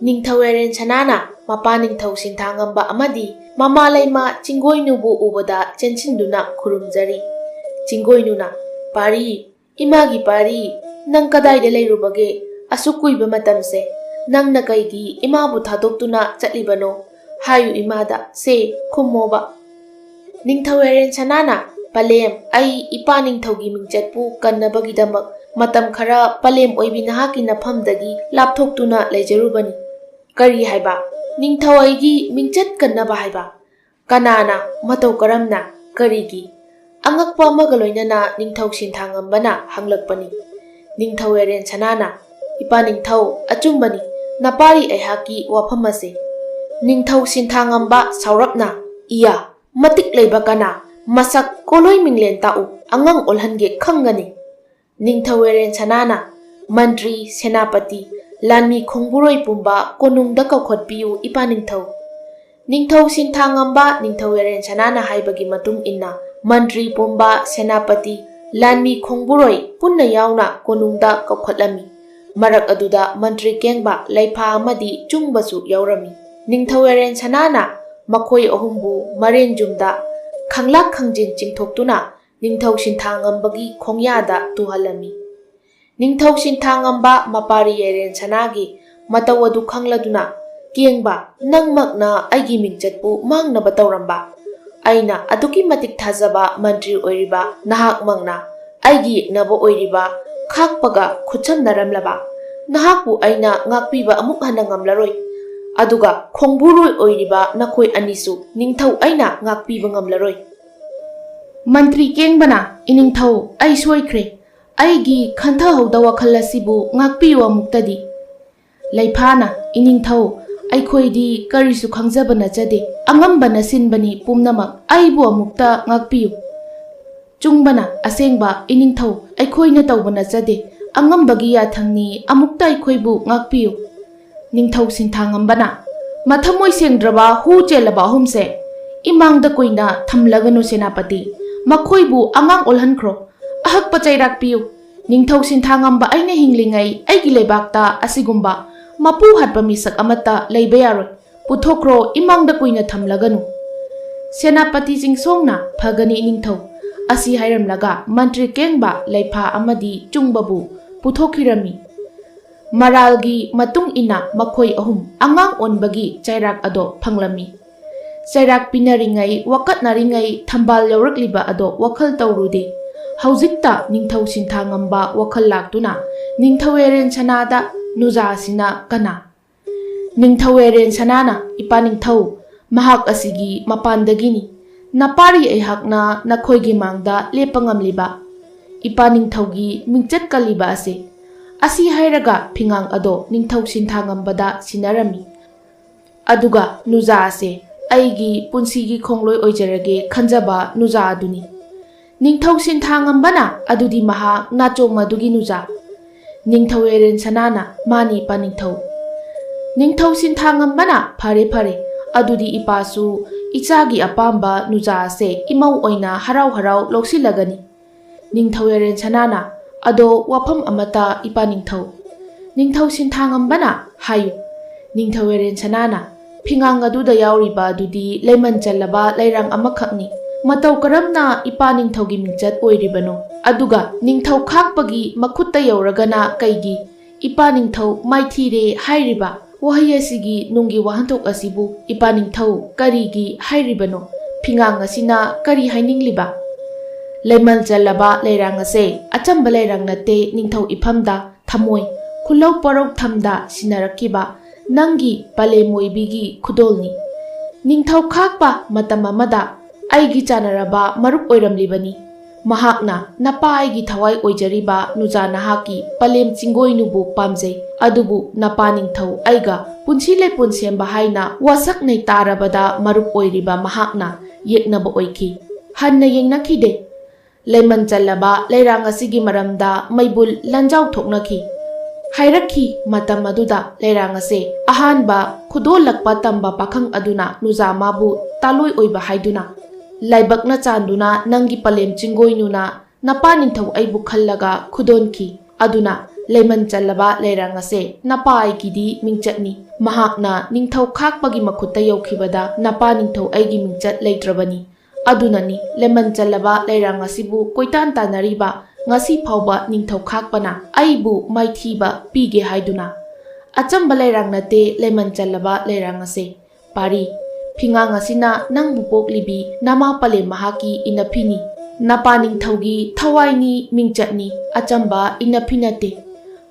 ꯅꯤꯡꯊꯧ ꯌꯥꯏꯔꯦꯟ ꯁꯅꯥꯅ ꯃꯄꯥ ꯅꯤꯡꯊꯧ ꯁꯤꯟꯊꯥꯉꯝꯕ ꯑꯃꯗꯤ ꯃꯃꯥ ꯂꯩꯃ ꯆꯤꯡꯒꯣꯏꯅꯨꯕꯨ ꯎꯕꯗ ꯆꯦꯟꯁꯤꯟꯗꯨꯅ ꯈꯨꯔꯨꯝꯖꯔꯤ꯫ ꯆꯤꯡꯒꯣꯏꯅꯨꯅ, "ꯄꯥꯔꯤ, ꯏꯃꯥꯒꯤ ꯄꯥꯔꯤ, ꯅꯪ ꯀꯗꯥꯏꯗ ꯂꯩꯔꯨꯕꯒꯦ? ꯑꯁꯨꯛ ꯀꯨꯏꯕ ꯃꯇꯝꯁꯦ ꯅꯪꯅ ꯀꯩꯒꯤ ꯏꯃꯥꯕꯨ ꯊꯥꯗꯣꯛꯇꯨꯅ ꯆꯠꯂꯤꯕꯅꯣ? ꯍꯥꯏꯌꯨ ꯏꯃꯥꯗ, ꯁꯦ, ꯈꯨꯝꯃꯣꯕ꯫" ꯅꯤꯡꯊꯧ ꯌꯥꯏꯔꯦꯟ ꯁꯅꯥꯅ, "ꯄꯂꯦꯝ, ꯑꯩ ꯏꯄꯥ ꯅꯤꯡꯊꯧꯒꯤ ꯃꯤꯡꯆꯠꯄꯨ ꯀꯟꯅꯕꯒꯤꯗꯃꯛ ꯃꯇꯝ ꯈꯔ ꯄꯂꯦꯝ ꯑꯣꯏꯕꯤ ꯅꯍꯥꯛꯀꯤ ꯅꯐꯝꯗꯒꯤ ꯂꯥꯞꯊꯣꯛꯇꯨꯅ ꯂꯩꯖꯔꯨꯕꯅꯤ꯫" "ꯀꯔꯤ ꯍꯥꯏꯕ? ꯅꯤꯡꯊꯧ ꯑꯩꯒꯤ ꯃꯤꯡꯆꯠ ꯀꯟꯅꯕ ꯍꯥꯏꯕ? ꯀꯅꯥꯅ? ꯃꯇꯧ ꯀꯔꯝꯅ? ꯀꯔꯤꯒꯤ?" ꯑꯉꯛꯄ ꯑꯃꯒ ꯂꯣꯏꯅꯅ ꯅꯤꯡꯊꯧ ꯁꯤꯟꯊꯥꯉꯝꯕꯅ ꯍꯪꯂꯛꯄꯅꯤ꯫ ꯅꯤꯡꯊꯧ ꯌꯥꯏꯔꯦꯟ ꯁꯅꯥꯅ, "ꯏꯄꯥ ꯅꯤꯡꯊꯧ, ꯑꯆꯨꯝꯕꯅꯤ, ꯅꯄꯥꯔꯤ ꯑꯩꯍꯥꯛꯀꯤ ꯋꯥꯐꯝ ꯑꯁꯦ꯫" ꯅꯤꯡꯊꯧ ꯁꯤꯟꯊꯥꯉꯝꯕ ꯁꯥꯎꯔꯞꯅ, "ꯏꯌꯥ, ꯃꯇꯤꯛ ꯂꯩꯕ ꯀꯅꯥ? ꯃꯁꯛ ꯀꯣꯂꯣꯏ ꯃꯤꯡꯂꯦꯟ ꯇꯥꯛꯎ, ꯑꯉꯥꯡ ꯑꯣꯜꯍꯟꯒꯦ ꯈꯪꯒꯅꯤ꯫" ꯅꯤꯡꯊꯧ ꯌꯥꯏꯔꯦꯟ ꯁꯅꯥꯅ, "ꯃꯟꯇ꯭ꯔꯤ, ꯁꯦꯅꯥꯄꯇꯤ, ꯂꯥꯟꯃꯤ ꯈꯣꯡꯕꯨꯔꯣꯏ ꯄꯨꯝꯕ ꯀꯣꯅꯨꯡꯗ ꯀꯧꯈꯠꯄꯤꯌꯨ ꯏꯄꯥ ꯅꯤꯡꯊꯧ꯫" ꯅꯤꯡꯊꯧ ꯁꯤꯟꯊꯥꯉꯝꯕ ꯅꯤꯡꯊꯧ ꯌꯥꯏꯔꯦꯟ ꯁꯅꯥꯅ ꯍꯥꯏꯕꯒꯤ ꯃꯇꯨꯡ ꯏꯟꯅ ꯃꯟꯇ꯭ꯔꯤ ꯄꯨꯝꯕ, ꯁꯦꯅꯥꯄꯇꯤ, ꯂꯥꯟꯃꯤ ꯈꯣꯡꯕꯨꯔꯣꯏ ꯄꯨꯟꯅ ꯌꯥꯎꯅ ꯀꯣꯅꯨꯡꯗ ꯀꯧꯈꯠꯂꯝꯃꯤ꯫ ꯃꯔꯛ ꯑꯗꯨꯗ ꯃꯟꯇ꯭ꯔꯤ ꯀꯦꯡꯕ, ꯂꯩꯐꯥ ꯑꯃꯗꯤ ꯆꯨꯡꯕꯁꯨ ꯌꯥꯎꯔꯝꯃꯤ꯫ ꯅꯤꯡꯊꯧ ꯌꯥꯏꯔꯦꯟ ꯁꯅꯥꯅ ꯃꯈꯣꯏ ꯑꯍꯨꯝꯕꯨ ꯃꯔꯦꯟꯖꯨꯝꯗ ꯈꯪꯂꯥꯛ ꯈꯪꯖꯤꯟ ꯆꯤꯡꯊꯣꯛꯇꯨꯅ ꯅꯤꯡꯊꯧ ꯁꯤꯟꯊꯥꯉꯝꯕꯒꯤ ꯈꯣꯡꯌꯥꯗ ꯇꯨꯍꯜꯂꯝꯃꯤ꯫ ꯅꯤꯡꯊꯧ ꯁꯤꯟꯊꯥꯉꯝꯕ ꯃꯄꯥꯔꯤ ꯌꯥꯏꯔꯦꯟ ꯁꯅꯥꯒꯤ ꯃꯇꯧ ꯑꯗꯨ ꯈꯪꯂꯗꯨꯅ, "ꯀꯦꯡꯕ, ꯅꯪꯃꯛꯅ ꯑꯩꯒꯤ ꯃꯤꯡꯆꯠꯄꯨ ꯃꯥꯡꯅꯕ ꯇꯧꯔꯝꯕ? ꯑꯩꯅ ꯑꯗꯨꯛꯀꯤ ꯃꯇꯤꯛ ꯊꯥꯖꯕ ꯃꯟꯇ꯭ꯔꯤ ꯑꯣꯏꯔꯤꯕ ꯅꯍꯥꯛꯃꯛꯅ ꯑꯩꯒꯤ ꯌꯦꯛꯅꯕ ꯑꯣꯏꯔꯤꯕ ꯈꯥꯛꯄꯒ ꯈꯨꯠꯁꯝꯅꯔꯝꯂꯕ? ꯅꯍꯥꯛꯄꯨ ꯑꯩꯅ ꯉꯥꯛꯄꯤꯕ ꯑꯃꯨꯛ ꯍꯟꯅ ꯉꯝꯂꯔꯣꯏ꯫ ꯑꯗꯨꯒ ꯈꯣꯡꯕꯨꯔꯣꯏ ꯑꯣꯏꯔꯤꯕ ꯅꯈꯣꯏ ꯑꯅꯤꯁꯨ ꯅꯤꯡꯊꯧ ꯑꯩꯅ ꯉꯥꯛꯄꯤꯕ ꯉꯝꯂꯔꯣꯏ꯫" ꯃꯟꯇ꯭ꯔꯤ ꯀꯦꯡꯕꯅ, "ꯏꯅꯤꯡꯊꯧ, ꯑꯩ ꯁꯣꯏꯈ꯭ꯔꯦ꯫ ꯑꯩꯒꯤ ꯈꯟꯊꯍꯧꯗ ꯋꯥꯈꯜ ꯑꯁꯤꯕꯨ ꯉꯥꯛꯄꯤꯌꯨ ꯑꯃꯨꯛꯇꯗꯤ꯫ ꯂꯩꯐꯥꯅ, "ꯏꯅꯤꯡꯊꯧ, ꯑꯩꯈꯣꯏꯗꯤ ꯀꯔꯤꯁꯨ ꯈꯪꯖꯕ ꯅꯠꯆꯗꯦ, ꯑꯉꯝꯕꯅ ꯁꯤꯟꯕꯅꯤ ꯄꯨꯝꯅꯃꯛ, ꯑꯩꯕꯨ ꯑꯃꯨꯛꯇ ꯉꯥꯛꯄꯤꯌꯨ"꯫ ꯆꯨꯡꯕꯅ, "ꯑꯁꯦꯡꯕ, ꯏꯅꯤꯡꯊꯧ, ꯑꯩꯈꯣꯏꯅ ꯇꯧꯕ ꯅꯠꯆꯗꯦ, ꯑꯉꯝꯕꯒꯤ ꯌꯥꯊꯪꯅꯤ, ꯑꯃꯨꯛꯇ ꯑꯩꯈꯣꯏꯕꯨ ꯉꯥꯛꯄꯤꯌꯨ"꯫ ꯅꯤꯡꯊꯧ ꯁꯤꯟꯊꯥꯉꯝꯕꯅ, "ꯃꯊꯃꯣꯏ ꯁꯦꯡꯗ꯭ꯔꯕ ꯍꯨ ꯆꯦꯜꯂꯕ ꯑꯍꯨꯝꯁꯦ ꯏꯃꯥꯡꯗ ꯀꯨꯏꯅ ꯊꯝꯂꯒꯅꯨ ꯁꯦꯅꯥꯄꯇꯤ, ꯃꯈꯣꯏꯕꯨ ꯑꯉꯥꯡ ꯑꯣꯜꯍꯟꯈ꯭ꯔꯣ, ꯑꯍꯛꯄ ꯆꯩꯔꯥꯛ ꯄꯤꯌꯨ꯫ ꯅꯤꯡꯊꯧ ꯁꯤꯟꯊꯥꯉꯝꯕ ꯑꯩꯅ ꯍꯤꯡꯂꯤꯉꯩ ꯑꯩꯒꯤ ꯂꯩꯕꯥꯛꯇ ꯑꯁꯤꯒꯨꯝꯕ ꯃꯄꯨ ꯍꯥꯠꯄ ꯃꯤꯁꯛ ꯑꯃꯠꯇ ꯂꯩꯕ ꯌꯥꯔꯣꯏ꯫ ꯄꯨꯊꯣꯛꯈ꯭ꯔꯣ, ꯏꯃꯥꯡꯗ ꯀꯨꯏꯅ ꯊꯝꯂꯒꯅꯨ"꯫ ꯁꯦꯅꯥꯄꯇꯤ ꯆꯤꯡꯁꯣꯡꯅ, "ꯐꯒꯅꯤ ꯏꯅꯤꯡꯊꯧ"꯫ ꯑꯁꯤ ꯍꯥꯏꯔꯝꯂꯒ ꯃꯟꯇ꯭ꯔꯤ ꯀꯦꯡꯕ, ꯂꯩꯐꯥ ꯑꯃꯗꯤ ꯆꯨꯡꯕꯕꯨ ꯄꯨꯊꯣꯛꯈꯤꯔꯝꯃꯤ꯫ ꯃꯔꯥꯜꯒꯤ ꯃꯇꯨꯡ ꯏꯟꯅ ꯃꯈꯣꯏ ꯑꯍꯨꯝ ꯑꯉꯥꯡ ꯑꯣꯟꯕꯒꯤ ꯆꯩꯔꯥꯛ ꯑꯗꯣ ꯐꯪꯂꯝꯃꯤ꯫ ꯆꯩꯔꯥꯛ ꯄꯤꯅꯔꯤꯉꯩ, ꯋꯥꯀꯠꯅꯔꯤꯉꯩ ꯊꯝꯕꯥꯜ ꯌꯧꯔꯛꯂꯤꯕ ꯑꯗꯣ ꯋꯥꯈꯜ ꯇꯧꯔꯨꯗꯦ꯫ ꯍꯧꯖꯤꯛꯇ ꯅꯤꯡꯊꯧ ꯁꯤꯟꯊꯥꯉꯝꯕ ꯋꯥꯈꯜ ꯂꯥꯛꯇꯨꯅ ꯅꯤꯡꯊꯧ ꯌꯥꯏꯔꯦꯟ ꯁꯅꯥꯗ, "ꯅꯨꯖꯥ ꯑꯁꯤꯅ ꯀꯅꯥ?" ꯅꯤꯡꯊꯧ ꯌꯥꯏꯔꯦꯟ ꯁꯅꯥꯅ, "ꯏꯄꯥ ꯅꯤꯡꯊꯧ, ꯃꯍꯥꯛ ꯑꯁꯤꯒꯤ ꯃꯄꯥꯟꯗꯒꯤꯅꯤ꯫ ꯅꯄꯥꯔꯤ ꯑꯩꯍꯥꯛꯅ ꯅꯈꯣꯏꯒꯤ ꯃꯥꯡꯗ ꯂꯦꯞꯄ ꯉꯝꯂꯤꯕ, ꯏꯄꯥ ꯅꯤꯡꯊꯧꯒꯤ ꯃꯤꯡꯆꯠ ꯀꯜꯂꯤꯕ ꯑꯁꯦ"꯫ ꯑꯁꯤ ꯍꯥꯏꯔꯒ ꯐꯤꯉꯥꯡ ꯑꯗꯣ ꯅꯤꯡꯊꯧ ꯁꯤꯟꯊꯥꯉꯝꯕꯗ ꯁꯤꯟꯅꯔꯝꯃꯤ꯫ ꯑꯗꯨꯒ ꯅꯨꯖꯥ ꯑꯁꯦ ꯑꯩꯒꯤ ꯄꯨꯟꯁꯤꯒꯤ ꯈꯣꯡꯂꯣꯏ ꯑꯣꯏꯖꯔꯒꯦ ꯈꯟꯖꯕ ꯅꯨꯖꯥ ꯑꯗꯨꯅꯤ꯫ ꯅꯤꯡꯊꯧ ꯁꯤꯟꯊꯥꯉꯝꯕꯅ, "ꯑꯗꯨꯗꯤ ꯃꯍꯥꯛ ꯅꯥꯆꯣꯝ ꯑꯗꯨꯒꯤ ꯅꯨꯖꯥ"꯫ ꯅꯤꯡꯊꯧ ꯌꯥꯏꯔꯦꯟ ꯁꯅꯥꯅ, "ꯃꯥꯅꯤ, ꯏꯄꯥ ꯅꯤꯡꯊꯧ"꯫ ꯅꯤꯡꯊꯧ ꯁꯤꯟꯊꯥꯉꯝꯕꯅ, "ꯐꯔꯦ, ꯐꯔꯦ, ꯑꯗꯨꯗꯤ ꯏꯄꯥꯁꯨ ꯏꯆꯥꯒꯤ ꯑꯄꯥꯝꯕ ꯅꯨꯖꯥ ꯑꯁꯦ ꯏꯃꯧ ꯑꯣꯏꯅ ꯍꯔꯥꯎ ꯍꯔꯥꯎ ꯂꯧꯁꯤꯜꯂꯒꯅꯤ"꯫ ꯅꯤꯡꯊꯧ ꯌꯥꯏꯔꯦꯟ ꯁꯅꯥꯅ, "ꯑꯗꯣ ꯋꯥꯐꯝ ꯑꯃꯠꯇ, ꯏꯄꯥ ꯅꯤꯡꯊꯧ"꯫ ꯅꯤꯡꯊꯧ ꯁꯤꯟꯊꯥꯉꯝꯕꯅ, "ꯍꯥꯏꯌꯨ"꯫ ꯅꯤꯡꯊꯧ ꯌꯥꯏꯔꯦꯟ ꯁꯅꯥꯅ, "ꯐꯤꯉꯥꯡ ꯑꯗꯨꯗ ꯌꯥꯎꯔꯤꯕ ꯑꯗꯨꯗꯤ ꯂꯩꯃꯟ ꯆꯜꯂꯕ ꯂꯩꯔꯥꯡ ꯑꯃꯈꯛꯅꯤ꯫ ꯃꯇꯧ ꯀꯔꯝꯅ ꯏꯄꯥ ꯅꯤꯡꯊꯧꯒꯤ ꯃꯤꯡꯆꯠ ꯑꯣꯏꯔꯤꯕꯅꯣ? ꯑꯗꯨꯒ ꯅꯤꯡꯊꯧ ꯈꯥꯛꯄꯒꯤ ꯃꯈꯨꯠꯇ ꯌꯧꯔꯒꯅ ꯀꯩꯒꯤ ꯏꯄꯥ ꯅꯤꯡꯊꯧ ꯃꯥꯏꯊꯤꯔꯦ ꯍꯥꯏꯔꯤꯕ? ꯋꯥꯍꯩ ꯑꯁꯤꯒꯤ ꯅꯨꯡꯒꯤ ꯋꯥꯍꯟꯊꯣꯛ ꯑꯁꯤꯕꯨ ꯏꯄꯥ ꯅꯤꯡꯊꯧ ꯀꯔꯤꯒꯤ ꯍꯥꯏꯔꯤꯕꯅꯣ? ꯐꯤꯉꯥꯡ ꯑꯁꯤꯅ ꯀꯔꯤ ꯍꯥꯏꯅꯤꯡꯂꯤꯕ?" ꯂꯩꯃꯜ ꯆꯜꯂꯕ ꯂꯩꯔꯥꯡ ꯑꯁꯦ ꯑꯆꯝꯕ ꯂꯩꯔꯥꯡ ꯅꯠꯇꯦ, ꯅꯤꯡꯊꯧ ꯏꯐꯝꯗ ꯊꯃꯣꯏ, ꯈꯨꯜꯂꯧ ꯄꯣꯔꯧ ꯊꯝꯗ ꯁꯤꯟꯅꯔꯛꯈꯤꯕ ꯅꯪꯒꯤ ꯄꯂꯦꯝ ꯑꯣꯏꯕꯤꯒꯤ ꯈꯨꯗꯣꯜꯅꯤ꯫ ꯅꯤꯡꯊꯧ ꯈꯥꯛꯄ ꯃꯇꯝ ꯑꯃꯗ ꯑꯩꯒꯤ ꯆꯥꯟꯅꯔꯕ ꯃꯔꯨꯞ ꯑꯣꯏꯔꯝꯂꯤꯕꯅꯤ꯫ ꯃꯍꯥꯛꯅ ꯅꯄꯥ ꯑꯩꯒꯤ ꯊꯋꯥꯏ ꯑꯣꯏꯖꯔꯤꯕ ꯅꯨꯖꯥ ꯅꯍꯥꯛꯀꯤ ꯄꯂꯦꯝ ꯆꯤꯡꯒꯣꯏꯅꯨꯕꯨ ꯄꯥꯝꯖꯩ, ꯑꯗꯨꯕꯨ ꯅꯄꯥ ꯅꯤꯡꯊꯧ ꯑꯩꯒ ꯄꯨꯟꯁꯤ ꯂꯩꯄꯨꯟ ꯁꯦꯝꯕ ꯍꯥꯏꯅ ꯋꯥꯁꯛ ꯅꯩꯇꯥꯔꯕꯗ ꯃꯔꯨꯞ ꯑꯣꯏꯔꯤꯕ ꯃꯍꯥꯛꯅ ꯌꯦꯛꯅꯕ ꯑꯣꯏꯈꯤ꯫ ꯍꯟꯅ ꯌꯦꯡꯅꯈꯤꯗꯦ꯫ ꯂꯩꯃꯟ ꯆꯜꯂꯕ ꯂꯩꯔꯥꯡ ꯑꯁꯤꯒꯤ ꯃꯔꯝꯗ ꯃꯩꯕꯨꯜ ꯂꯟꯖꯥꯎ ꯊꯣꯛꯅꯈꯤ꯫ ꯍꯥꯏꯔꯛꯈꯤ, ꯃꯇꯝ ꯑꯗꯨꯗ ꯂꯩꯔꯥꯡ ꯑꯁꯦ ꯑꯍꯥꯟꯕ ꯈꯨꯗꯣꯜꯂꯛꯄ ꯇꯝꯕ ꯄꯥꯈꯪ ꯑꯗꯨꯅ ꯅꯨꯖꯥꯃꯥꯕꯨ ꯇꯥꯂꯣꯏ ꯑꯣꯏꯕ ꯍꯥꯏꯗꯨꯅ, ꯂꯥꯏꯕꯛꯅ ꯆꯥꯟꯗꯨꯅ ꯅꯪꯒꯤ ꯄꯂꯦꯝ ꯆꯤꯡꯒꯣꯏꯅꯨꯅ ꯅꯄꯥ ꯅꯤꯡꯊꯧ ꯑꯩꯕꯨ ꯈꯜꯂꯒ ꯈꯨꯗꯣꯟꯈꯤ꯫ ꯑꯗꯨꯅ ꯂꯩꯃꯟ ꯆꯜꯂꯕ ꯂꯩꯔꯥꯡ ꯑꯁꯦ ꯅꯄꯥ ꯑꯩꯒꯤꯗꯤ ꯃꯤꯡꯆꯠꯅꯤ꯫ ꯃꯍꯥꯛꯅ ꯅꯤꯡꯊꯧ ꯈꯥꯛꯄꯒꯤ ꯃꯈꯨꯠꯇ ꯌꯧꯈꯤꯕꯗ ꯅꯄꯥ ꯅꯤꯡꯊꯧ ꯑꯩꯒꯤ ꯃꯤꯡꯆꯠ ꯂꯩꯇ꯭ꯔꯕꯅꯤ꯫ ꯑꯗꯨꯅꯅꯤ ꯂꯦꯃꯟ ꯆꯜꯂꯕ ꯂꯩꯔꯥꯡ ꯑꯁꯤꯕꯨ ꯀꯣꯏꯇꯥꯟ ꯇꯥꯟꯅꯔꯤꯕ ꯉꯁꯤ ꯐꯥꯎꯕ ꯅꯤꯡꯊꯧ ꯈꯥꯛꯄꯅ ꯑꯩꯕꯨ ꯃꯥꯏꯊꯤꯕ ꯄꯤꯒꯦ ꯍꯥꯏꯗꯨꯅ꯫ ꯑꯆꯝꯕ ꯂꯩꯔꯥꯡ ꯅꯠꯇꯦ ꯂꯦꯃꯟ ꯆꯜꯂꯕ ꯂꯩꯔꯥꯡ ꯑꯁꯦ꯫ ꯄꯥꯔꯤ, ꯐꯤꯉꯥꯡ ꯑꯁꯤꯅ ꯅꯪꯕꯨ ꯄꯣꯛꯂꯤꯕꯤ ꯅꯃꯥ ꯄꯂꯦꯝ ꯃꯍꯥꯛꯀꯤ ꯏꯅꯐꯤꯅꯤ꯫ ꯅꯄꯥ ꯅꯤꯡꯊꯧꯒꯤ ꯊꯋꯥꯏꯅꯤ, ꯃꯤꯡꯆꯠꯅꯤ, ꯑꯆꯝꯕ ꯏꯅꯐꯤ ꯅꯠꯇꯦ꯫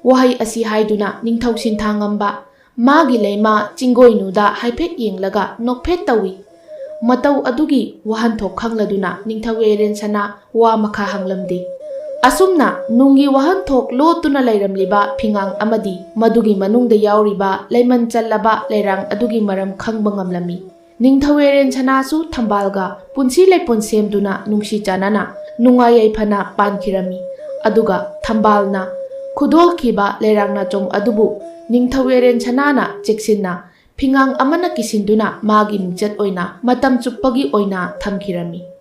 ꯋꯥꯍꯩ ꯑꯁꯤ ꯍꯥꯏꯗꯨꯅ ꯅꯤꯡꯊꯧ ꯁꯤꯟꯊꯥꯉꯝꯕ ꯃꯥꯒꯤ ꯂꯩꯃ ꯆꯤꯡꯒꯣꯏꯅꯨꯗ ꯍꯥꯏꯐꯦꯠ ꯌꯦꯡꯂꯒ ꯅꯣꯛꯐꯦꯠ ꯇꯧꯏ꯫ ꯃꯇꯧ ꯑꯗꯨꯒꯤ ꯋꯥꯍꯟꯊꯣꯛ ꯈꯪꯂꯗꯨꯅ ꯅꯤꯡꯊꯧ ꯌꯥꯏꯔꯦꯟ ꯁꯅꯥ ꯋꯥ ꯃꯈꯥ ꯍꯪꯂꯝꯗꯦ꯫ ꯑꯁꯨꯝꯅ ꯅꯨꯡꯒꯤ ꯋꯥꯍꯟꯊꯣꯛ ꯂꯣꯠꯇꯨꯅ ꯂꯩꯔꯝꯂꯤꯕ ꯐꯤꯉꯥꯡ ꯑꯃꯗꯤ ꯃꯗꯨꯒꯤ ꯃꯅꯨꯡꯗ ꯌꯥꯎꯔꯤꯕ ꯂꯩꯃꯟ ꯆꯜꯂꯕ ꯂꯩꯔꯥꯡ ꯑꯗꯨꯒꯤ ꯃꯔꯝ ꯈꯪꯕ ꯉꯝꯂꯝꯃꯤ꯫ ꯅꯤꯡꯊꯧ ꯌꯥꯏꯔꯦꯟ ꯁꯅꯥꯁꯨ ꯊꯝꯕꯥꯜꯒ ꯄꯨꯟꯁꯤ ꯂꯩꯄꯨꯟ ꯁꯦꯝꯗꯨꯅ ꯅꯨꯡꯁꯤ ꯆꯥꯟꯅꯅ ꯅꯨꯡꯉꯥꯏ ꯌꯥꯏꯐꯅ ꯄꯥꯟꯈꯤꯔꯝꯃꯤ꯫ ꯑꯗꯨꯒ ꯊꯝꯕꯥꯜꯅ ꯈꯨꯗꯣꯜꯈꯤꯕ ꯂꯩꯔꯥꯡ ꯅꯥꯆꯣꯝ ꯑꯗꯨꯕꯨ ꯅꯤꯡꯊꯧ ꯌꯥꯏꯔꯦꯟ ꯁꯅꯥꯅ ꯆꯦꯛꯁꯤꯟꯅ ꯐꯤꯉꯥꯡ ꯑꯃꯅ ꯀꯤꯁꯤꯟꯗꯨꯅ ꯃꯥꯒꯤ ꯃꯤꯡꯆꯠ ꯑꯣꯏꯅ ꯃꯇꯝ ꯆꯨꯞꯄꯒꯤ ꯑꯣꯏꯅ ꯊꯝꯈꯤꯔꯝꯃꯤ꯫